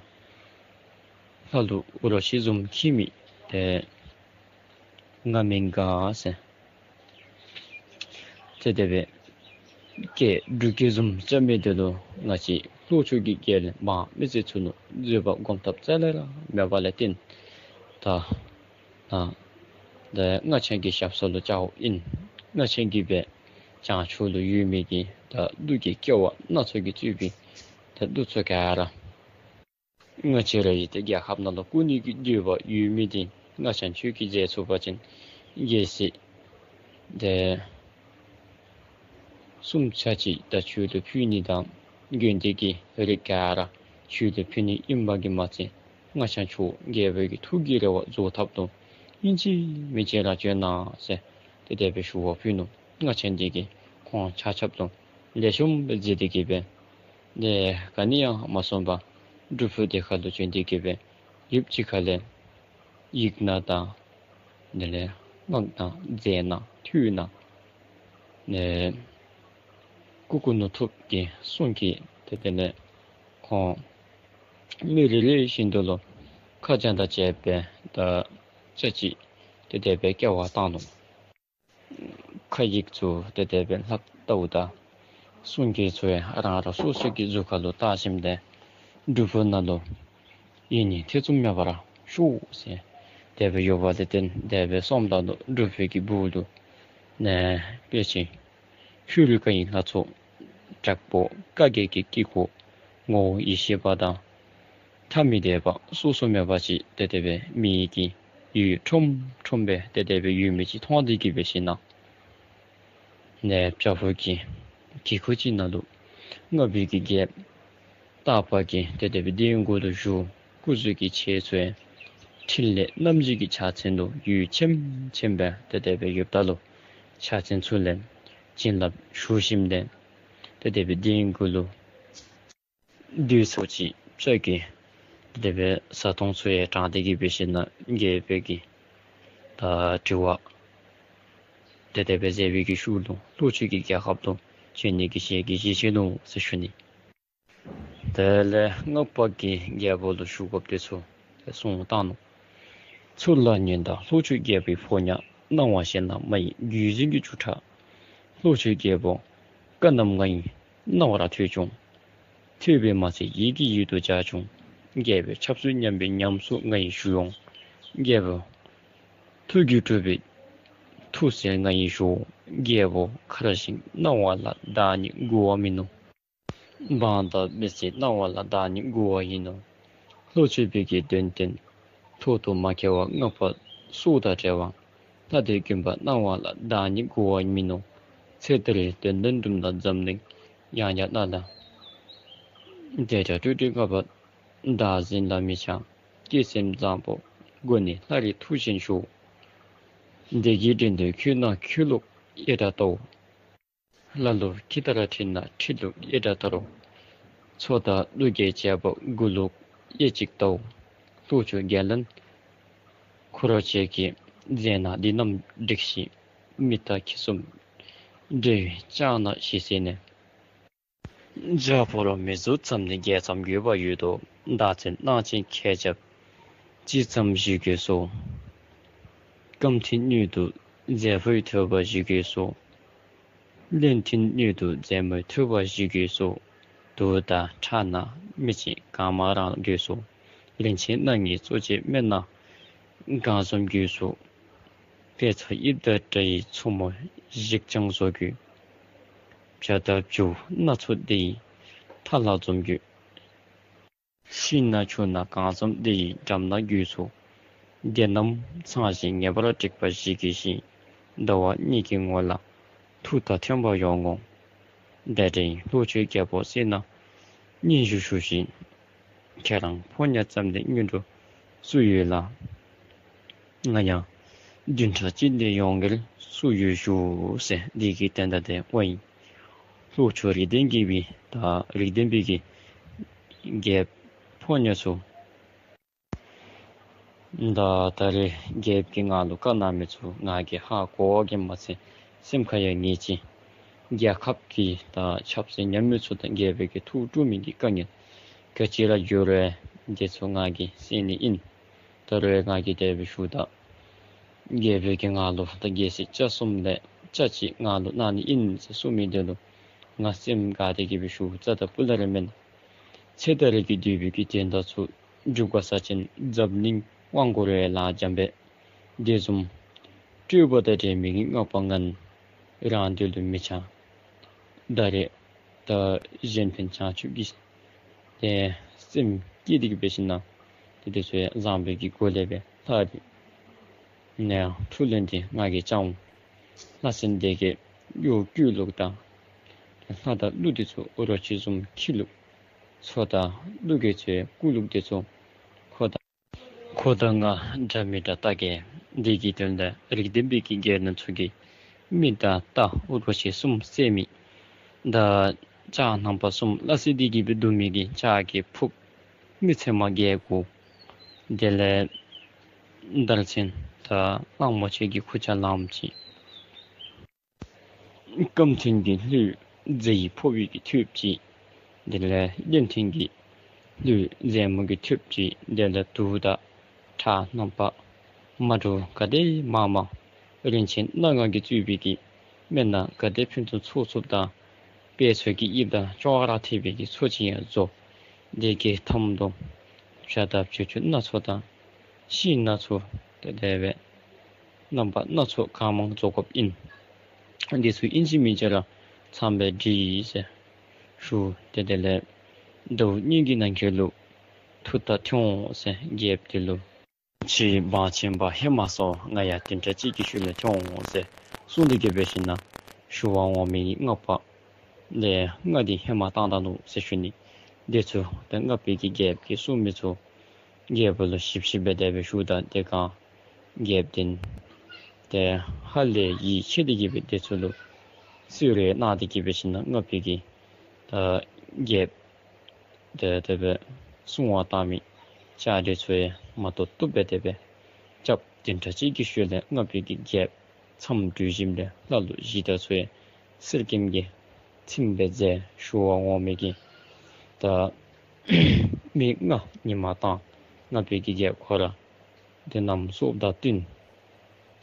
ལྷ་ཀླུ་རོ་ཁྱི་བཟུམ་འཁྱིད་མི་ཏེ་ང་མི་དགའ་ཟེར། ཏེ་དེ་སྦེ་སྐད་འབྲུག་སྐད་བཟུམ་རྐྱབ་མི་འདི་ལུ་ང་བཅས་ལྷོ་ཕྱོགས་ཀྱི་རྒྱལ་བློན་འབངས་མི་སེར་ཚུ་ལུ་བཟོད་པ་སྒོམ་ཐབས་རྩ་ལས་ར་མེད་པ་ལས་བརྟེན་ད་ད་ད་སྔགས་འཆང་གི་ཞབས་ས་ལུ་བཅརཝ་ཨིན། སྔགས་འཆང་གིས་སྦེ་བྱང་ཕྱོགས་ལུ་ཡོད་མི་གི་ད་ཀླུ་གི་སྐྱེ་བ་སྣ་ཚོགས་ཀྱིས་གཙོས་པའི་ད་ཀླུ་ཚུ་ག་ར་ང་བཅས་ར་ཡི་ཏེ་རྒྱལ་ཁབ་ནང་ལུ་བཀུར་ནི་གི་འདོད་པ་ཡོད་མི་འདི་སྔགས་འཆང་ཁྱོད་ཀྱིས་མཛད་ཚུགས་པ་ཅིན་རྒྱལ་སྲིད་ཏེ་སུམ་ཆ་གཅིག་ད་ཁྱོད་ལུ་ཕུལ་ནི་དང་དགོན་སྡེ་གི་རིགས་ག་ར་ཁྱོད་ལུ་ཕུལ་ནི་ཨིན་པ་གིས་མ་ཚད་སྔགས་འཆང་ཁྱོད་རྒྱལ་པོ་གི་ཐུགས་ཀྱི་རེ་བ་རྫོགས་ཐབས་དང་ཨིན་ཅི་མིན་ཅི་ར་བྱོན་གནང་ཟེར་ཏེ་དེ་སྦེ་ཞུ་བ་ཕུལ་ནུག། སྔགས་འཆང་འདི་གིས་ཁོང་ཆ་ཁྱབ་ལུ་ལེགས་ཤོམ་སྦེ་མཛད་དེ་གི་སྦེ་ཏེ་ག་ནི་ཡང་མ་གསུངས་པར་སྒྲུབ་ཕུག་དེ་ཁར་ལུ་བྱོན་ཏེ་གི་སྦེ་ཡུདཔ་ཅིག་ཁ་ལས་ཡིག་སྣ་དང་དེ་ལས་སྔགས་སྣ་རྫས་སྣ་ཐུན་སྣ་ནས་སྐུ་ཀུན་ནས་ཐུབ་ཀྱི་གསུང་གིས་ཏེ་དེ་ལས་ཁོང་མི་རེ་རེ་བཞིན་དུ་ལུ་ཁ་རྒྱ་དང་བཅས་པའི་ད་ཅ་ཅི་ཏེ་དེ་སྦེ་སྐྱེལ་བར་བཏང་ནུག། ཁ་ཡིག་ཚུ་ཏེ་དེ་སྦེ་ལྷག་བལྟཝ་ད་གསུང་གི་ཚུ་ཡང་རང་རང་སོ་སོ་གི་གཟུགས་ཁར་ལུ་བཏགས་ཞིནམ་ལས་སྒྲུབ་ཕུག་ནང་ལུ་ཡེ་ནི་ཐེ་ཚོམ་མེད་པར་ཤོག་ཟེར་དེ་སྦེ་ཡོད་པ་ལས་བརྟེན་དེ་སྦེ་སོངམ་ད་ལུ་སྒྲུབ་ཕུག་གི་སྦུག་ལུ་ནས་དཔེ་ཆ་ཧེ་རུ་ཀ་ཡི་ལྷ་ཚོགས་དྲག་པོ་བཀའ་བརྒྱད་ཀྱི་དཀྱིལ་འཁོར་ངོ་བོ་ཡེ་ཤེས་པ་དང་ཐ་མི་དད་པ་སོ་སོ་མེད་པ་ཅིག་ཏེ་དེ་སྦེ་མེ་གི་འོད་ཁྲོམ་ཁྲོམ་སྦེ་ཏེ་དེ་སྦེ་ཡོད་མི་ཅིག་མཐོང་སྟེ་གི་སྦེ་ཞིནམ་ལས་ནས་བྱག་ཕུག་གི་གི་ཁུག་ཅིག་ནང་ལུ་སྔགས་པའི་གི་རྒྱལཔོ་སྟག་པ་གིས་ཏེ་དེ་སྦེ་གདན་གུ་ལུ་བཞུགས། སྐུ་གཟུགས་ཀྱི་ཆས་ཚུ་ཡང་ཕྲིན་ལས་རྣམ་བཞི་གི་ཕྱག་མཚན་ལུ་འོད་ཆེམ་ཆེམ་སྦེ་ཏེ་དེ་སྦེ་ཡོདཔ་ད་ལུ་ཕྱག་མཚན་ཚུ་ལས་བྱིན་རླབས་ཞུགས་ཞིནམ་ལས་ཏེ་དེ་སྦེ་གདན་གུ་ལུ་བདུད་ཚུ་ཅིག་ཕྱག་གི་ཏེ་དེ་སྦེ་བཟའ་འཐུང་ཚུ་ཡང་དྲངས་ཏེ་གི་སྦེ་ཞིནམ་ལས་རྒྱལ་པོ་གིས་ད་དྲི་བ་ཏེ་དེ་སྦེ་མཛད་པའི་གི་ཤུལ་ལུ་ལྷོ་ཕྱོགས་ཀྱི་རྒྱལ་ཁབ་ལུ་བྱོན་ནི་གི་ཞལ་གྱིས་བཞེས་ཅི་ནུག་ཟེར་ཞུ་ནི། དེ་ལས་སྔགས་པ་གིས་རྒྱལ་པོ་ལུ་ཞུ་དགོཔ་དེ་ཚུ་གསུངས་བཏང་ནུག། ཚུར་ལ་ཉོན་དང་ལྷོ་ཕྱོགས་རྒྱལ་པོའི་ཕོ་ཉ། སྣང་བ་ཞེ་ན་མ་ཡི་རྒྱུད་འཛིན་གྱི་བཅུ་ཕྲག། ལྷོ་ཕྱོགས་རྒྱལ་པོ་བཀའ་རྣམས་ང་ཡི་རྣ་བར་ཐོས་བྱུང་། ཐོས་པས་མ་ཚད་ཡིད་ཀྱི་ཡུལ་དུ་འཇགས་བྱུང་། རྒྱལ་པོའི་ཆབ་སྲིད་ཉམས་པའི་ཉམས་སུ་ང་ཡིས་ཞུ་ཡོང་། རྒྱལ་པོ་ཐུགས་རྒྱུད་གྲུབ་པའི་ཐུགས་སྲས་ང་ཡིས་ཞུ། རྒྱལ་པོ་མཁར་བཞེངས་གནང་བ་ལ་བདག་ཉིད་མགུ་བ་མིན་ནོ། འབངས་དང་མི་སེར་གནང་བ་ལ་བདག་ཉིད་མགུ་བ་ཡིན་ནོ། ལྷོ་ཕྱོགས་པའི་གི་དོན་བསྟན་ཐོག་ཏུ་མ་ཁེལ་བ་སྔགས་པ་སྲོག་དང་བྲལ་བ། ལྷ་སྡེ་དགོན་པ་གནང་བ་ལ་བདག་ཉིད་མགུ་བ་མིན་ནོ། ཚེ་འདིར་དོན་ལྡན་འབྲུམ་ནག་འཛམ་གླིང་ཡང་ཡང་ན་ལ། དེ་འདྲ་སྤྲོས་བྲལ་ལྔ་པ་བདག་འཛིན་ལ་མི་ཆགས། བསྐྱེད་སེམས་བཟང་པོ་སྒོ་ནས་ལྷ་རིགས་ཐུགས་བཞེད་ཞུ། བདེ་སྐྱིད་འདྲེན་དོན་ཁྱོད་ན་ཁྱོད་ལུགས་ཡེ་དྲག་ལྟོ། ལྷ་ལུགས་ཁྱི་ལྟར་ཁྲིད་ན་ཁྲིད་ལུགས་ཡེ་དྲག་ལྟོ། མཚོ་དང་ཀླུ་རྒྱལ་བྱེད་པོ་དགུ་ལུགས་ཡེ་གཅིག་ལྟོ། ལྷོ་ཕྱོགས་རྒྱལ་བློན་འཁོར་བཅས་ཀྱི་མཛད་ན་འདི་རྣམས་འགྲིགས་ཤིག། མི་རྟ་ཁྱི་གསུམ་ འབྲས་བུ་ལྕགས་ནག་བཞི་བསྲེས་ནས། རྒྱ་ཕོར་མེ་ཆུ་ཙམ་ནི་རྒྱལ་ཙམ་དགོས་པ་ཡོད་དོ། བདག་འཛིན་གནང་ཕྱིར་མཁས་ཁྱབ་ཅི་ཙམ་ཞིག་དགོས་སོ། སྐམ་ཐུན་སྣོད་དུ་རྫས་ཕོར་ཐོད་པ་བཞི་དགོས་སོ། བླན་ཐུན་སྣོད་དུ་རྫས་མོ་ཐོད་པ་བཞི་དགོས་སོ། དུག་དང་ཁྲག་སྣ་མི་གཅིག་གང་མང་རང་དགོས་སོ། རིན་ཆེན་སྣ་ལྔའི་གཙོ་བྱས་སྨན་སྣ་གང་འཛོམས་དགོས་སོ། དཔེ་མཚོན་དབྱིབས་དང་འདྲ་བའི་མཚོ་མོ་བཞི་ཅང་བཟོ་དགོས། བྱ་དང་བྱིའུ་སྣ་ཚོགས་དེ་ཡི་མཐའ་ལ་འཛོམས་དགོས། ཤིང་སྣ་ཆུ་སྣ་གང་འཛོམས་དེ་ཡི་འགྲམ་ན་དགོས་སོ། དེ་རྣམས་ཚང་ཞིང་ངེས་པར་བསྒྲིགས་པ་ཞིག་གི་ཞིང་ཟླ་བ་གཉིས་ཀྱི་སྔོན་ལ་ཐུགས་དང་མཐུན་པ་ཡོང་ངོ་། དེ་རིང་ལྷོ་ཕྱོགས་རྒྱལ་པོ་སྲས་སྣ་སྙན་ཞུ་ཞུ་ཞིང་། ཁྱེད་རང་ཕོ་ཉ་ཙམ་ལས་སྔོན་འགྲོ་སུ་ཡོད་ལགས། ང་ཡང་བདུན་ཕྲག་གཅིག་ལས་ཡོང་གལ་སུ་ཡོད་ཞུ་ཟེར། འདི་གི་དོན་དག་དེ་ཨོ་ཡིན། ལྷོ་ཕྱོགས་རིགས་ལྡན་གྱི་བི་དང་རིགས་ལྡན་པའི་གི་རྒྱལཔོ་ཕོ་ཉ་ཚུ། ད་ད་རེས་རྒྱལཔོ་གིས་ང་ལུ་བཀའ་གནང་མི་ཚུ་ང་གིས་ཧ་གོ་བ་གིས་མ་ཚད་སེམས་ཁར་ཡང་ངེས་ཅི། རྒྱལ་ཁབ་ཀྱི་དང་ཆབ་སྲིད་ཉམས་མི་ཚུ་དང་རྒྱལ་པོ་གི་ཐུགས་དཀྲུགས་མི་གི་དཀའ་ངལ་ག་ཅི་ར་འགྱུར་རུང་འདི་ཚུ་ང་གིས་སེལ་ནི་ཨིན། ད་རུང་ང་གིས་དེ་སྦེ་ཞུཝ་ད་རྒྱལ་པོ་གིས་ང་ལུ་ད་རྒྱལ་སྲིད་ཆ་གསུམ་ལས་ཆ་གཅིག་ང་ལུ་གནང་ནི་ཨིན་ཟེར་གསུངས་མི་འདི་ལུ་ང་སེམས་དགའ་སྟེ་གི་སྦེ་ཞུཝ་རྩ་དང་སྤུ་ལས་ར་མེན། ཚེ་ད་རེས་ཀྱི་འདོད་པའི་གི་དོན་དག་ཚུ་འགྲུབ་ག་ས་ཅིན་འཛམ་གླིང་དབང་བསྐུར་བའི་ལྷ་འཇམ་དཔལ་དེ་བཟུམ་སྤྲོས་པ་དང་བྲལ་མི་གི་བསྔགས་པ་ངན་རང་འདི་ལུ་མི་བྱ། ད་རེས་ད་གཞན་ཕན་བྱང་ཆུབ་ཀྱི་ཏེ་སེམས་བསྐྱེད་དེ་གི་འབད་ཞིན་ན་ཏེ་དེ་ཚུ་ཡང་བཟང་པོའི་གི་སྒོ་ལས་སྦེ་ལྷ་རི་ནས་ཡང་ཐུགས་ལས་འདི་ང་གིས་བསྐྱང་འོང་། ལྷ་སྲིན་སྡེ་བརྒྱད་གཡོ་སྒྱུ་ལུག་དང་ལྷ་དང་ཀླུ་དེ་ཚུ་རོ་ཁྱི་བཟུམ་འཁྱིད་ལུག་མཚོ་དང་ཀླུ་གི་ཚུ་སྐུ་ལུག་དེ་ཚུ་ཁོ་དང་ཁོ་དང་ང་འདྲ་མི་འདྲ་ལྟ་གེ། འདི་གི་དོན་ལས་རིགས་ལྡན་པའི་གི་རྒྱལ་བློན་ཚུ་གིས་མི་དང་རྟ་རོ་ཁྱི་གསུམ་བསད་མི་དང་ལྕགས་རྣམ་པ་གསུམ་སླ་བསྲེ་སྟེ་གི་སྦེ་བརྡུང་མི་གི་ལྕགས་ཀྱི་ཕུརཔ་མི་ཚད་མ་བརྒྱད་དགུ། དེ་ལས་དར་ཚོན་དང་གླང་མོ་ཆེ་གི་ཁུར་ཆ་ལངམ་ཅིག། སྐམ་ཐུན་གྱི་ལྷོད་རྫས་ཡི་ཕོར་པའི་གི་ཐོདཔ་ཅིག། དེ་ལས་བླན་ཐུན་གྱི་ལྷོད་རྫས་མོ་གི་ཐོདཔ་ཅིག། དེ་ལས་དུག་དང་ཁྲག་རྣམ་པ་མ་འདྲཝ་ག་དེ་མང་མང་རིན་ཆེན་སྣ་ལྔ་གིས་གཙོས་པའི་གི་སྨན་སྣ་ག་དེ་ཕུན་སུམ་ཚོགས་ཚོགསཔ་དང་དཔེ་མཚོན་གྱི་དབྱིབས་དང་ཅོག་ར་འཐདཔ་གི་མཚོ་ཅིག་ཡང་བཟོ། དེ་གི་མཐའམ་དུ་བྱ་དང་བྱི་ཅུང་སྣ་ཚོགས་དང་ཤིང་སྣ་ཚོགས་ཏེ་དེ་སྦེ་རྣམ་པ་སྣ་ཚོགས་གང་མང་བཟོ་དགོཔ་ཨིན། འདི་ཚུ་ཨིན་ཅི་མིན་ཅི་ར་ཚངམ་སྦེ་སྒྲིག་ཟེར་ཞུ། ཏེ་དེ་ལས་ཟླཝ་གཉིས་ཀྱི་ནང་འཁོད་ལུ་ཐུགས་ཐག་ཐོན་འོང་ཟེར་རྒྱལཔོ་དེ་ལུ། ཁྱེད་འབངས་ཆེན་པོ་ཧེ་མ་སོང་། ང་ཡང་བདུན་ཕྲག་གཅིག་གི་ཤུལ་ལས་ཐོན་འོང་ཟེར་གསུངས་ཏེ་གི་འབད་ཞིན་ན་ཞུ་བར་འོང་མི་གི་བསྔགས་པ་ལས་ང་འདི་ཧེ་མ་བཏང་ད་ནུག་ཟེར་ཞུ་ནི། དེ་ཚུ་ཏེ་བསྔགས་པའི་གི་རྒྱལཔོ་གིས་གསུངས་མི་ཚུ་རྒྱལ་པོ་ལུ་ཞིབ་ཞིབ་སྦེ་དེ་སྦེ་ཞུཝ་ད་དེ་སྒང་རྒྱལཔོ་དེ་ཏེ་ཧ་ལས་ཡིད་ཆེས་ཏེ་གི་སྦེ་དེ་ཚུ་ལུ་གསོལ་རས་གནང་སྟེ་གི་འབད་ཞིན་ན་བསྔགས་པའི་གི་ད་རྒྱལཔོ་ཏེ་དེ་སྦེ་སྲུང་བ་བཏང་མི་ལྕགས་རི་ཚུ་ཡང་མ་བཏུབ་བཏུབ་སྦེ་དེ་སྦེ་རྐྱབ། བདུན་ཕྲག་གཅིག་གི་ཤུལ་ལས་བསྔགས་པའི་གི་རྒྱལཔོ་མཚམས་གྲོལ་ཞིནམ་ལས་ལྷ་ཀླུ་གཞི་བདག་ཚུ་ཡང་གསེར་སྐྱེམས་ཀྱིས་ཚིམ་སྦེ་མཛད། ཞུ་བར་འོང་མི་གི་ད་མི་ལྔ་ཉིན་མ་བཏང་། བསྔགས་པའི་གི་རྒྱལཔོ་ཁོ་ར་དེ་རྣམས་སྲོག་དང་བསྟུན་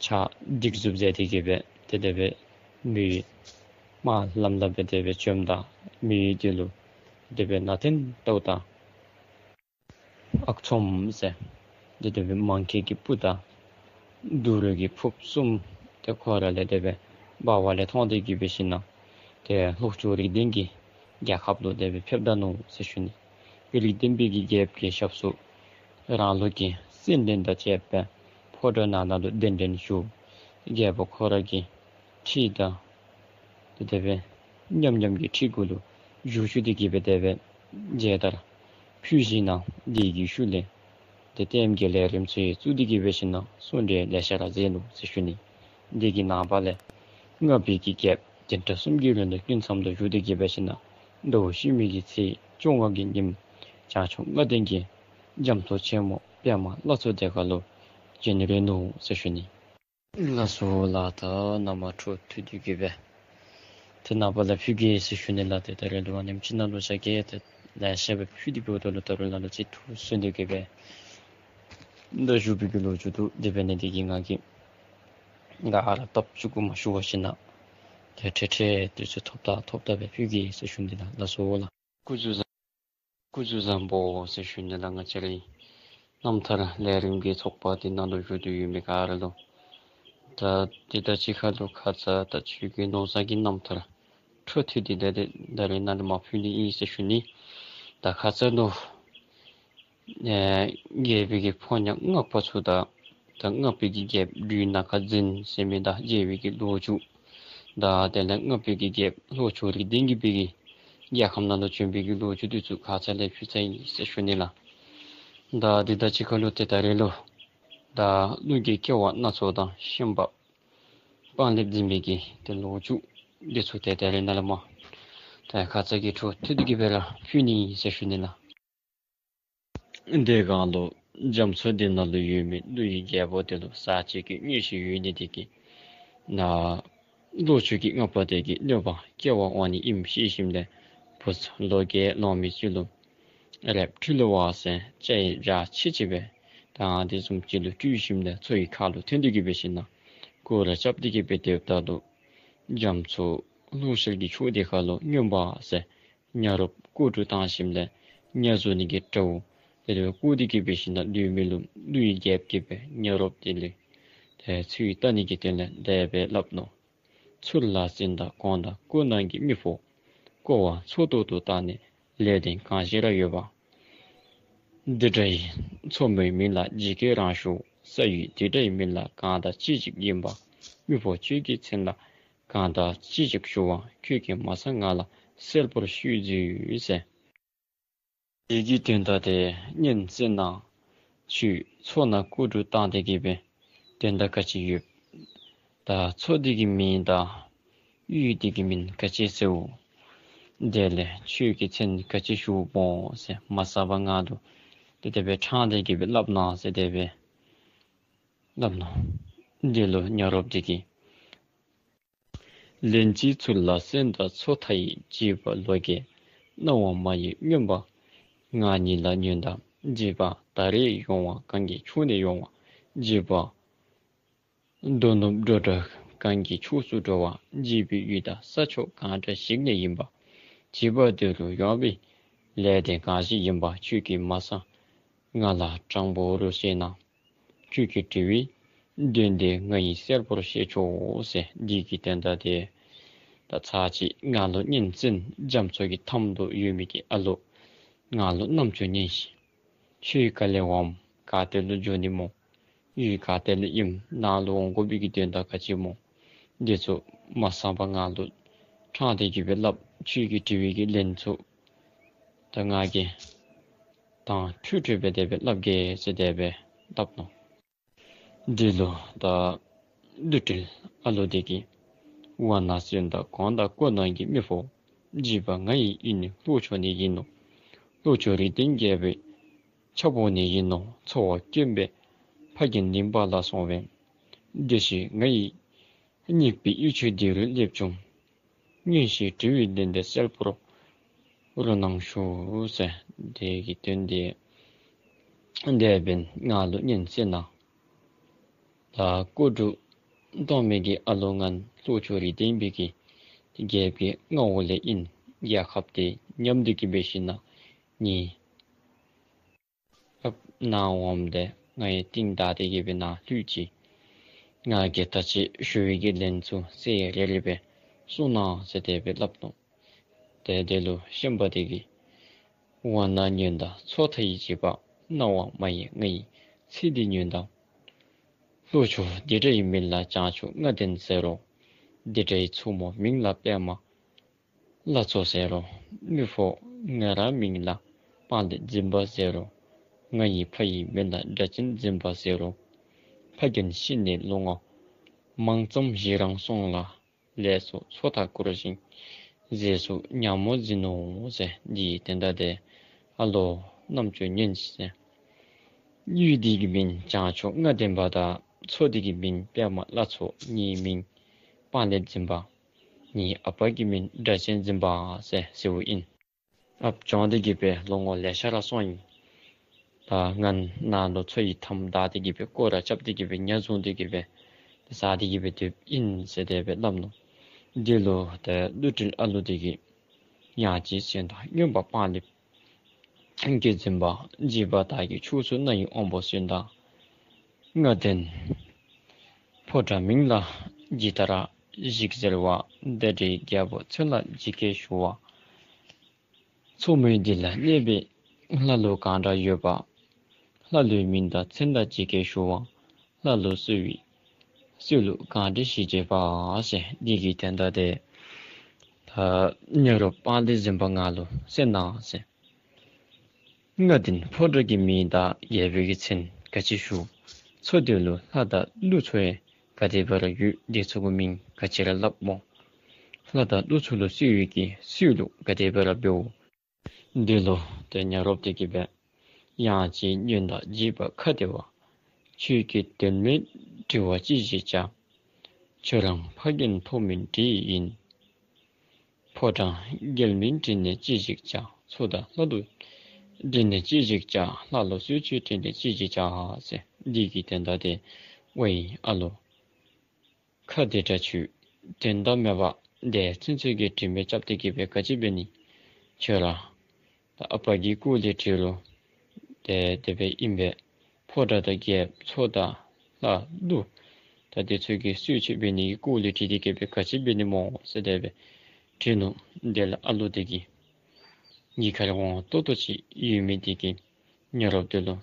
ཕྱག་སྒྲིག་བཟུང་མཛད་དེ་གི་སྦེ་ཏེ་དེ་སྦེ་མི་དམར་ལམ་ལམ་སྦེ་དེ་སྦེ་བྱོནམ་ད་མི་དེ་ལུ་དེ་སྦེ་ནང་རྟེན་བཏབ་ད་ཨག་ཚོམ་ཟེར་དེ་དེ་སྦེ་མང་འཁྱིལ་གྱི་སྤུ་དང་དུག་རོ་གི་ཕུརཔ་གསུམ་དེ་ཁོ་ར་ལས་དེ་སྦེ་འབག་པ་ལས་མཐོང་སྟེ་གི་འབད་ཞིན་ན་ཏེ་ལྷོ་ཕྱོགས་རིགས་ལྡན་གྱི་རྒྱལ་ཁབ་ལུ་དེ་སྦེ་ཕེབས་ད་ནུག་ཟེར་ཞུ་ནི། རིགས་ལྡན་པའི་གི་རྒྱལཔོ་གི་ཞབས་སུ་རང་ལུགས་ཀྱི་སེམས་ལྡན་དང་བཅས་པའི་ཕོ་བྲང་ནང་ན་ལུ་གདན་འདྲེན་ཞུ། རྒྱལ་པོ་ཁོ་ར་གི་ཁྲི་དང་ཏེ་དེ་སྦེ་མཉམ་མཉམ་གྱི་ཁྲི་གུ་ལུ་བཞུགས་བཞུགས་ཏེ་གི་སྦེ་དེ་སྦེ་མཇལ་དར་ཕུལ་ཞིན་ན་དེ་གི་ཤུལ་ལས་ཏེ་ལྟདམོ་གི་ལས་རིམ་ཚུ་ཡང་བཙུགས་ཏེ་གི་འབད་ཞིན་ན་གསུང་གྲོས་ལེ་ཤ་ར་མཛད་ནུག་ཟེར་ཞུ་ནི། དེ་གི་ནངས་པ་ལས་བསྔགས་པའི་གི་རྒྱལཔོ་བདུན་ཕྲག་གསུམ་གྱི་རིང་ལུ་སྐུ་མཚམས་དུ་བཞུགས་ཏེ་གི་འབད་ཞིན་ན་ཟླཝ་ཕྱི་མའི་གི་ཚེས་བཅོ་ལྔ་གི་ཉིནམ་བྱང་ཆུབ་ལྔ་ལྡན་གྱི་རྒྱ་མཚོ་ཆེན་མོ་པདྨ་ལ་མཚོ་དེ་ཁ་ལུ་བྱོན་རན་ནུག་ཟེར་ཞུ་ནི། ལགས་སོ་ལགས། ད་ནཱ་མར་འཕྲོ་མཐུད་དེ་གི་སྦེ་ ཏེ་ནངས་པ་ལུ་ཕུལ་གེ་ཟེར་ཞུ་ནི་ལགས། ཏེ་ད་རེས་ལུ་ཨ་ནེམ་ཅིག་ནང་ལུ་བཞག་གེ། ཏེ་ལེ་ཤ་སྦེ་ཕུལ་ཏེ་འབདཝ་ད་ལུ་ད་རུང་ནང་ལུ་ཅིག་ཐུགས་སུན་ཏེ་གི་སྦེ་ད་བཞུགས་པའི་གི་ལོ་རྒྱུས་འདུག། དེ་འབད་ནི་དེ་གིས་ང་གིས་ད་ཨ་རག་ཏོག་ཙམ་ཅིག་གུ་མ་ཞུ་བར་ཞིན་ན་ཏེ་ཁྲེ་ཁྲེ་དུས་ཚོད་ཐོབ་ད་ཐོབ་ད་སྦེ་ཕུལ་གེ་ཟེར་ཞུ་ནི་ལགས། ལགས་སོ་ལགས། སྐུ་གཟུགས་བཟང་། སྐུ་གཟུགས་བཟང་པོ་ཟེར་ཞུ་ནི་ལགས། ང་བཅས་རའི་རྣམ་ཐར་ལས་རིམ་གྱི་ཚོགས་པ་འདི་ནང་ལུ་བཞུགས་ཏེ་ཡོད་མི་ག་ར་ལུ། ད་འདི་དང་གཅིག་ཁར་ལུ་ཁ་ཙ་ད་ཆོས་ཀྱི་མནོ་བསམ་གྱི་རྣམ་ཐར་འཕྲོ་མཐུད་དེ་ད་ད་རེས་ནཱ་ལུ་མར་ཕུལ་ནི་ཨིན་ཟེར་ཞུ་ནི། ད་ཁ་ཙ་ལུ་ཨེ་རྒྱལ་པོའི་གི་ཕོ་ཉ་སྔགས་པ་ཚུ་དང་ད་སྔགས་པའི་གི་རྒྱལཔོ་སྦྲུལ་ནག་ཁ་འཛིན་ཟེར་མི་དང་མཇལ་བའི་གི་ལོ་རྒྱུས་དང་དེ་ལས་སྔགས་པའི་གི་རྒྱལཔོ་ལྷོ་ཕྱོགས་རིགས་ལྡན་གྱི་སྦེ་གི་རྒྱལ་ཁམས་ནང་ལུ་བྱོན་པའི་གི་ལོ་རྒྱུས་འདི་ཚུ་ཁ་ཙ་ལས་ཕུལ་ཚར་ཡི་ཟེར་ཞུ་ནི་ལགས། ད་འདི་དང་གཅིག་ཁར་ལུ་ཏེ་ད་རེས་ལུ་ད་ཀླུ་རྒྱལ་སྐྱེ་བ་སྣ་ཚོགས་དང་ཤན་པ་སྤང་ལེབ་འཛིན་པའི་གི་ཏེ་ལོ་རྒྱུས་འདི་ཚུ་ཏེ་ད་རེས་ནཱ་ལུ་མར་ཏེ་ཁ་ཙ་གི་འཕྲོ་མཐུད་དེ་གི་སྦེ་ར་ཕུལ་ནི་ཟེར་ཞུ་ནི་ལགས། དེ་སྒང་ལུ་རྒྱ་མཚོ་འདི་ནང་ལུ་ཡོད་མི་ཀླུ་ཡི་རྒྱལ་པོ་དེ་ལུ་ཟག་བཅས་ཀྱི་མངོན་ཤེས་ཡོད་ནི་དེ་གིས་ནཱ་ལྷོ་ཕྱོགས་ཀྱི་སྔགས་པ་དེ་གིས་གནོད་པ་སྐྱེལ་བར་འོང་ནི་ཨིནམ་ཤེས་ཞིནམ་ལས་བུཚ་ལོ་བརྒྱད་ལོན་མི་ཅིག་ལུ་རལཔ་འཕྲུལ་བ་ཟེར་ལྕགས་ཡི་སྒྲ་ཆེ་ཆེ་སྦེ་ད་དེ་བཟུམ་ཅིག་ལུ་སྤྲུལ་ཞིནམ་ལས་མཚོ་ཡི་ཁ་ལུ་ཐོན་ཏེ་གི་སྦེ་ཞིན་ན་སྐོར་ར་རྐྱབ་སྟེ་གི་སྦེ་སྡོདཔ་ད་ལུ་རྒྱ་མཚོ་ལྷོ་ཤར་གྱི་ཕྱོགས་དེ་ཁ་ལུ་མངོན་པ་ཟེར་ཉ་རོགཔ་རྐུ་འཕྲོག་བཏང་ཞིནམ་ལས་ཉ་བཟོ་ནི་གི་དགྲ་བོ་དེ་ལུ་རྐུ་སྟེ་གི་སྦེ་ཞིན་ན་སྡོད་མི་ལུ་ཀླུ་ཡི་རྒྱལཔོ་གིས་སྦེ་ཉ་རོགཔ་དེ་ལུ་ཏེ་ཚིག་བཏང་ནི་གི་དོན་ལས་དེ་སྦེ་སླབ་ནུག། ཚུར་ལ་གསན་དང་གོང་དང་སྐུ་ནང་གི་མི་ཕོ། བསྐོར་བ་མཚོ་ཏོག་ཏོ་བཏང་ནས་ལས་དོན་གང་ཞིག་ར་ཡོད་པ། འདི་འདྲ་ཡི་མཚོ་མོའི་མིང་ལ་ཇི་སྐད་རང་ཞུ། ས་ཡུལ་འདི་འདྲ་ཡི་མིང་ལ་གང་དང་ཅི་ཞིག་ཡིན་པ། མི་ཕོ་ཁྱོད་ཀྱི་མཚན་ལ་གང་དང་ཅི་ཞིག་ཞུ་བ། ཁྱོད་ཀྱིས་མ་གསང་ང་ལ་གསལ་པོར་ཞུས་མཛོད་ཟེར། དེ་གི་དོན་དག་དེ་སྙན་གསན་གནང་། ཁྱོད་མཚོ་ནང་རྐུ་འཕྲོག་བཏང་སྟེ་གི་སྦེ་དོན་དག་ག་ཅི་ཡོད། ད་མཚོ་འདི་གི་མིང་དང་ཡུལ་འདི་གི་མིང་ག་ཅི་ཟེར་བོ། དེ་ལས་ཁྱོད་ཀྱི་མཚན་ག་ཅི་ཞུ་བོ་ཟེར་མ་གསང་པར་ང་ལུ་དེ་དེ་སྦེ་ཕྲང་སྟེ་གི་སྦེ་སླབ་གནང་ཟེར་དེ་སྦེ་སླབ་ནུག། དེ་ལུ་ཉ་རོགཔ་དེ་གིས་ལན་གཅིག་ཚུར་ལ་གསན་དང་མཚོ་མཐའ་ཡས། བྱིས་པ་ལོ་བརྒྱད་སྣང་བ་མ་ཡི་མངོན་པ། ང་ཉིད་ལ་ཉོན་དང་བྱིས་པ་ད་རེས་ཡོང་བ། གང་གི་ཕྱོགས་ནས་ཡོང་བ་བྱིས་པ། རྡོ་ནུབ་འགྲོ་དྲག་གང་གི་ཕྱོགས་སུ་འགྲོ་བ། བྱིས་པའི་ཡུལ་དང་ས་ཕྱོགས་གང་འདྲ་ཞིག་ནས་ཡིན་པ། བྱིས་པ་དེ་རུ་ཡོང་བའི་ལས་དོན་གང་ཞིག་ཡིན་པ། ཁྱོད་ཀྱིས་མ་གསང་ང་ལ་དྲང་པོ་རུ་བཤད་གནང་། ཁྱོད་ཀྱི་དྲི་བའི་དོན་དེ་ང་ཡིས་གསལ་པོར་ཤེས་ཆོག་ཟེར། འདི་གི་དོན་དག་དེ་ད་ཚར་གཅིག་ང་ལུ་སྙན་གསན། རྒྱ་མཚོ་གི་མཐའམ་དུ་ཡོད་མི་གི་ཨ་ལོ་ང་ལུ་རྣམ་ཅོ་ཉན་ཤིག། ཁྱོད་ག་ལས་འོངམ། ག་ཏེ་ལུ་འགྱོ་ནི་སྨོ། ཡུལ་ག་ཏེ་ལས་ཨིནམ། ནཱ་ལུ་འོང་དགོ་པའི་གི་དོན་དག་ག་ཅི་སྨོ། འདི་ཚུ་མ་གསང་པར་ང་ལུ་ཕྲང་སྟེ་གི་སྦེ་སླབ། ཁྱོད་ཀྱི་དྲི་བའི་གི་ལན་ཚུ་ད་ང་གིས་དྭངས་འཕྲོས་འཕྲོས་སྦེ་དེ་སྦེ་སླབ་གེ་ཟེར་དེ་སྦེ་སླབ་ནུག། འདི་ལུ་ད་ཀླུ་སྤྲུལ་ཨ་ལོ་དེ་གིས་བར་ན་གསན་དང་གོང་དང་སྐུ་ནང་གི་མི་ཕོ། བྱིས་པ་ང་ཡི་ཨིན་ནི་ལྷོ་ཕྱོགས་ནས་ཡིན་ནོ། ལྷོ་ཕྱོགས་རིགས་ལྡན་རྒྱལ་པོའི་ཆབ་འོག་ནས་ཡིན་ནོ། འཚོ་བ་དཀོན་པས་ཕ་རྒན་ལིང་པ་ལ་སོང་བས། དེ་བཞིན་ང་ཡི་སྙིགས་པའི་གཡུས་ཆུ་འདི་རུ་སླེབས་བྱུང་། སྙན་ཞིང་དྲི་བའི་ལན་དེ་གསལ་པོར་རོ་གནང་ཞུ་ཟེར། དེ་གི་དོན་དེ་དེ་སྦེ་ང་ལུ་སྙན་གསན་གནང་། ད་རྐུ་འཕྲོག་བཏང་མི་གི་ཨ་ལོ་ང་ལྷོ་ཕྱོགས་རིགས་ལྡན་པའི་གི་རྒྱལཔོ་གི་མངའ་འོག་ལས་ཨིན། རྒྱལ་ཁབ་དེ་ཉམས་ཏེ་གི་སྦེ་ཞིན་ན་ངེའི་ཨཔ་ནཱ་འོངམ་ད་ང་ཡི་རྟིང་བདའ་སྟེ་གི་སྦེ་ནཱ་ལྷོད་ཅི། ང་གིས་ད་ཅི་ཞུ་བའི་གི་ལན་ཚུ་གསལ་རེ་རེ་སྦེ་གསུང་གནང་ཟེར་དེ་སྦེ་སླབ་ནུག། ཏེ་དེ་ལུ་ཤན་པ་དེ་གིས་བར་ན་ཉོན་དང་མཚོ་མཐའ་ཡས་བྱིས་པ། སྣང་བ་མ་ཡིན་ང་ཡི་ཚིག་འདི་ཉོན་དང་། ལྷོ་ཕྱོགས་འདི་འདྲ་ཡི་མིང་ལ་བྱང་ཕྱོགས་ལྔ་ལྡན་ཟེར་རོ། འདི་འདྲ་ཡི་མཚོ་མོ་མིང་ལ་པདྨ་ལྷ་མཚོ་ཟེར་རོ། མི་ཕོ་ང་རའི་མིང་ལ་སྤང་ལེབ་འཛིན་པ་ཟེར་རོ། ང་ཡི་ཕ་ཡི་མིང་ལ་སྒྲ་གཅན་འཛིན་པ་ཟེར་རོ། ཕ་རྒན་ཤི་ནས་ལོ་ངོ་མང་ཙམ་ཞིག་རང་སོང་ལ། ལས་སུ་མཚོ་མཐའ་བསྐོར་ཞིང་ཟས་སུ་ཉ་མོ་འཛིན་ནོ་ཟེར། འདི་ཡི་དོན་དག་དེ་ཨ་ལོ་རྣམ་ཅོ་ཉན་ཟེར། ཡུལ་འདི་གི་མིང་བྱང་ཕྱོགས་ལྔ་ལྡན་པ་དང་མཚོ་འདི་གི་མིང་པདྨ་ལྷ་མཚོ། ངེའི་མིང་སྤང་ལེབ་འཛིན་པ། ངེའི་ཨ་པ་གི་མིང་སྒྲ་ཆེན་འཛིན་པ་ཟེར་ཟེརཝ་ཨིན། ཨཔ་བྱོན་ཏེ་གི་སྦེ་ལོ་ངོ་ལེ་ཤ་ར་སོང་ཡི། ད་ང་ནཱ་ལུ་མཚོ་ཡི་མཐའམ་བདའ་སྟེ་གི་སྦེ་སྐོར་ར་རྐྱབ་སྟེ་གི་སྦེ་ཉ་བཟུང་སྟེ་གི་སྦེ་ཟ་སྟེ་གི་སྦེ་སྡོདཔ་ཨིན་ཟེར་དེ་སྦེ་སླབ་ནུག། དེ་ལུ་ཏེ་ཀླུ་སྒྲུབ་ཨ་ལུ་དེ་གིས་ཡང་ཅིན་སེང་གདོང་རྔོན་པ་སྤང་ལེབ་གིས་འཛིན་པ་འཇིགས་པ་དག་གི་ཕྱོགས་སུ་སྣ་ཡི་དབང་པོ་སུ་དང་། ལྔ་ལྡན་ཕོ་བྲང་མིང་ལ་ཇི་ལྟར་བཞུགས་ཟེར་བ། འདི་འདྲའི་རྒྱལ་པོ་མཚན་ལ་ཇི་སྐད་ཞུ་བ། མཚོ་མོ་འདི་ལ་གནས་པའི་ལྷ་ཀླུ་གང་འདྲ་ཡོད་པ། ལྷ་ཀླུའི་མིང་དང་མཚན་ལ་ཇི་སྐད་ཞུ་བ། ལྷ་ཀླུ་གསོ་བའི་གསོ་ལུགས་གང་འདྲ་ཞིག་བྱེད་པ་ཟེར། འདི་གི་དོན་དག་དེ་ད་ཉ་རོགསཔ་སྤང་ལེབ་འཛིན་པ་ང་ལུ་གསན་གནང་ཟེར། ལྔ་ལྡན་ཕོ་བྲང་གི་མིང་དང་རྒྱལ་པོའི་གི་མཚན་ག་ཅི་ཞུ། མཚོ་དེ་ལུ་ལྷ་དང་ཀླུ་ཚུ་ག་དེ་སྦེ་ར་ཡོད། དེ་ཚུ་གི་མིང་ག་ཅི་ར་སླབ་སྨོ། ལྷ་དང་ཀླུ་ཚུ་ལུ་གསོ་བའི་གི་གསོ་ལུགས་ག་དེ་སྦེ་ར་འབདཝ། དེ་ལུ་ཏེ་ཉ་རོགསཔ་དེ་གིས་སྦེ་ཡང་ཅིན་ཉོན་དང་འཇིགས་པ་ཁ་བདེ་བ། ཁྱོད་ཀྱིས་དོན་མེད་དྲི་བ་ཅི་ཞིག་བྱ། ཁྱོད་རང་ཕ་རྒན་ཐོག་མེད་འདྲེ་ཡིན། ཕོ་བྲང་རྒྱལ་མིང་དྲིས་ནས་ཅི་ཞིག་བྱ། མཚོ་དང་ལྷ་ཀླུ་དྲིས་ནས་ཅི་ཞིག་བྱ། ལྷ་ཀླུ་གསོ་མཆོད་དྲིས་ནས་ཅི་ཞིག་བྱ་ཟེར། འདི་གི་དོན་དག་དེ་ཝའི་ཨ་ལོ། ཁ་བདེ་དྲགས་ཁྱོད་དོན་དག་མེད་པར་དེ་ཚུན་ཚོད་ཀྱི་དྲི་མེད་རྐྱབ་སྟེ་གི་སྦེ་ག་ཅི་འབད་ནི། ཁྱོད་ར་ད་ཨ་པ་གི་སྐོར་ལས་དྲི་རུང་དེ་དེ་སྦེ་ཨིན་པས། ཕོ་བྲང་དང་རྒྱལཔོ་མཚོ་དང་ལྷ་ཀླུ་ད་དེ་ཚུ་གི་གསོ་མཆོད་འབད་ནི་གི་སྐོར་ལས་དྲི་སྟེ་གི་སྦེ་ག་ཅི་འབད་ནི་སྨོ་ཟེར་དེ་སྦེ་དྲི་ནུག། དེ་ལས་ཨ་ལོ་དེ་གིས་ངེའི་ཁར་དབང་ཏོག་ཏོ་ཅིག་ཡོད་མི་དེ་གིས་ཉ་རོགསཔ་དེ་ལུ་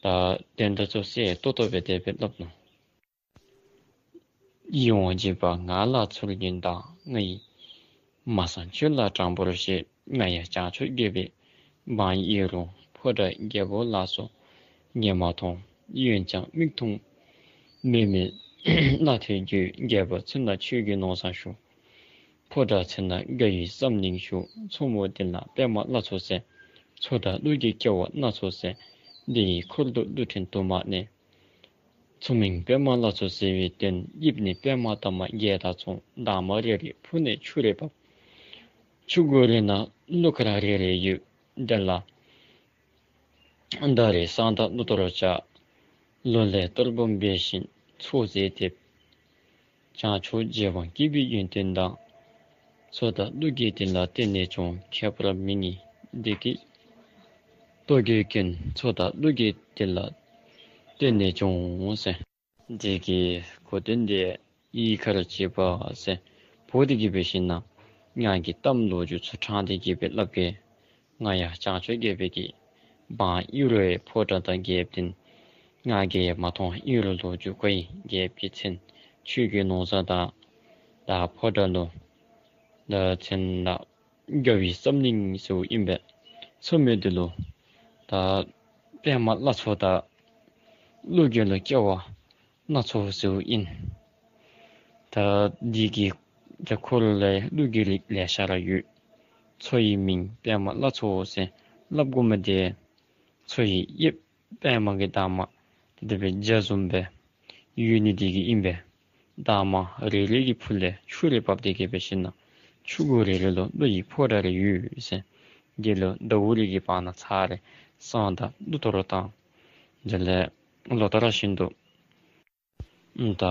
ད་དོན་དག་ཚུ་གསལ་ཏོག་ཏོ་སྦེ་དེ་སྦེ་སླབ་ནུག། ཡིད་འོང་འཇིགས་པ་ང་ལ་ཚུར་ཉོན་དང་། ང་ཡིས་མ་གསང་ཁྱོད་ལ་དྲང་པོར་བཤད། ང་ཡང་བྱང་ཕྱོགས་རྒྱལ་པོའི་འབངས་ཨིན་རུང་། ཕོ་བྲང་རྒྱལ་པོ་ལ་སོགས་ངས་མ་མཐོང་། འོན་ཀྱང་མིག་མཐོང་མིག་མེད་རྣ་ཐོས་རྒྱུད། རྒྱལ་པོ་མཚན་ལ་ཆོས་ཀྱི་ནོར་བཟང་ཞུ། ཕོ་བྲང་མཚན་ལ་དགའ་བའི་བསམ་གླིང་ཞུ། མཚོ་མོ་འདི་ལ་པདྨ་ལྷ་མཚོ་ཟེར། མཚོ་དང་ཀླུ་གི་སྐྱེ་བ་སྣ་ཚོགས་ཟེར། འདི་ཡི་འཁོར་ལོ་ཀླུ་ཕྲན་དུ་མ་གནས། མཚོ་མིང་པདྨ་ལྷ་མཚོ་ཟེར་བའི་དོན། དབྱིབས་ནི་པདྨ་འདབ་མ་བརྒྱད་དང་མཚུངས། འདབ་མ་རེ་རེའི་ཕུ་ནས་ཆུ་རེ་འབབ། ཆུ་མགོ་རེ་ན་ཀླུ་མཁར་རེ་རེ་ཡོད། དེ་ལ་ད་རེས་བསང་དང་ཀླུ་གཏོར་བྱ། ལོ་ལེགས་གཏོར་སྦོམ་འབད་བཞིན་མཚོ་རྫས་འདེབས། བྱང་ཕྱོགས་རྗེ་འབངས་སྐྱིད་པའི་ཡོན་ཏན་དང་། མཚོ་དང་ཀླུ་གི་དེ་ལ་བརྟེན་ནས་བྱུང་། ཁྱད་པར་མི་གཉིས་འདི་སྐད་རྟོག་གེའི་སྐྱོན། མཚོ་དང་ཀླུ་གི་དེ་ལ་བརྟེན་ནས་བྱུང་ཟེར། འདི་གི་གོ་དོན་དེ་ཡིད་ཁར་བྱེད་པ་ཟེར། བུ་དེ་གིས་འབད་ཞིན་ན་ང་གི་གཏམ་ལོ་རྒྱུས་ཚུ་དྲང་སྟེ་གི་སྦེ་སླབ་གེ། ང་ཡང་བྱང་ཕྱོགས་རྒྱལ་པོའི་གི་འབངས་ཨིན་རུང་ཕོ་བྲང་དང་རྒྱལཔོ་དེ་ང་གིས་མ་མཐོང་ཨིན་རུང་ལོ་རྒྱུས་གོ་ཡི། རྒྱལཔོ་གི་མཚན་ཆོས་ཀྱི་ནོར་བཟང་དང་ད་ཕོ་བྲང་ལུ་ད་མཚན་ལ་དགའ་བའི་བསམ་གླིང་ཟེརཝ་ཨིན་པས། མཚོ་མོ་འདི་ལུ་ད་པདྨ་ལྷ་མཚོ་དང་ཀླུ་གི་ལུ་སྐྱེ་བ་སྣ་ཚོགས་ཟེརཝ་ཨིན། ད་འདི་གི་ད་འཁོར་ལོ་ལས་ཀླུ་གི་རིགས་ལེ་ཤ་ར་ཡོད། མཚོ་ཡི་མིང་པདྨ་ལྷ་མཚོ་ཟེར་སླབ་དགོ་མི་དེ་མཚོ་ཡི་དབྱིབས་པདྨ་གི་འདབ་མ་དེ་སྦེ་འཇའ་བཟུམ་སྦེ་ཡོད་ནི་དེ་གིས་ཨིན་པས། འདབ་མ་རེ་རེ་གི་ཕུ་ལས་ཆུ་རེ་འབབ་སྟེ་གི་འབད་ཞིན་ན་ཆུ་མགོ་རེ་རེ་ལུ་ཀླུ་ཡི་ཕོ་བྲང་རེ་ཡོད་ཟེར། དེ་ལུ་ཟླཝ་རེ་གི་བར་ན་ཚར་རེ་བསང་དང་ཀླུ་གཏོར་བཏང་། དེ་ལས་ལོ་ལྟར་བཞིན་དུ་ད་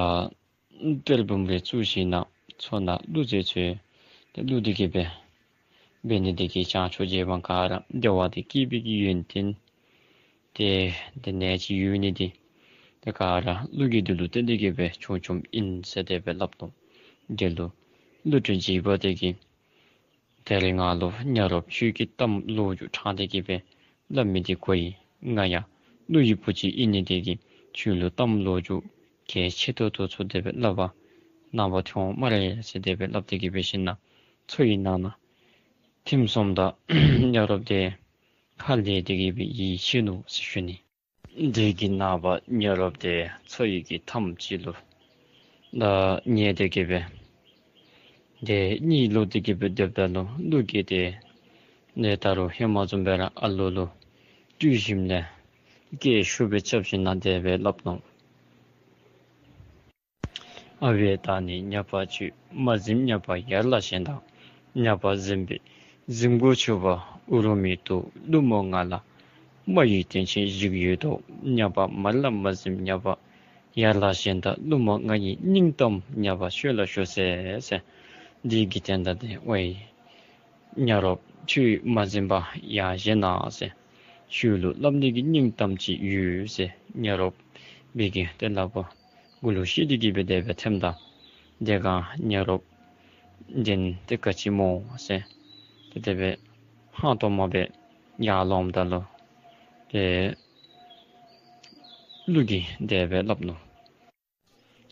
གཏེར་བུམ་རེ་བཙུགས་ཞིན་ན་མཚོ་ནང་ཀླུ་རྫས་ཚུ་ཏེ་བླུགས་ཏེ་གི་སྦེ་འབད་ནི་དེ་གིས་བྱང་ཕྱོགས་རྗེ་འབངས་ག་ར་བདེ་བ་དང་སྐྱིད་པའི་གི་ཡོན་ཏན་ཏེ་དེ་ནང་ཅིག་ཡོད་ནི་དེ་ཏེ་ག་ར་ཀླུ་གི་དེ་ལུ་བརྟེན་ཏེ་གི་སྦེ་བྱུང་བྱུངམ་ཨིན་ཟེར་དེ་སྦེ་སླབ་ནུག། དེ་ལུ་ཀླུ་སྒྲུབ་འཇིགས་པ་དེ་གིས་ད་རེས་ང་ལུ་ཉ་རོགསཔ་ཁྱོད་ཀྱིས་གཏམ་ལོ་རྒྱུས་དྲང་སྟེ་གི་སྦེ་སླབ་མི་དེ་གོ་ཡི། ང་ཡང་ཀླུ་ཡི་བུ་ཅིག་ཨིན་ནི་དེ་གིས་ཁྱོད་ལུ་གཏམ་ལོ་རྒྱུས་གལ་ཆེ་ཏོག་ཏོ་ཚུ་དེ་སྦེ་སླབ་པར་རྣམ་པ་ཐོན་འོང་སྨ་རེ་ཟེར་དེ་སྦེ་སླབ་སྟེ་གི་འབད་ཞིན་ན་མཚོ་ཡི་ནང་ན་ཐིམ་སོངམ་ད་ཉ་རོགསཔ་དེ་ཧ་ལས་ཏེ་གི་སྦེ་ཡིད་ཆེས་ནུག་ཟེར་ཞུ་ནི། དེ་གི་ནངས་པ་ཉ་རོགསཔ་དེ་མཚོ་ཡི་གི་མཐའམ་ཅིག་ལུ་ད་ཉལ་ཏེ་གི་སྦེ་དེ་གཉིད་ལོག་སྟེ་གི་སྦེ་སྡོདཔ་ད་ལུ་ཀླུ་གིས་དེ་ནེ་ད་རུང་ཧེ་མ་བཟུམ་སྦེ་ར་ཨ་ལོ་ལུ་དཀྲུགས་ཞིནམ་ལས་སྐད་ཤུགས་སྦེ་རྐྱབ་ཞིན་ན་དེ་སྦེ་སླབ་ནུག། ཨ་ཝེ་ད་ནི་ཉ་པ་ཁྱོད། མ་གཟིམ་ཉ་པ་ཡར་ལ་བཞེངས་དང་། ཉ་པ་གཟིམ་པའི་གཟིམ་སྒོ་ཕྱུ་པ་འུ་རུ་མེད་དོ། ཀླུ་མོ་ང་ལ་མ་ཡི་དྲིན་ཆེན་བཞུགས་ཡོད་དོ། ཉ་པ་མར་ལ་མ་གཟིམ་ཉ་པ་ཡར་ལ་བཞེངས་དང་། ཀླུ་མོ་ང་ཡི་སྙིང་གཏམ་ཉ་པ་ཤོད་ལ་ཤོད་ཟེར་ཟེར། འདི་གི་དོན་དག་དེ་ཝའི་ཉ་རོགསཔ་ཁྱོད་མ་གཟིམ་པར་ཡར་བཞེངས་གནང་ཟེར། ཁྱོད་ལུ་སླབ་ནི་གི་སྙིང་གཏམ་ཅིག་ཡོད་ཟེར། ཉ་རོགསཔ་འབད་གི་དེ་ལས་ཕར་གུ་ལུ་ཤི་སྟེ་གི་སྦེ་དེ་སྦེ་ཐོནམ་ད་དེ་སྒང་ཉ་རོགསཔ་འདི་ཏེ་ག་ཅི་སྨོ་ཟེར། ཏེ་དེ་སྦེ་ཧང་སྟོང་མ་སྦེ་ཡར་ལོངམ་ད་ལུ་ཏེ་ཀླུ་གིས་དེ་སྦེ་སླབ་ནུག།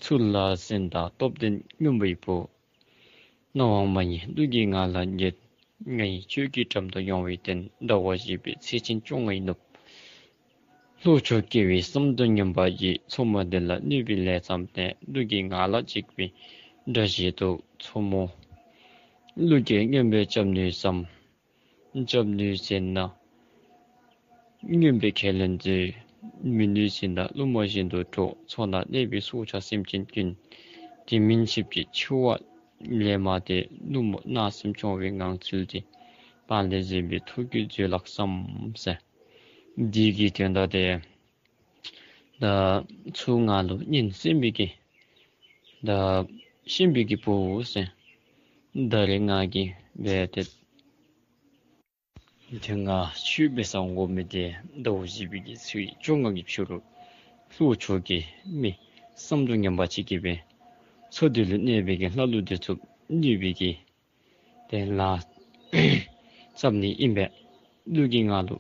ཚུར་ལ་གསན་དང་སྟོབས་ལྡན་རྔོན་པའི་བུ། རྣ་བ་མ་ཡེངས་ཀླུ་གིས་ང་ལ་ཉན། ང་ཡིས་ཁྱོད་ཀྱི་འགྲམ་དུ་ཡོང་བའི་དོན། ཟླ་བ་བཞི་པའི་ཚེས་ཆེན་བཅོ་ལྔའི་ནུབ། ལྷོ་ཕྱོགས་སྐྱེ་བོའི་བསམ་དོན་ངན་པ་ཡིས། མཚོ་མོ་འདི་ལ་གནོད་པའི་ལས་བརྩམས་ཏེ། ཀླུ་གིས་ང་ལ་འཇིགས་པའི་དགྲ་བྱེད་དོ། མཚོ་མོ་ཀླུ་གིས་རྔོན་པས་སྐྱབས་ནུས་སམ། སྐྱབས་ནུས་ཟེར་ན་རྔོན་པས་ཁས་ལེན་མཛོད། མི་ནུས་ཟེར་ན་ཀླུ་མོ་བཞིན་དུ་འགྲོགས། མཚོ་ནང་གནས་པའི་སྲོག་ཆགས་སེམས་ཅན་ཀུན། དེ་མིན་ཆིབས་ཀྱི་འཆི་བ་ལས་མ་འདས། ཀླུ་མོ་སྣང་སེམས་སྐྱོ་བའི་ངང་ཚུལ་དེ། སྤང་ལེབ་གཟིམ་པའི་ཐུགས་ཀྱིས་མཛོད་ལགས་སམ་ཟེར། འདི་གི་དོན་དག་དེ་ད་ཚུར་ང་ལུ་སྙན་གསན་པའི་གི་ད་གསན་པའི་གི་བུ་ཟེར། ད་རེས་ང་གིས་འབད་དེ་དེ་ང་ཁྱོད་འབད་སར་འོང་མི་དེ་ཟླཝ་བཞི་པའི་གི་ཚེས་བཅོ་ལྔ་གི་ཕྱི་རུ་ལྷོ་ཕྱོགས་ཀྱི་མི་བསམ་དོན་ངན་པ་ཅིག་གིས་སྦེ་མཚོ་འདི་ལུ་གནས་པའི་གི་ལྷ་ཀླུ་འདི་ཚུ་གནོད་པའི་གི་དེ་ལས་བརྩམས་ནི་ཨིན་པས། ཀླུ་གིས་ང་ལུ་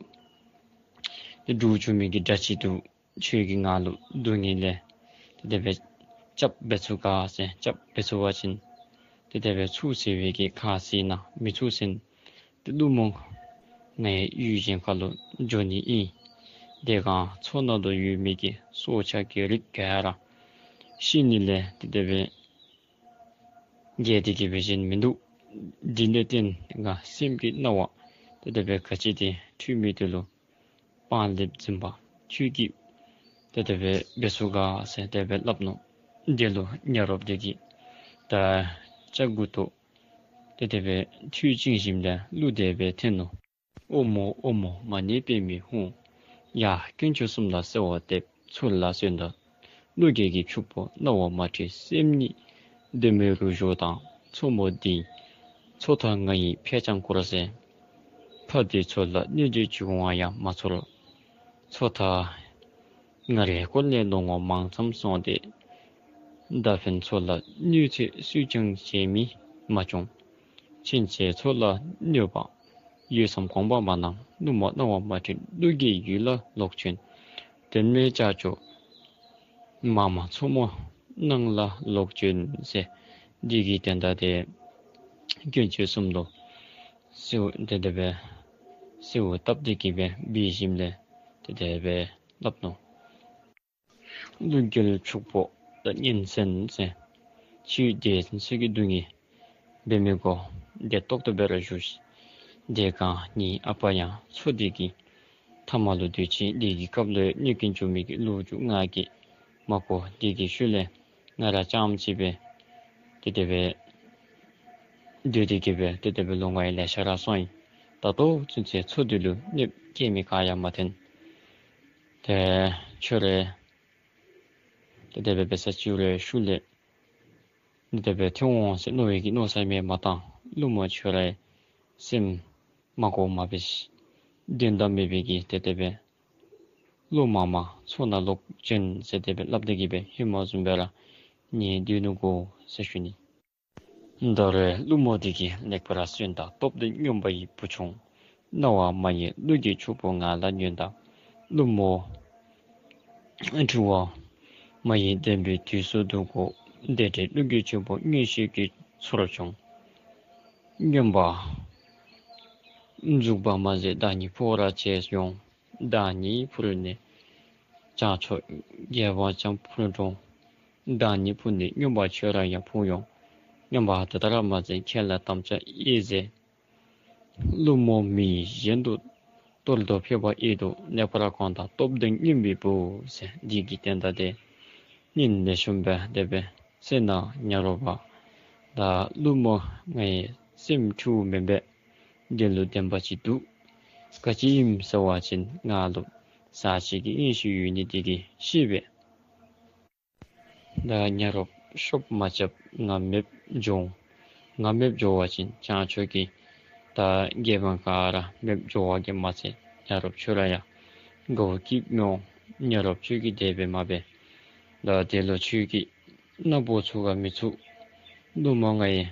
དེ་འདྲ་བྱུང་མི་གི་དགྲ་ཅིག་འདུག། ཁྱོད་ཀྱིས་ང་ལུ་སྡུག་བསྔལ་ལས་དེ་དེ་སྦེ་སྐྱབས་འབད་ཚུགས་ག་ཟེར། སྐྱབས་འབད་ཚུགས་པ་ཅིན་དེ་དེ་སྦེ་ཚུགས་ཟེར་བའི་གི་ཁ་བཟེད་ན་མི་ཚུགས་ཟེར། དེ་ཀླུ་མོ་ངེའི་ཡུལ་གཞན་ཁ་ལུ་འགྱོ་ནི་ཨིན། དེ་སྒང་མཚོ་ནང་དུ་ཡོད་མི་གི་སྲོག་ཆགས་ཀྱི་རིགས་ག་ར་ཤི་ནི་ལས་དེ་དེ་སྦེ་བརྒལ་ཏེ་གི་སྦེ་གཞན་མིན་འདུག། འདི་ལས་བརྟེན་ང་སེམས་ཀྱི་སྣང་བ་དེ་དེ་སྦེ་ག་ཅི་དེ་འཁྲུལ་མི་དེ་ལུ་སྤང་ལེབ་འཛིན་པ་ཁྱོད་ཀྱིས་དེ་དེ་སྦེ་འབད་ཚུགས་ག་ཟེར་དེ་སྦེ་སླབ་ནུག། དེ་ལུ་ཉ་རོགསཔ་དེ་གིས་ད་ལྕགས་མགུ་ཏོ་དེ་དེ་སྦེ་མཐུད་བཅིངས་ཞིནམ་ལས་གླུ་དེ་སྦེ་འཐེན་ནུག། ཨོ་མོ་ཨོ་མོ་མ་ཎི་པདྨེ་ཧཱུྃ། ཡ་དཀོན་མཆོག་གསུམ་ལ་གསོལ་བ་འདེབས། ཚུར་ལ་གསོན་དང་ཀླུ་རྒྱལ་གྱི་ཕྱུག་པོ། རྣ་བ་མ་ཁྲིད་སེམས་ཉིད་གདོད་མའི་རུ་ཞོ་དང་། མཚོ་མོ་འདི་མཚོ་མཐའ་ང་ཡི་ཕས་ཀྱང་བསྐོར་ཟེར། ཕ་འདིས་མཚོ་ལ་གནོད་བྱེད་བྱུང་བ་ཡང་མ་ཚོར། མཚོ་མཐའ་ང་རའི་བཀོལ་ནས་ལོ་ངོ་མང་ཙམ་སོང་སྟེ། ད་ཕན་མཚོ་ལ་གནོད་འཚེ་སུས་ཀྱང་བྱས་མི་མ་བྱུང་། ཕྱིན་ཆད་མཚོ་ལ་གནོད་པ་ཡོད་བསམ་དགོངས་པ་མ་གནང་། ཀླུ་མོ་རྣ་བ་མ་ཁྲིད་ཀླུ་རྒྱལ་ཡུལ་ལ་ལོག་བྱོན། དོན་མེད་ཅ་ཅོ་མ་མ་མཚོ་མོ་ནང་ལ་ལོག་བྱོན་ཟེར། འདི་གི་དོན་དག་དེ་དཀོན་མཆོག་གསུམ་ལུ་གསོལཝ་དེ་དེ་སྦེ་གསོལཝ་བཏབ་སྟེ་གི་སྦེ་འབད་ཞིནམ་ལས་དེ་དེ་སྦེ་སླབ་ནུག། ཀླུ་རྒྱལ་ཕྱུག་པོ་ད་སྙན་གསན་ཟེར། ཁྱོད་དེ་ཚེ་གི་སྡུག་བསྔལ་འབད་མི་དགོ། བདེ་ཏོག་ཏོ་སྦེ་ར་བཞུགས། དེ་སྒང་ངེའི་ཨ་པ་ཡང་མཚོ་འདི་གི་མཐའ་མ་ལུ་སྡོད་ཅི། དེ་གི་སྐབས་ལུ་གནོད་སྐྱོན་བྱུང་མི་གི་ལོ་རྒྱུས་ང་གིས་མ་གོ། དེ་གི་ཤུལ་ལས་ང་ར་རྐྱངམ་ཅིག་སྦེ་དེ་དེ་སྦེ་སྡོད་དེ་གི་སྦེ་དེ་དེ་སྦེ་ལོ་ལྔ་ཡི་ལེ་ཤ་ར་སོང་ཡི། ད་ལྟོ་ཚུན་ཚོད་མཚོ་འདི་ལུ་གནོདཔ་བཀལ་མི་ག་ཡང་མ་ཐོན། ཏེ་ཁྱོད་ར་དེ་དེ་སྦེ་འབད་ས་ཅིག་རུང་ཤུལ་ལས་དེ་དེ་སྦེ་ཐོན་འོང་ཟེར་མནོ་བའི་གི་མནོ་བསམ་ཡང་མ་བཏང་། ཀླུ་མོ་ཁྱོད་རའི་སེམས་མ་གོ་མ་འབད་ཤིག། དོན་དག་མེད་པའི་གི་དེ་དེ་སྦེ་ལོག་མ་མ་མཚོ་ནང་ལོག་བྱོན་ཟེར་དེ་སྦེ་སླབ་སྟེ་གི་སྦེ་ཧེ་མ་བཟུམ་སྦེ་ར་ཉལ་སྡོད་ནུག་གོ་ཟེར་ཞུ་ནི། ད་རེས་ཀླུ་མོ་དེ་གིས་ལེགས་པར་གསོན་དང་སྟོབས་ལྡན་རྔོན་པ་ཡི་བུ་ཆུང་། རྣ་བ་མ་ཡེངས་ཀླུ་རྒྱལ་ཕྱུག་པོ་ང་ལ་ཉོན་དང་། ཀླུ་མོ་འཁྲུལ་བ་མ་ཡེངས་བདེན་པའི་དུས་སུ་འདུག་གོ། དེ་འདྲའི་ཀླུ་རྒྱལ་ཕྱུག་པོ་མངོན་ཤེས་ཀྱི་ཚུལ་བྱུང་། རྔོན་པ་འཛུགས་པ་མ་ཟད་བདག་ཉིད་འཕུར་བར་བྱས་ཡོང་། བདག་ཉིད་འཕུར་ནས་བྱང་ཕྱོགས་རྒྱལ་བ་ལྕམ་འཕུར་འགྲོ། བདག་ཉིད་འཕུར་ནས་རྔོན་པ་ཁྱོད་ར་ཡང་འཕུར་ཡོང་། རྔོན་པ་དེ་ལྟར་མ་ཟད་ཁྱེད་ལ་དམ་བཅའ་ཡོད་ཟེར། ཀླུ་མོ་མི་གཞན་དུ་གཏོར་དུ་ཕེབས་པ་ཡོད་དོ། ལེགས་པར་གོ་དང་སྟོབས་ལྡན་རྔོན་པའི་བུ་ཟེར། འདི་གི་དོན་དག་དེ་སྙན་ལེགས་ཤོམ་སྦེ་དེ་སྦེ་ ཟེར་ན་ཉ་རོགསཔ་ད་ཀླུ་མོ་ངེའི་སེམས་འཁྲུལ་མེན་པས། དེ་ལུ་བདེན་པ་ཅིག་འདུག། ག་ཅི་ཨིནམ་ཟེར་བ་ཅིན་ང་ལུ་ཟ་བྱེད་ཀྱི་ཨིན་ཤེས་ཡོད་ནི་དེ་གིས་ཤེས་པས། ད་ཉ་རོགསཔ་ཤོབ་མ་རྐྱབ། ང་མེདཔ་འགྱོ། ང་མེདཔ་འགྱོ་བ་ཅིན་བྱང་ཕྱོགས་ཀྱི་ད་རྒྱལཔོ་ག་ར་མེདཔ་འགྱོ་བ་གིས་མ་ཚད་ཉ་རོགསཔ་ཁྱོད་ར་ཡང་དགའཝ་སྐྱིདཔ་མི་འོང་། ཉ་རོགསཔ་ཁྱོད་ཀྱིས་དེ་སྦེ་མ་འབད། ད་དེ་ལུ་ཁྱོད་ཀྱིས་མནའ་བོར་ཚུགས་ག་མི་ཚུགས། ཀླུ་མོ་ངེའི་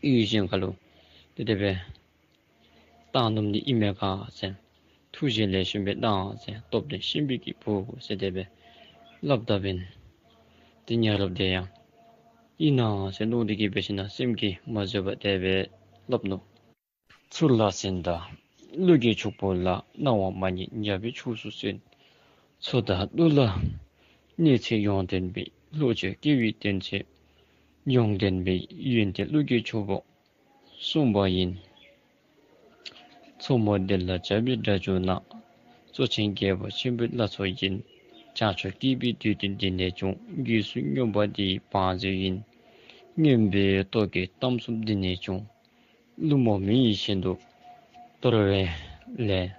ཡུལ་གཞན་ཁ་ལུ་དེ་དེ་སྦེ་བཏང་ནུམ་ནི་ཨིན་མས་ག་ཟེར། ཐུགས་རྗེ་ལེགས་ཤོམ་སྦེ་གནང་ཟེར། སྟོབས་ལྡན་ཤན་པའི་སྐྱེས་བུ་ཟེར་དེ་སྦེ་སླབ་ད་འབདན་ཏེ་ཉ་རོགསཔ་དེ་ཡང་ཨིན་ན་ཟེར་མནོ་སྟེ་གིས་འབད་ཞིན་ན་སེམས་ཀྱིས་མ་བཟོད་པར་དེ་སྦེ་སླབ་ནུག། ཚུར་ལ་གསན་དང་ཀླུ་གི་ཕྱུག་པོ་ལགས། སྣང་བ་མ་རྙེད་ཉ་པའི་ཕྱོགས་སུ་གསོན། མཚོ་དང་ཀླུ་ལ་གནས་ཚད་ཡོན་ཏན་མེད། ལྷོ་ཕྱོགས་སྐྱེ་བའི་གཏན་ཚིགས་ཡོན་ཏན་མེད། ཡོན་ཏན་ཀླུ་གི་ཕྱུག་པོ་གསུངས་པ་ཡིན། མཚོ་མོ་འདི་ལ་བྱ་བའི་སྒྲ་བསྒྱུར་ན། མཚོ་ཆེན་རྒྱལ་པོ་ཆེན་པོའི་བླ་མཚོ་ཡིན། བྱང་ཕྱོགས་སྐྱེ་བའི་དུས་སྟོན་འདི་ནས་བྱུང་། རྒྱུད་སྲོལ་རྔོན་པ་འདི་ཡི་བང་མཛོད་ཡིན། རྔོན་པའི་ལྟོ་གོས་གཏམ་གསུམ་འདི་ནས་བྱུང་། ཀླུ་མོ་མི་ཡི་ཞིང་དུ་སྟོར་བའི་ལས།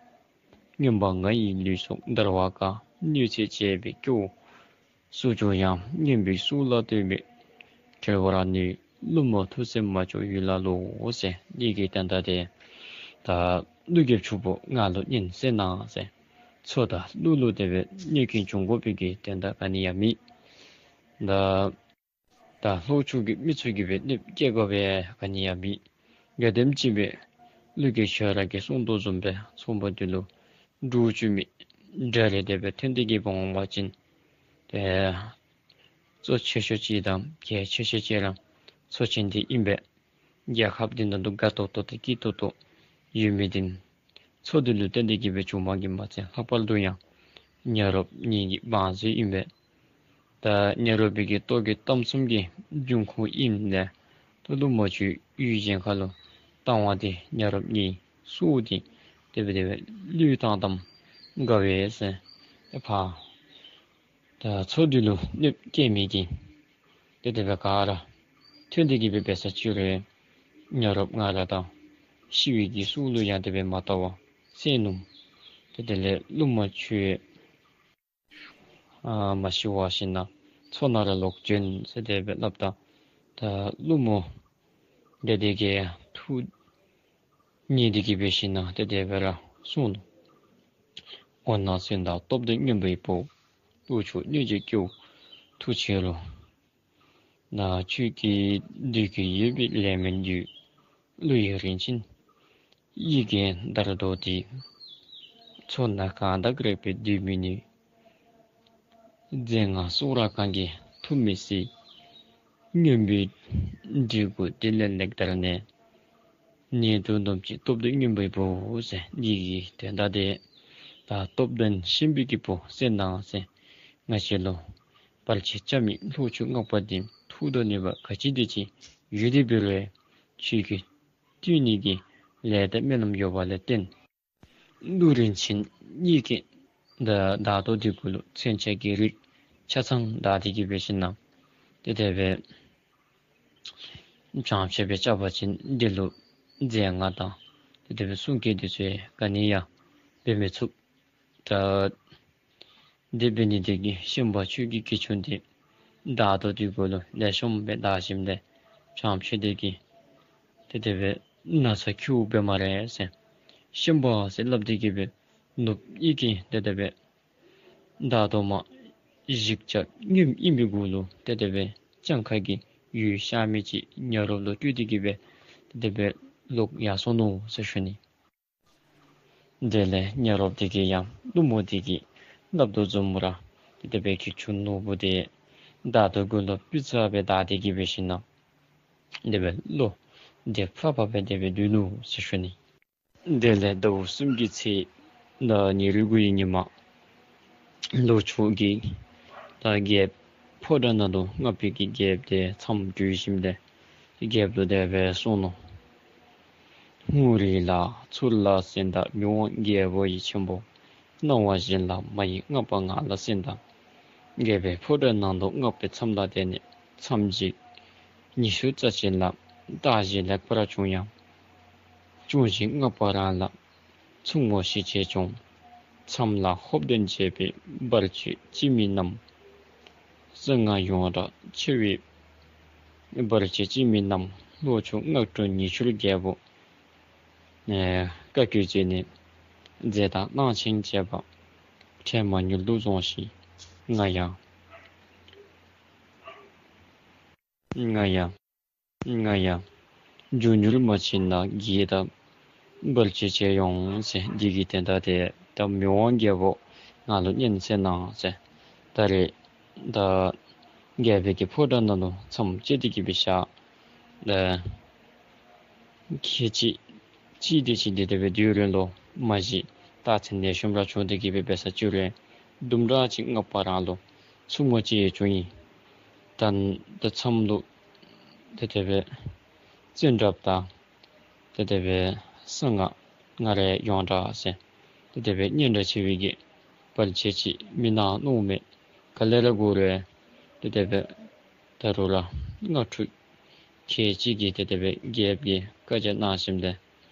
རྔོན་པ་ང་ཡི་ལུས་སྲོག་འདར་བ་དཀའ། གནོད་འཚེ་བྱས་པའི་སྐྱེ་བོ་སུ་བྱུང་ཡང་། རྔོན་པའི་སྲོག་ལ་ལྟོས་མེད་བྲལ་བར་ནུས། ཀླུ་མོ་ཐུགས་སེམས་མ་སྐྱོ་ཡུལ་ལ་ལོག་ཟེར། འདི་གི་དོན་དག་དེ་ད་ཀླུ་གི་ཕྱུག་པོ་ང་ལུ་སྙན་གསན་གནང་ཟེར། མཚོ་དང་ཀླུ་ལུ་དེ་སྦེ་གནོད་སྐྱོན་བྱུང་དགོ་པའི་གི་དོན་དག་ག་ནི་ཡང་མེད། ད་ད་ལྷོ་ཕྱོགས་ཀྱི་མི་ཚུ་གིས་སྦེ་གནོདཔ་བཀལ་དགོ་པའི་ག་ནི་ཡང་མེད། ག་དེམ་ཅིག་སྦེ་ཀླུ་གིས་ཁྱོད་ར་གིས་གསུངས་དོ་བཟུམ་སྦེ་ཚོང་པ་འདི་ལུ་འདྲོག་བཅུག་མི་འདྲ་རེ་དེ་སྦེ་ཐོན་ཏེ་གིས་འབད་འོང་བ་ཅིན་ཏེ་གཙོ་ཆེ་ཤོས་ཅིག་དང་གལ་ཆེ་ཤོས་ཅིག་ར་མཚོ་ཆེན་འདི་ཨིན་པས། རྒྱལ་ཁབ་འདི་ནང་དུ་དགའ་ཏོག་ཏོ་དང་སྐྱིད་ཏོག་ཏོ་ཡོད་མི་འདི་མཚོ་འདི་ལུ་བརྟེན་ཏེ་གིས་སྦེ་བྱུངམ་གིས་མ་ཚད་ལྷག་པར་དུ་ཡང་ཉ་རོགསཔ་ངེ་གི་བང་མཛོད་ཨིན་པས། ད་ཉ་རོགསཔ་གི་ལྟོ་གོས་གཏམ་གསུམ་གྱི་འབྱུང་ཁུངས་ཨིནམ་ལས་ད་ཀླུ་མོ་ཁྱོད་ཡུལ་གཞན་ཁ་ལུ་བཏང་བ་འདི་ཉ་རོགསཔ་ངེའི་སྲོག་འདི་དེ་སྦེ་དེ་སྦེ་བློས་བཏང་བཏངམ་དགའ་བས་ཟེར། ཨེ་ཕར་ད་མཚོ་འདི་ལུ་གནོདཔ་བཀལ་མི་གི་ཏེ་དེ་སྦེ་ག་ར་ཐོན་ཏེ་གིས་སྦེ་འབད་ས་ཅིག་རུང་ཉ་རོགསཔ་ང་ར་དང་ཤི་བའི་གི་སྲོག་ལུ་ཡང་དེ་སྦེ་མ་བལྟ་བར་གསན་ནུག། ཏེ་དེ་ལས་ཀླུ་མོ་ཁྱོད་ཨ་མ་ཤི་བར་ཞིན་ན་མཚོ་ནང་ར་ལོག་བྱོན་ཟེར་དེ་སྦེ་སླབ་ད་ད་ཀླུ་མོ་དེ་དེ་གིས་ཐུགས་མཉེས་ཏེ་གིས་འབད་ཞིན་ན་ཏེ་དེ་སྦེ་ར་གསུངས་ནུག། འོ་ན་གསན་དང་སྟོབས་ལྡན་རྔོན་པའི་བུ། ལྷོ་ཕྱོགས་གནོད་བྱེད་སྐྱེ་བོ་ཐུགས་ཆེ་རུང་། ན་ཁྱོད་ཀྱི་འདོད་དགུ་ཡོད་པའི་ལས་མིན་འདུག། ཀླུ་ཡི་རིན་ཆེན་ཡི་གེ་འདར་དོ་འདི། མཚོ་ནང་གང་དག་རེག་པས་སྡོད་མི་ནུས། རྫས་སྔགས་གསུང་རབ་གང་གིས་ཐུབ་མི་སྲིད། རྔོན་པའི་འདོད་དགུ་དེ་ལས་ལེགས་འདར་ནས། ནད་དུ་འདོམས་ཤིག་སྟོབས་ལྡན་རྔོན་པའི་བུ་ཟེར། འདི་གི་དོན་དག་དེ་ད་སྟོབས་ལྡན་ཤན་པའི་སྐྱེས་བུ་གསན་གནང་ཟེར། ང་བཅས་ལུ་བར་ཆད་རྐྱབ་མི་ལྷོ་ཕྱོགས་སྔགས་པ་འདི་མཐུ་དང་ནུས་པ་ག་ཅི་དེ་ཅིག་ཡོད་དེ་འབད་རུང་ཁྱོད་ཀྱིས་བཏུལ་ནི་གི་ལས་དང་སྨོན་ལམ་ཡོད་པ་ལས་བརྟེན་ཀླུ་རིན་ཆེན་ཡི་གེ་ད་འདར་དོ་འདི་གུ་ལུ་མཚོན་ཆ་གི་རིགས་ཆ་ཚང་བདའ་སྟེ་གིས་འབད་ཞིན་ན་ཏེ་དེ་སྦེ་བྱང་ཆུབ་སྦེ་རྐྱབ་པ་ཅིན་འདི་ལུ་རྫས་སྔགས་དང་ཏེ་དེ་སྦེ་གསུང་སྐད་འདི་ཚུ་ག་ནི་ཡང་འབད་མི་ཚུགས། ད་དེ་འབད་ནི་དེ་གིས་ཤན་པ་ཁྱོད་ཀྱིས་གྱི་ཅུང་འདི་འདར་དོ་འདི་གུ་ལུ་ལེགས་ཤོམ་སྦེ་བདའ་ཞིནམ་ལས་བྱང་ཆུབ་དེ་གིས་ཏེ་དེ་སྦེ་ན་ཚ་ཁེཝ་འབད་སྨ་རེ་ཟེར། ཤན་པ་ཟེར་སླབ་སྟེ་གིས་སྦེ་ནུབ་ཡི་གེ་ཏེ་དེ་སྦེ་འདར་དོ་མ་གཞི་བཅའ་རྔོནམ་ཨིན་པའི་གུ་ལུ་ཏེ་དེ་སྦེ་གྱངས་ཁ་གི་ཡུལ་ཤར་མི་ཅིག་ཉ་རོགསཔ་ལུ་སྤྲོད་དེ་གིས་སྦེ་ཏེ་དེ་སྦེ་ལོག་ཡར་སོ་ནུག་ཟེར་ཞུ་ནི། དེ་ལས་ཉ་རོགསཔ་དེ་གིས་ཡང་ཀླུ་མོ་དེ་གིས་སླབ་དོ་བཟུམ་ར་ཏེ་དེ་སྦེ་གྱི་ཅུང་ནོར་བུ་དེ་འདར་དོ་གུ་ལུ་སྤུས་ཚད་སྦེ་བདའ་སྟེ་གིས་འབད་ཞིན་ན་དེ་སྦེ་བློ་བདེ་ཕྲག་པ་སྦེ་དེ་སྦེ་སྡོད་ནུག་ཟེར་ཞུ་ནི། དེ་ལས་ཟླཝ་གསུམ་གྱི་ཚེས་ཉེར་དགུ་ཡི་ཉི་མ་ལྷོ་ཕྱོགས་ཀྱི་ད་རྒྱལཔོ་ཕོ་བྲང་ནང་དུ་སྔགས་པའི་གི་རྒྱལཔོ་དེ་མཚམས་གྲོལ་ཞིནམ་ལས་རྒྱལཔོ་ལུ་དེ་སྦེ་གསུངས་ནུག། ངུ་རེ་ལ་ཚུར་ལ་གསན་དང་མི་དབང་རྒྱལ་པོ་ཡིད་ཆེན་པོ། སྣང་བ་གཞན་ལ་མ་ཡེངས་སྔགས་པ་ང་ལ་གསན་དང་། རྒྱལ་པོའི་ཕོ་བྲང་ནང་དུ་སྔགས་པའི་མཚམས་ལ་བསྡད་ནས། མཚམས་བརྗེ་ཉི་ཤུ་རྩ་གཅིག་ལ། བརྟག་ཞིབ་ལེགས་པར་བྱུང་ཡང་། ཅུང་ཞིག་སྔགས་པ་རང་ལ། མཚུངས་མོ་ཞི་བྱེད་བྱུང་། མཚམས་ལ་ཧོབ་སྟོན་བྱེད་པའི། བར་ཆད་ཅི་མིན་རྣམས། གསང་སྔགས་ཡོངས་གྲགས་ཆེ་བའི། བར་ཆད་ཅི་མིན་རྣམས། ལྷོ་ཕྱོགས་སྔགས་འཁྲུགས་ཉི་ཤུར་རྒྱལ་པོ། ཨེ་བཀའ་བཀྱོན་བྱས་ནས། མཛད་དང་གནང་ཆེན་བྱས་པ། ཕྲད་མ་མྱུར་དུ་རྫོགས་ཤིག། ང་ཡང་། ང་ཡང་། ང་ཡང་། མགྱོགས་མྱུར་མ་ཕྱིན་ན་གིས་ད། བར་ཆད་ཆེ་ཡོང་ཟེར། འདི་གི་དོན་དག་དེ་ད་མི་དབང་རྒྱལ་པོ་ང་ལུ་སྙན་གསན་གནང་ཟེར། ད་རེས་ད་རྒྱལ་པོའི་གི་ཕོ་བྲང་ནང་ལུ་མཚམས་བཅད་དེ་གི་སྦེ་བཞག། ད་ཁལ་གཅིག་གཅིག་དེ་ཅིག་དེ་དེ་སྦེ་དུས་རིང་ལུ་མ་གཞི་རྟགས་མཚན་ལེགས་ཤོམ་ར་བྱུང་སྟེ་གི་སྦེ་འབད་ས་ཅིག་རུང་དུམ་གྲ་ཅིག་སྔགས་པ་རང་ལུ་མཚུངས་མོ་ཅིག་བྱུང་ཡི། ད་ད་མཚམས་ལུ་དེ་དེ་སྦེ་བཙན་རབ་དང་དེ་དེ་སྦེ་གསང་སྔགས་ང་རའི་ཡོངས་གྲགས་ཟེར་དེ་དེ་སྦེ་སྙན་གྲགས་ཆེ་བའི་གི་བར་ཆད་ཅིག་མི་གནང་མནོཝ་མས། ག་ལས་ར་འགོར་རུང་དེ་དེ་སྦེ་ད་རུང་ར་སྔགས་འཁྲུགས་ཁལ་གཅིག་གིས་དེ་དེ་སྦེ་རྒྱལཔོ་གི་བཀའ་རྒྱ་གནང་ཞིནམ་ལས་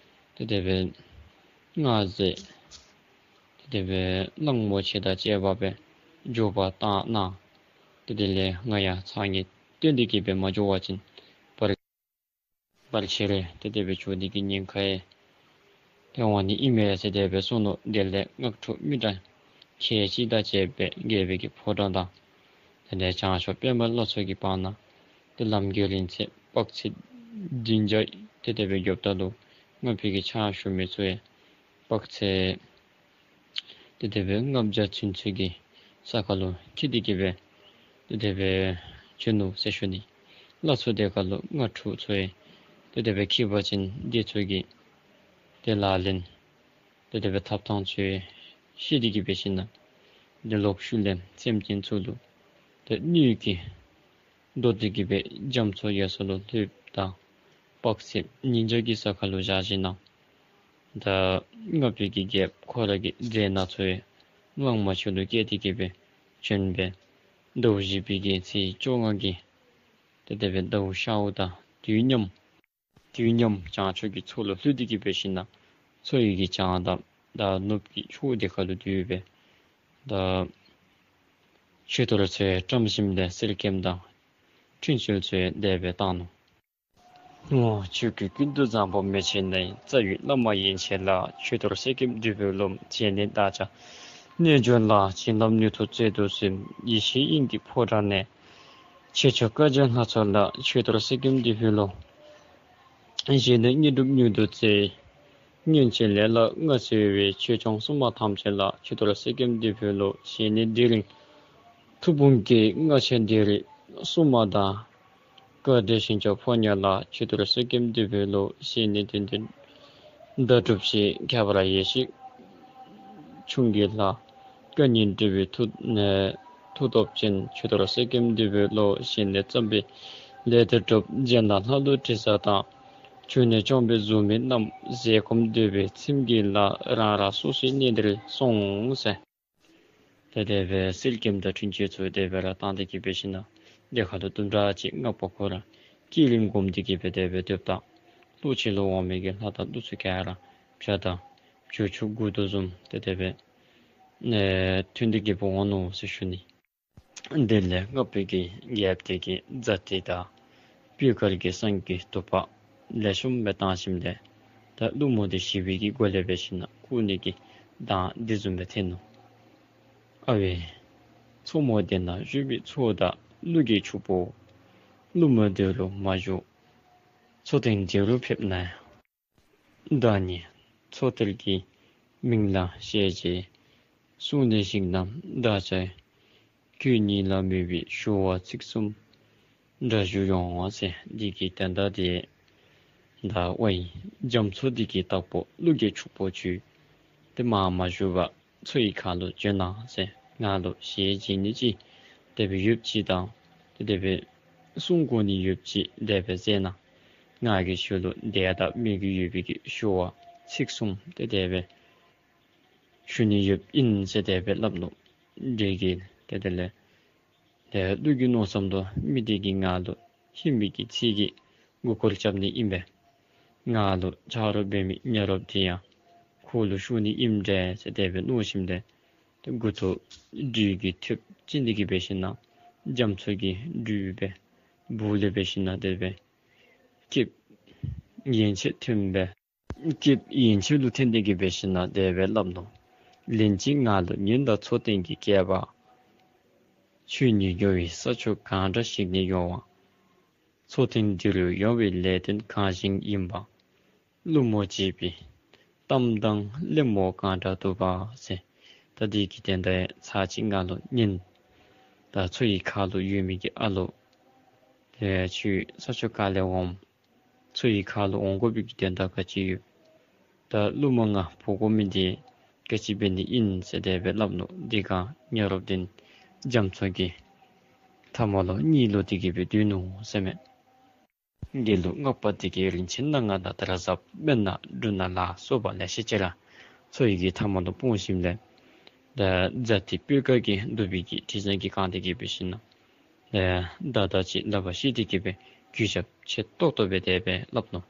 དེ་དེ་སྦེ་སྔགས་རྫས་དེ་དེ་སྦེ་གླང་མོ་ཆེ་དང་བཅས་པ་སྦེ་འགྱོ་བ་བཏང་གནང་། དེ་དེ་ལས་ང་ཡང་ཚ་ངེས་བརྟན་ཏེ་གི་སྦེ་མ་འགྱོ་བ་ཅིན་བར་བར་ཆད་རེ་དེ་དེ་སྦེ་འགྱོ་ནི་གི་ཉེན་ཁ་ཡང་ཐོན་འོང་ནི་ཨིན་མས་ཟེར་དེ་སྦེ་གསུངས་ནུག། དེ་ལས་སྔགས་འཁྲུགས་མི་གྲངས་ཁལ་གཅིག་དང་བཅས་པ་རྒྱལ་པོའི་གི་ཕོ་བྲང་དང་དེ་ལས་བྱང་ཕྱོགས་པདྨ་ལྷ་ཚོགས་ཀྱི་བར་ན་དེ་ལམ་གྱི་རིང་ཚད་དཔག་ཚད་བདུན་བརྒྱ་དེ་དེ་སྦེ་རྒྱབ་ད་ལུ་སྔགས་པའི་གི་ཕྱག་ཞུ་མི་ཚུ་ཡང་དཔག་ཚད་དེ་དེ་སྦེ་ལྔ་བརྒྱ་ཚུན་ཚོད་ཀྱི་ས་ཁར་ལུ་འཁྱིད་དེ་གི་སྦེ་དེ་དེ་སྦེ་བྱོན་ནུག་ཟེར་ཞུ་ནི། ལྷ་ཚོགས་དེ་ཁར་ལུ་སྔགས་འཁྲུགས་ཚུ་ཡང་དེ་དེ་སྦེ་འཁྱིད་པ་ཅིན་དེ་ཚུ་གིས་དེ་ལག་ལེན་དེ་དེ་སྦེ་འཐབ་ཐངས་ཚུ་ཤེས་ཏེ་གི་སྦེ་ཞིནམ་ལས་དེ་ལོག་ཤུལ་ལས་སེམས་ཅན་ཚུ་ལུ་དེ་གནོད་ཀྱི་མདོ་སྡེ་གི་སྦེ་རྒྱ་མཚོ་ཡ་སོ་ལུ་ལྷོདཔ་ད་དཔག་ཚད་ཉིས་བརྒྱ་གི་ས་ཁར་ལུ་བཞག་ཞིནམ་ལས་ད་སྔགས་པའི་གི་རྒྱལཔོ་ཁོ་ར་གི་མཛད་སྣ་ཚུ་ཡང་གླང་མ་ཆེ་ལུ་བཀལ་ཏེ་གི་སྦེ་བྱོན་སྦེ་ཟླཝ་བཞི་པའི་གི་ཚེས་བཅོ་ལྔ་གི་དེ་དེ་སྦེ་ཟླཝ་ཤརཝ་ད་དུས་མཉམ་དུས་མཉམ་བྱང་ཕྱོགས་ཀྱི་མཚོ་ལུ་ལྷོད་དེ་གི་སྦེ་ཞིནམ་ལས་མཚོ་ཡི་གི་བྱང་འདབས་དང་ནུབ་ཀྱི་ཕྱོགས་དེ་ཁར་ལུ་སྡོད་སྦེ་ད་མཆོད་གཏོར་ཚུ་ཡང་བཀྲམ་ཞིནམ་ལས་གསེར་སྐྱེམས་དང་འཕྲིན་བཅོལ་ཚུ་ཡང་དེ་སྦེ་བཏང་ནུག། ངོ་། ཆོས་ཀྱི་ཀུན་ཏུ་བཟང་པོ་མི་ཕྱེད་ནས། རྩ་བའི་བླ་མ་ཡན་ཆད་ལ། མཆོད་གཏོར་གསེར་སྐྱེམས་འདི་ཕུལ་ལོ། བྱས་ནས་བདག་ཅག་རྣལ་འབྱོར་ལ། བྱིན་རླབས་མྱུར་དུ་སྩལ་དུ་གསོལ། ཡེ་ཤེས་དབྱིངས་ཀྱི་ཕོ་བྲང་ནས། ཆོས་སྐྱོང་བཀའ་བརྒྱུད་ལྷ་ཚོགས་ལ། མཆོད་གཏོར་གསེར་སྐྱེམས་འདི་ཕུལ་ལོ། བྱས་ནས་དངོས་གྲུབ་མྱུར་དུ་སྩོལ། སྔོན་གྱི་ལས་ལ་མངའ་གསོལ་བའི། ཆོས་སྐྱོང་སྲུང་མ་ཐམས་ཅད་ལ། མཆོད་གཏོར་གསེར་སྐྱེམས་འདི་ཕུལ་ལོ། བྱས་ནས་དེ་རིང་ཐུགས་དཔུང་གི་མངའ་ཆེན་དེ་རིང་སྲུང་མ་དང་། བཀའ་དྲིན་ཞིང་སྐྱོང་ཕོ་ཉ་ལ། མཆོད་གཏོར་གསེར་སྐྱེམས་འདི་ཕུལ་ལོ། བྱས་ནས་དོན་ལྡན་ཟླ་གྲུབ་ཞིང་ཁྱད་པར་ཡེ་ཤེས་འབྱུང་གི་ལྷ། བཀའ་ཉན་སྒྲུབ་པའི་མཐུ་མཐུ་སྟོབས་ཅན། མཆོད་གཏོར་གསེར་སྐྱེམས་འདི་ཕུལ་ལོ། བྱས་ནས་བརྩམས་པའི་ལས་དེ་སྒྲུབ། སྦྱིན་བདག་ལྷ་ཀླུ་དྲི་ཟ་དང་། བྱོན་ནས་སྐྱོང་བའི་གཟུགས་མེད་རྣམས། བཟེད་སྒོམ་འདོད་པའི་ཚིམ་གྱིས་ལ། རང་རང་སོ་སོའི་གནས་འདིར་སོང་ཟེར། དེ་དེ་སྦེ་གསེར་སྐྱེམས་དང་འཕྲིན་བཅོལ་ཚུ་དེ་སྦེ་ར་བཏང་སྟེ་གི་སྦེ་ཞིནམ་ལས་དེ་ཁར་ལུ་དུམ་གྲ་ཅིག་སྔགས་པ་ཁོ་ར་བསྐྱེད་རིམ་སྒོམ་སྟེ་གི་སྦེ་དེ་སྦེ་སྡོདཔ་ད་ལྷོ་ཕྱོགས་ལུ་འོང་མི་གི་ལྷ་དང་ཀླུ་ཚུ་ག་ར་བྱ་དང་བྱི་ཅུང་མགུ་ཏོ་བཟུམ་དེ་དེ་སྦེ་ཨེ་ཐོན་ཏེ་གི་སྦེ་འོང་ནུག་ཟེར་ཞུ་ནི། དེ་ལས་སྔགས་པའི་གི་རྒྱལཔོ་དེ་གིས་ཛ་ཏི་དང་སྤོས་དཀར་གྱི་བསང་གི་དུ་བ་ལེགས་ཤོམ་སྦེ་བཏང་ཞིནམ་ལས་ད་ཀླུ་མོ་དེ་ཞི་བའི་གི་སྒོ་ལས་སྦེ་ཞིནམ་ལས་བཀུག་ནི་གི་གདངས་འདི་བཟུམ་སྦེ་འཐེན་ནུག། ཨ་ཝེ། མཚོ་མོ་དེ་ན་བཞུགས་པའི་མཚོ་དང་ཀླུ་གི་ཕྱུག་པོ། ཀླུ་མོ་དེ་རུ་མ་བཞུགས་མཚོ་སྟེང་དེ་རུ་ཕེབས་ན། བདག་ནི་མཚོ་གཏེར་གྱི་མིང་ལ་བཤད་ཅིང་། གསུང་ནས་ཞིང་རྣམས་བདག་ཅག་ཁྱོད་ཉིད་ལ་མོས་པའི་ཞུ་བ་ཚིག་གསུམ་འདྲ་ཞུ་ཡོང་ཟེར། འདི་གི་དོན་དག་དེ་ད་ཝའི་རྒྱ་མཚོ་འདི་གི་བདག་པོ་ཀླུ་གི་ཕྱུག་པོ་ཁྱོད་དེ་མ་མ་བཞུགས་པར་མཚོ་ཡི་ཁ་ལུ་བྱོན་གནང་ཟེར། ང་ལུ་ཞལ་མཇལ་ནི་ཅིག་དེ་སྦེ་ཡོདཔ་ཅིག་དང་དེ་སྦེ་གསུང་གོ་ནི་ཡོདཔ་ཅིག་དེ་སྦེ་མཛད་གནང་། ང་གིས་ཁྱོད་ལུ་དད་དང་མོས་གུས་ཡོད་པའི་གི་ཞུ་བ་ཚིག་གསུམ་དེ་དེ་སྦེ་ཞུ་ནི་ཡོདཔ་ཨིན་ཟེར་དེ་སྦེ་སླབ་ནུག། དེ་གིས་དེ་དེ་ལས་ ཏེ་ཀླུ་གིས་མནོ་བསམ་དོ་མི་འདི་གིས་ང་ལུ་ཧིང་མི་གི་ཚིག་གིས་མགུ་སྐོར་རྐྱབ་ནི་ཨིན་པས། ང་ལུ་ཆ་རོགས་འབད་མི་ཉ་རོགསཔ་འདི་ཡང་ཁོ་ལུ་ཞུ་ནི་ཨིནམ་འདྲས་ཟེར་དེ་སྦེ་མནོ་ཞིནམ་ལས་ཏེ་མགུ་ཏོ་སྦྲུལ་གྱི་ཐོདཔ་ཅིག་འདི་གིས་འབད་ཞིན་ན་རྒྱ་མཚོ་གི་སྦྲུལ་སྦེ་སྦུག་ལས་འབད་ཞིན་ན་དེ་སྦེ་སྐེདཔ་ཡན་ཆད་ཐོན་སྦེ་སྐེདཔ་ཡན་ཆད་ལུ་ཐོན་ཏེ་གིས་འབད་ཞིན་ན་དེ་སྦེ་སླབ་ནུག། ལན་གཅིག་ང་ལུ་ཉན་དང་མཚོ་སྟེང་གི་སྐྱེས་པ། ཁྱོད་ཉིད་འགྱོ་བའི་ས་ཕྱོགས་གང་འདྲ་ཞིག་ནས་ཡོང་བ། མཚོ་ཐེངས་འདི་རུ་ཡོང་བའི་ལས་དོན་གང་ཞིག་ཡིན་པ། ཀླུ་མོ་བྱིས་པའི་གཏམ་དང་གླེང་མོ་གང་འདྲ་འདུག་པ་ཟེར། ད་འདི་གི་དོན་དག་ཚར་གཅིག་ང་ལུ་ཉན། ད་མཚོ་ཡི་ཁ་ལུ་ཡོད་མི་གི་ཨ་ལོ་དེ་ཁྱོད་ས་ཕྱོགས་ག་ལས་འོངམ། མཚོ་ཡི་ཁ་ལུ་འོང་དགོ་པའི་གི་དོན་དག་ག་ཅི་ཡོད། ད་ཀླུ་མོ་ང་འབོ་དགོ་མི་འདི་ག་ཅི་འབད་ནི་ཨིན་ཟེར་དེ་སྦེ་སླབ་ནུག། འདི་ག་ཉ་རོགསཔ་འདི་རྒྱ་མཚོ་གི་མཐའ་མ་ལུ་གཉིད་ལོག་སྟེ་གིས་སྦེ་སྡོད་ནུག་ཟེར་མས། འདི་ལུ་སྔགས་པ་འདི་གིས་རིན་ཆེན་སྣ་ལྔ་དང་དར་ཟབ་སྨན་སྣ་འབྲུ་སྣ་ལ་སོགས་པ་ལེ་ཤ་ཅིག་ར་མཚོ་ཡི་གི་མཐའ་མ་ལུ་སྤུངས་ཞིནམ་ལས་ད་ཛ་ཏི་སྤོས་དཀར་གྱི་དུ་བའི་གི་དྲི་བཟང་གིས་གང་སྟེ་གིས་འབད་ཞིན་ན་ཨེ་ད་ད་ཅི་སླབ་པ་ཤེས་ཏེ་གིས་སྦེ་གུས་ཞབས་ཆེ་ཏོག་ཏོ་སྦེ་དེ་སྦེ་སླབ་ནུག།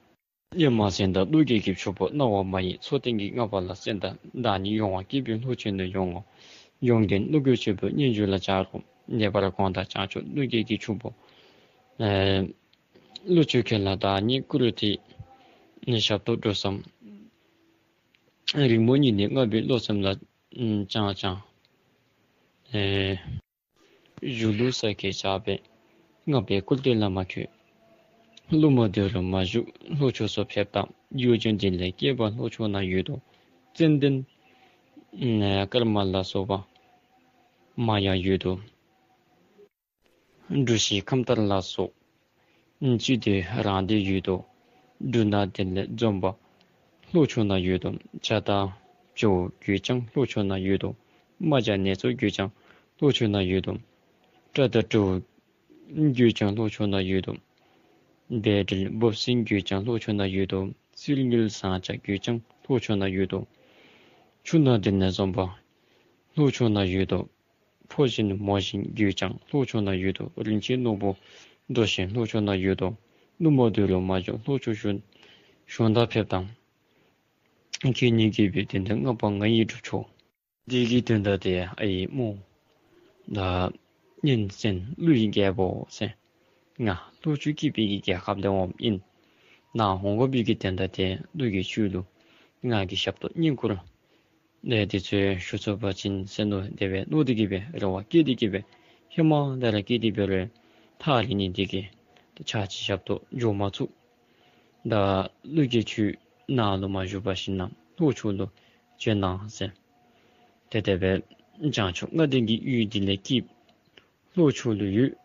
ཡ་མ་ཟེར་ད་ཀླུ་རྒྱལ་གྱི་ཕྱུག་པོ་རྣ་བ་མ་ཡེངས། མཚོ་སྟེང་གི་རྔ་པ་ལ་གསན་དང་། བདག་ཉིད་ཡོང་བ་སྐྱེས་བུ་ལྷོ་ཕྱོགས་ནས་ཡོང་ངོ་། ཡོན་ཏན་ཀླུ་རྒྱལ་ཆེན་པོའི་སྙན་བརྒྱུད་ལ་སྦྱར་རོ། ངེས་པར་དགོངས་དང་བྱང་ཕྱོགས་ཀླུ་རྒྱལ་གྱི་ཕྱུག་པོ། ཨེ་ཀླུ་ཆོས་རྒྱལ་ལ་བདག་ཉིད་བཀུར་ཏེ་ཞབས་ཏོག་སྒྲུབས་སམ། རིང་མོ་ཉིད་ནས་རྔ་པའི་བློ་སེམས་ལ་བཅངས་ཀྱང་། ཨེ་གཞུང་ལུགས་ས་གའི་ཆགས་པས་རྔ་པའི་བཀུར་སྟི་ལ་མ་འཁྱོལ། ཀླུ་མོ་འདི་རུ་མ་བཞུགས་ལྷོ་ཕྱོགས་སུ་ཕེབས་དང་། ཡུལ་ལྗོངས་འདི་ལས་སྐྱེས་པ་ལྷོ་ཕྱོགས་ན་ཡོད་དོ། ཙན་དན་ཀརྨ་ལ་སོགས་པ་མ་ཡང་ཡོད་དོ། འབྲུ་ཤིང་ཁམས་དར་ལ་སོགས་ཅི་འདོད་རང་འདོད་ཡོད་དོ། འབྲུ་སྣ་འདི་ལས་འཛོམས་པ་ལྷོ་ཕྱོགས་ན་ཡོད་དོ། བྱ་དང་བྱེའུ་རྒོད་ཅང་ལྷོ་ཕྱོགས་ན་ཡོད་དོ། རྨ་བྱ་ནེ་ཙོ་རྒོད་ཅང་ལྷོ་ཕྱོགས་ན་ཡོད་དོ། སྤྲ་དང་དྲེའུ་རྒོད་ཅང་ལྷོ་ཕྱོགས་ན་ཡོད་དོ། བེ་དྲེད་འབུཔ་སྲིན་རྒོད་ཅང་ལྷོ་ཕྱོགས་ན་ཡོད་དོ། བསིལ་དངུལ་ཟངས་ལྕགས་རྒོད་ཅང་ལྷོ་ཕྱོགས་ན་ཡོད་དོ། ཆུ་སྣ་འདི་ལས་འཛོམས་པ་ལྷོ་ཕྱོགས་ན་ཡོད་དོ། ཕོ་གཞོན་མོ་གཞོན་རྒོད་ཅང་ལྷོ་ཕྱོགས་ན་ཡོད་དོ། རིན་ཆེན་ནོར་བུ་རྡོ་གཞོན་ལྷོ་ཕྱོགས་ན་ཡོད་དོ། ཀླུ་མོ་འདི་རུ་མ་བཞུགས་ལྷོ་ཕྱོགས་གཞོན་གཞོན་དང་ཕེབས་དང་། ཁྱེད་ཉིད་ཀྱི་བུ་དེ་འདི་རྔ་པ་ང་ཡིས་སྒྲུབ་ཆོག། འདི་གི་དོན་དག་དེ་ཨའི་སྨོ། ད་སྙན་གསན་ཀླུ་ཡི་རྒྱལ་པོ་ཟེར། ང་ལྷོ་ཕྱོགས་སྐྱིད་པའི་གི་རྒྱལ་ཁབ་ལས་འོངམ་ཨིན། ནཱ་འོང་དགོ་པའི་གི་དོན་དག་དེ་ཀླུ་གིས་ཁྱོད་ལུ་ང་གིས་ཞབས་ཏོག་བསྙེན་བཀུར་ལས་དེ་ཚུ་ཞུ་ཚུགས་པ་ཅིན་ཟེར་མནོ་དེ་སྦེ་མནོ་སྟེ་གིས་སྦེ་རེ་བ་བསྐྱེད་དེ་གིས་སྦེ་ཧེ་མ་ད་ར་བསྐྱེད་དེ་འབད་རུང་ཐག་རིང་ནི་དེ་གིས་ད་ཕྱག་ཕྱི་ཞབས་ཏོག་འགྱོ་མ་ཚུགས། ད་ཀླུ་རྒྱལ་ཁྱོད་ནཱ་ལུ་མ་བཞུགས་པར་ཞིན་ན་ལྷོ་ཕྱོགས་ལུ་བྱོན་གནང་ཟེར། ཏེ་དེ་སྦེ་བྱང་ཕྱོགས་ལྔ་ལྡན་གྱི་ཡུལ་འདི་ལས་སྐྱིདཔ་ལྷོ་ཕྱོགས་ལུ་ཡོད།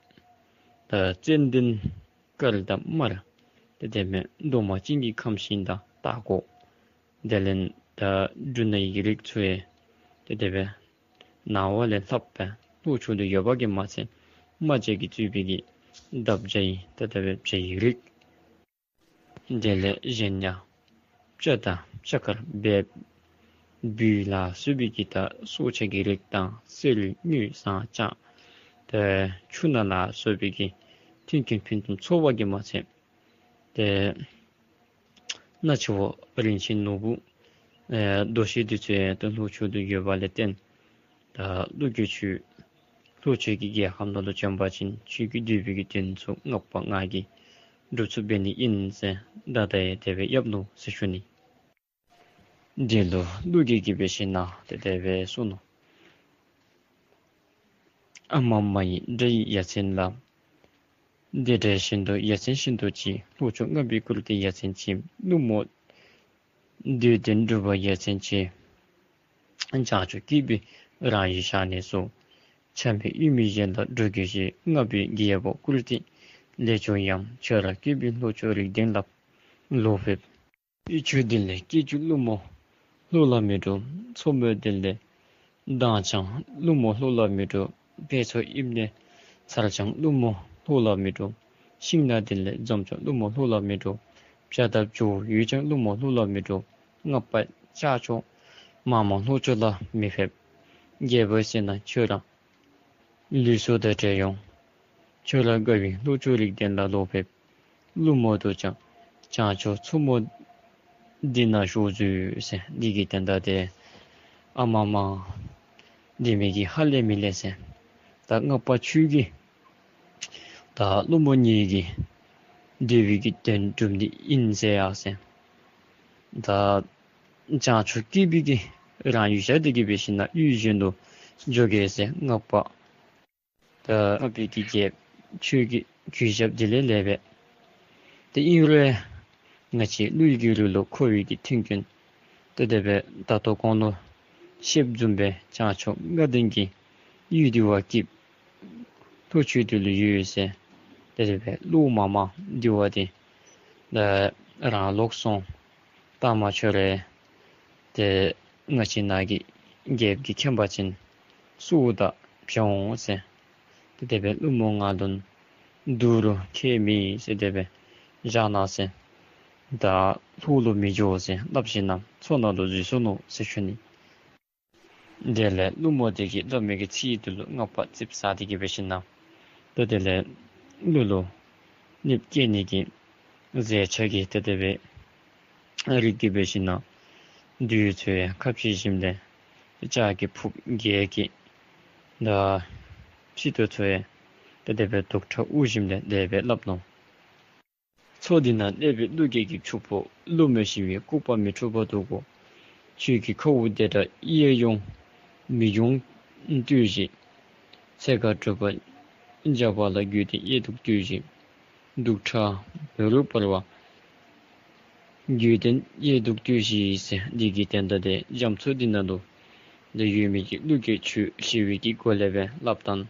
ད་ཙན་དན་དཀར་དང་དམར་ཏེ་དེ་སྦེ་འདབ་མ་ཅན་གྱི་ཁམས་ཤིང་དང་སྟག་གོ། དེ་ལས་ད་འབྲུ་སྣ་ཡི་རིགས་ཚུ་ཡང་ཏེ་དེ་སྦེ་ནཱ་བ་ལས་ལྷགཔ་སྦེ་ལྷོ་ཕྱོགས་ལུ་ཡོད་པ་གིས་མ་ཚད་རྨ་བྱ་གིས་གཙོས་པའི་གི་འདབ་བྱ་ཡི་ཏེ་དེ་སྦེ་བྱ་ཡི་རིགས། དེ་ལས་གཞན་ཡང་སྤྱ་དང་སྤྱ་དཀར་སྦལཔ་སྦུལ་ལ་སོགས་པའི་གི་ད་སྲོག་ཆགས་ཀྱི་རིགས་དང་གསེར་དངུལ་ཟངས་ལྕགས་ཏེ་ཆུ་སྣ་ལ་སོགས་པའི་གི་མཐུན་རྐྱེན་ཕུན་སུམ་ཚོགས་པ་གིས་མ་ཚད་ཏེ་སྣ་ཆེ་བ་རིན་ཆེན་ནོར་བུ་ཨེ་རྡོ་ཤིང་འདི་ཚུ་ཡང་ཏེ་ལྷོ་ཕྱོགས་ལུ་ཡོད་པ་ལས་བརྟེན་ད་ཀླུ་རྒྱལ་ཁྱོད་ལྷོ་ཕྱོགས་ཀྱི་རྒྱལ་ཁམས་ནང་ལུ་བྱོན་པ་ཅིན་ཁྱོད་ཀྱི་འདོད་པའི་གི་དོན་ཚུ་བསྔགས་པ་ང་གིས་སྒྲུབ་ཚུགསཔ་འབད་ནི་ཨིན་ཟེར་ད་ལྟ་ཡང་དེ་སྦེ་ཡབ་ནུ་ཟེར་ཞུ་ནི། འདི་ལུ་ཀླུ་རྒྱལ་གྱིས་འབད་ཞིན་ན་ཏེ་དེ་སྦེ་གསུངས་ནུག། ཨ་མ་མ་ཡི་སྒྲ་ཡིས་ཡ་མཚན་ལ། འདི་འདྲ་བཞིན་དུ་ཡ་མཚན་ཤིན་ཏུ་ཆེ། ལྷོ་ཕྱོགས་རྔ་པས་བཀུར་ཏེ་ཡ་མཚན་ཆེ། ཀླུ་མོ་འདོད་ལྡན་སྒྲུབ་པ་ཡ་མཚན་ཆེ། བྱང་ཕྱོགས་སྐྱིད་པའི་རང་ཡུལ་ཤར་ནས་སུ། ཆ་མེད་ཡུལ་མི་གཞན་ལ་འགྲོ་དགོས་ཞེས། རྔ་པས་རྒྱལ་པོ་བཀུར་སྟི་ལས་བྱུང་ཡང་། ཁྱོད་རང་སྐྱིད་པའི་ལྷོ་ཕྱོགས་རིགས་ལྡན་ལ་ལོག་ཕེབས། ཡུལ་ཆོས་ལྡན་ལས་སྐྱེས་བཅུག་ཀླུ་མོ་ལྷོ་ལ་མི་འགྲོ། མཚོ་མོ་ལྡན་ལས་དྭངས་ཀྱང་ཀླུ་མོ་ལྷོ་ལ་མི་འགྲོ། དཔལ་མཚོ་དབྱིབས་ནས་འཚེར་ཀྱང་ཀླུ་མོ་ལྷོ་ལ་མི་འགྲོ། ཤིང་སྣ་ལྡན་ལས་འཛོམས་ཀྱང་ཀླུ་མོ་ལྷོ་ལ་མི་འགྲོ། བྱ་དང་བྱེའུ་ཡོད་ཀྱང་ཀླུ་མོ་ལྷོ་ལ་མི་འགྲོ། རྔ་པ་ཤར་ཕྱོགས་མ་མང་ལྷོ་ཕྱོགས་ལ་མི་ཕེབས། རྒྱལ་པོའི་སྲས་རྣམས་ཁྱོད་རང་ལུས་སྲོག་དང་བྲལ་ཡང་ ཁྱོད་ར་དགའ་བའི་ལྷོ་ཕྱོགས་རིགས་ལྡན་ལ་ལོག་ཕེབས། ཀླུ་མོ་དུ་ཅང་བྱང་ཕྱོགས་མཚོ་མོ་འདི་ན་བཞུགས་མཛོད་ཟེར། འདི་གི་དོན་དག་དེ་ཨ་མ་མ་འདི་མི་གི་ཧ་ལས་མི་ལས་ཟེར། ད་སྔགས་པ་ཁྱོད་ཀྱིས་ད་ཀླུ་མོ་ངེ་གི་འདོད་པའི་གི་དོན་སྒྲུབ་ནི་ཨིན་ཟེར་ཡ་ཟེར། ད་བྱང་ཕྱོགས་སྐྱིད་པའི་གི་རང་ཡུལ་བཞག་སྟེ་གི་འབད་ཞིན་ན་ཡུལ་གཞན་དུ་འགྱོ་གེ་ཟེར། སྔགས་པ་ད་སྔགས་པའི་གི་རྒྱལཔོ་ཁྱོད་ཀྱི་གུས་ཞབས་དེ་ལས་ལེགས་པས། ཏེ་ཨིན་རུང་ང་བཅས་ཀླུ་ཡི་གི་རུ་ལུ་འཁོར་བའི་གི་མཐུན་རྐྱེན་ཏེ་དེ་སྦེ་ད་ལྟོ་གོང་ལུ་བཤདཔ་བཟུམ་སྦེ་བྱང་ཕྱོགས་ལྔ་ལྡན་གྱི་ཡུལ་འདི་བ་སྐྱིད་ལྷོ་ཕྱོགས་འདི་ལུ་ཡོད་ཟེར། ཏེ་དེ་སྦེ་ཀླུ་མོ་མ་མ་འདི་བ་འདི་ད་རང་ལོག་སོང་། ད་མ་ཁྱོད་ར་ཏེ་ང་བཅས་ནཱ་གི་རྒྱལཔོ་གི་མཁན་པ་ཅིན་སུ་དང་འཕྱད་འོང་ཟེར། ཏེ་དེ་སྦེ་ཀླུ་མོ་ང་ལུ་འདུག་རུང་ཁྱད་མེད་ཟེར་དེ་སྦེ་བཞག་གནང་ཟེར། ད་ལྷོ་ལུ་མི་འགྱོ་ཟེར་སླབ་ཞིན་ན་མཚོ་ནང་ལུ་འཛུལ་སོ་ནུག་ཟེར་ཞུ་ནི། དེ་ལས་ཀླུ་མོ་དེ་གིས་སླབ་མི་གི་ཚིག་དེ་ལུ་སྔགས་པ་ཙིགཔ་ཟ་སྟེ་གི་འབད་ཞིན་ན་ད་དེ་ལས་ཀླུ་ལུ་གནོདཔ་བཀལ་ནི་གི་རྫས་ཆ་གིས་ཏེ་དེ་སྦེ་རིག་སྟེ་གི་འབད་ཞིན་ན་བདུད་ཚུ་ཡང་ཁ་ཕྱེ་ཞིནམ་ལས་ལྕགས་ཀྱི་ཕུརཔ་བརྒྱད་ཀྱིས་ད་ཕྱི་དོ་ཚུ་ཡང་ཏེ་དེ་སྦེ་དུག་ཁྲག་དབུར་ཞིནམ་ལས་དེ་སྦེ་སླབ་ནུག། མཚོ་འདི་ན་གནས་པའི་ཀླུ་རྒྱལ་གྱི་ཕྱུག་པོ། ཀླུ་མོ་ཞི་བའི་ལྐུགས་པ་མི་འཁྲུགས་པ་འདུག་གོ། ཁྱོད་ཀྱི་ཁཝ་དེ་དག་གཡས་གཡོན་མི་གཡོ་ལྟོས་ཤིག། འཚེ་བ་སྒྲུབ་པར་བྱ་བ་ལ། རྒྱུད་དེ་གཡས་འདུག་ལྟོས་ཤིག། དུག་ཁྲག་བོད་རུ་འབར་བ། རྒྱུད་དེ་གཡས་འདུག་ལྟོས་ཤིག་ཟེར། འདི་གི་དོན་དག་དེ་རྒྱ་མཚོ་འདི་ནང་ལུ་ད་ཡོད་མི་གི་ཀླུ་རྒྱལ་ཁྱོད་ཞི་བའི་གི་སྒོ་ལས་སྦེ་སླབ་ད་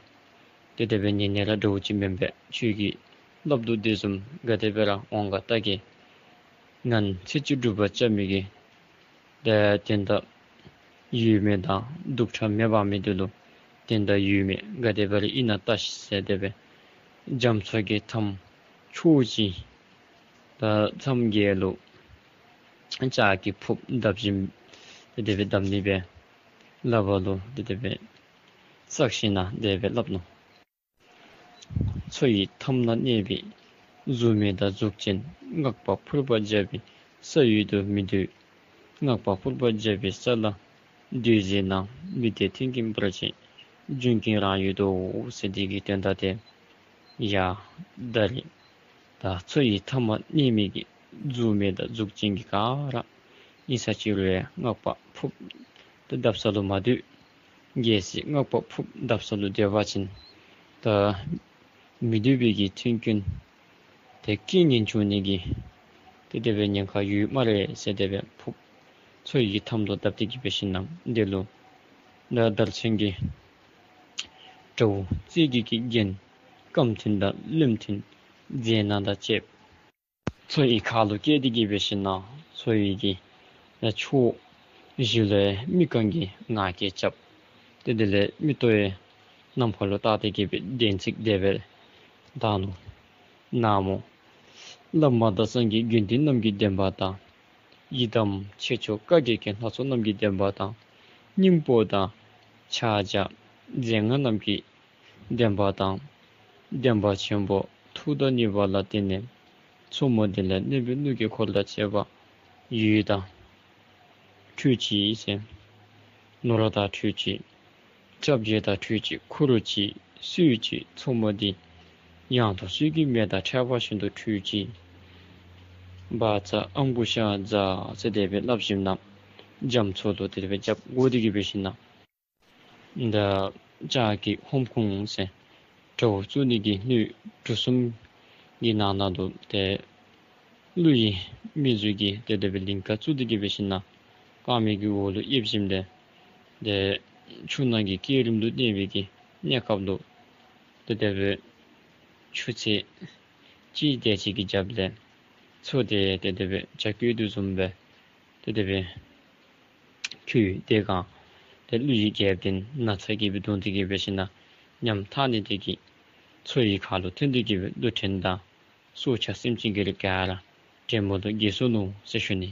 ཏེ་དེ་སྦེ་ཉན་ནི་ར་འདྲཝ་ཅིག་མེན་པས། ཁྱོད་ཀྱིས་སླབ་དོ་དེ་བཟུམ་ག་དེ་སྦེ་ར་འོང་ག་བལྟ་གེ། ངན་ཚེ་གཅིག་སྒྲུབ་པར་བྱ་མི་གི་ད་དོན་དག་ཡོད་མི་དང་དུག་ཁྲག་མེ་འབར་མི་དེ་ལུ་དོན་དག་ཡོད་མི་ག་དེ་སྦེ་ར་ཨིན་ན་བལྟ་ཤིག་ཟེར་དེ་སྦེ་རྒྱ་མཚོ་གི་མཐའམ་ཕྱོགས་གཅིག་ད་མཚམས་བརྒྱད་ལུ་ལྕགས་ཀྱི་ཕུརཔ་བརྡབ་ཞིནམ་ཏེ་དེ་སྦེ་བརྡབ་ནི་སྦེ་ལགཔ་ལུ་ཏེ་དེ་སྦེ་བསགས་ཞིན་ན་དེ་སྦེ་སླབ་ནུག། མཚོ་ཡི་མཐའམ་ན་གནས་པའི་གཟུགས་མེད་དང་གཟུགས་ཅན། སྔགས་པ་ཕུར་པ་བྱ་བའི་ས་ཡུལ་དུ་མི་འདོད། སྔགས་པ་ཕུར་པ་བྱ་བའི་ས་ལ་འདུས་མཛད་ན། མི་འདོད་མཐུན་རྐྱེན་བར་ཆད་འབྱུང་རྐྱེན་རང་ཡོད་དོ་ཟེར། འདི་གི་དོན་དག་དེ་ཡ་ད་རེས་ད་མཚོ་ཡི་མཐའམ་ན་གནས་མི་གི་གཟུགས་མེད་དང་གཟུགས་ཅན་གྱི་ག་ར་ཨིན་ས་ཅི་རུང་ཡང་སྔགས་པ་ཕུརཔ་ད་བརྡབ་ས་ལུ་མ་སྡོད། གལ་སྲིད་སྔགས་པ་ཕུརཔ་བརྡབ་ས་ལུ་སྡོད་པ་ཅིན་ད་མི་འདོད་པའི་གི་མཐུན་རྐྱེན་དེ་རྐྱེན་ངན་འབྱུང་ནི་གི་ཏེ་དེ་སྦེ་ཉེན་ཁ་ཡོད་སྨ་རེ་ཟེར་དེ་སྦེ་ཕུརཔ་མཚོ་ཡི་མཐའམ་དུ་བརྡབ་སྟེ་གི་འབད་ཞིན་ན་དེ་ལུ་ད་དར་ཚོན་གྱི་དགྲ་བོ་རྩེ་རྒྱལ་གྱི་རྒྱན་སྐམ་ཐུན་དང་རློན་ཐུན་རྫས་སྣ་དང་བཅས་པ་མཚོ་ཡི་ཁ་ལུ་བཀལ་ཏེ་གི་འབད་ཞིན་ན་མཚོ་ཡི་གི་ཕྱོགས་བཞི་ལུ་མི་རྐང་གི་ང་རྒྱལ་རྐྱབ། ཏེ་དེ་ལས་མིག་ཏོ་ཡང་ནམ་མཁའ་ལུ་བལྟ་སྟེ་གི་སྦེ་གདན་ཚིགས་དེ་སྦེ་བཏང་ནུག། ན་མོ། བླ་མ་དང་སངས་རྒྱས་དགེ་འདུན་རྣམས་ཀྱི་བདེན་པ་དང་། ཡི་དམ་ཆོས་སྐྱོང་བཀའ་བརྒྱད་ཀྱི་ལྷ་ཚོགས་རྣམས་ཀྱི་བདེན་པ་དང་། སྙིང་པོ་དང་ཕྱག་རྒྱ་རྫས་སྣ་རྣམས་ཀྱི་བདེན་པ་དང་། བདེན་པ་ཆེན་པོ་ཐུགས་དང་ནུས་པ་ལ་བརྟེན་ནས་མཚོ་མོ་འདི་ལ་གནས་པའི་ཀླུ་རྒྱལ་འཁོར་དང་བཅས་པ་ཡུལ་དང་འཕྲོད་ཅིག་ཟེར། ནོར་དང་འཕྲོད་ཅིག། སྐྱབས་རྗེ་དང་འཕྲོད་ཅིག། ཁུ་རུ་ཅིག། སུས་ཅིག། མཚོ་མོ་འདི་ཡང་དག་སུས་ཀྱང་མེད་དང་ཕྲད་པ་བཞིན་དུ་འཕྲོད་ཅིག། བཛྲ་ཨང་ཀུ་ཤ་ཛཿཟེར་དེ་སྦེ་སླབ་ཞིནམ་ན་རྒྱ་མཚོ་ལུ་དེ་སྦེ་རྒྱབ་བསྒོར་ཏེ་གི་འབད་ཞིནམ་ན་ད་ལྕགས་ཀྱི་ཧོམ་ཁུང་ཟེར་དགྲ་བོ་བཙུགས་ནི་གི་སྣོད་གྲུ་གསུམ་གྱི་ནང་ན་ལུ་ཏེ་ཀླུ་ཡི་མི་ཚུ་གིས་ཏེ་དེ་སྦེ་ལིང་ག་བཙུགས་ཏེ་གི་འབད་ཞིནམ་ན་རྐངམ་གི་འོག་ལུ་ཡིབ་ཞིནམ་ལས་ཏེ་ཆུ་ནང་གི་བསྐྱེད་རིམ་ལུ་གནས་པའི་གི་གནས་སྐབས་ལུ་ཏེ་དེ་སྦེ་ཆུ་ཚོད་གཅིག་དེ་ཅིག་གི་རྒྱབ་ལས་མཚོ་དེ་ཏེ་དེ་སྦེ་བྱ་རྒོད་དེ་བཟུམ་སྦེ་ཏེ་དེ་སྦེ་ཁོ་དེ་སྒང་ཏེ་ཀླུ་ཡི་རྒྱལཔོ་དེ་ན་ཚ་གིས་སྦེ་གདུང་སྟེ་གི་འབད་ཞིནམ་ན་ཉམ་ཐག་ནི་དེ་གིས་མཚོ་ཡི་ཁ་ལུ་ཐོན་ཏེ་གི་སྦེ་ཀླུ་བྲན་དང་སྲོག་ཆགས་སེམས་ཅན་གྱི་རིགས་ག་ར་བྲན་མོ་ལུ་འགྱེལ་སོ་ནུག་ཟེར་ཞུ་ནི།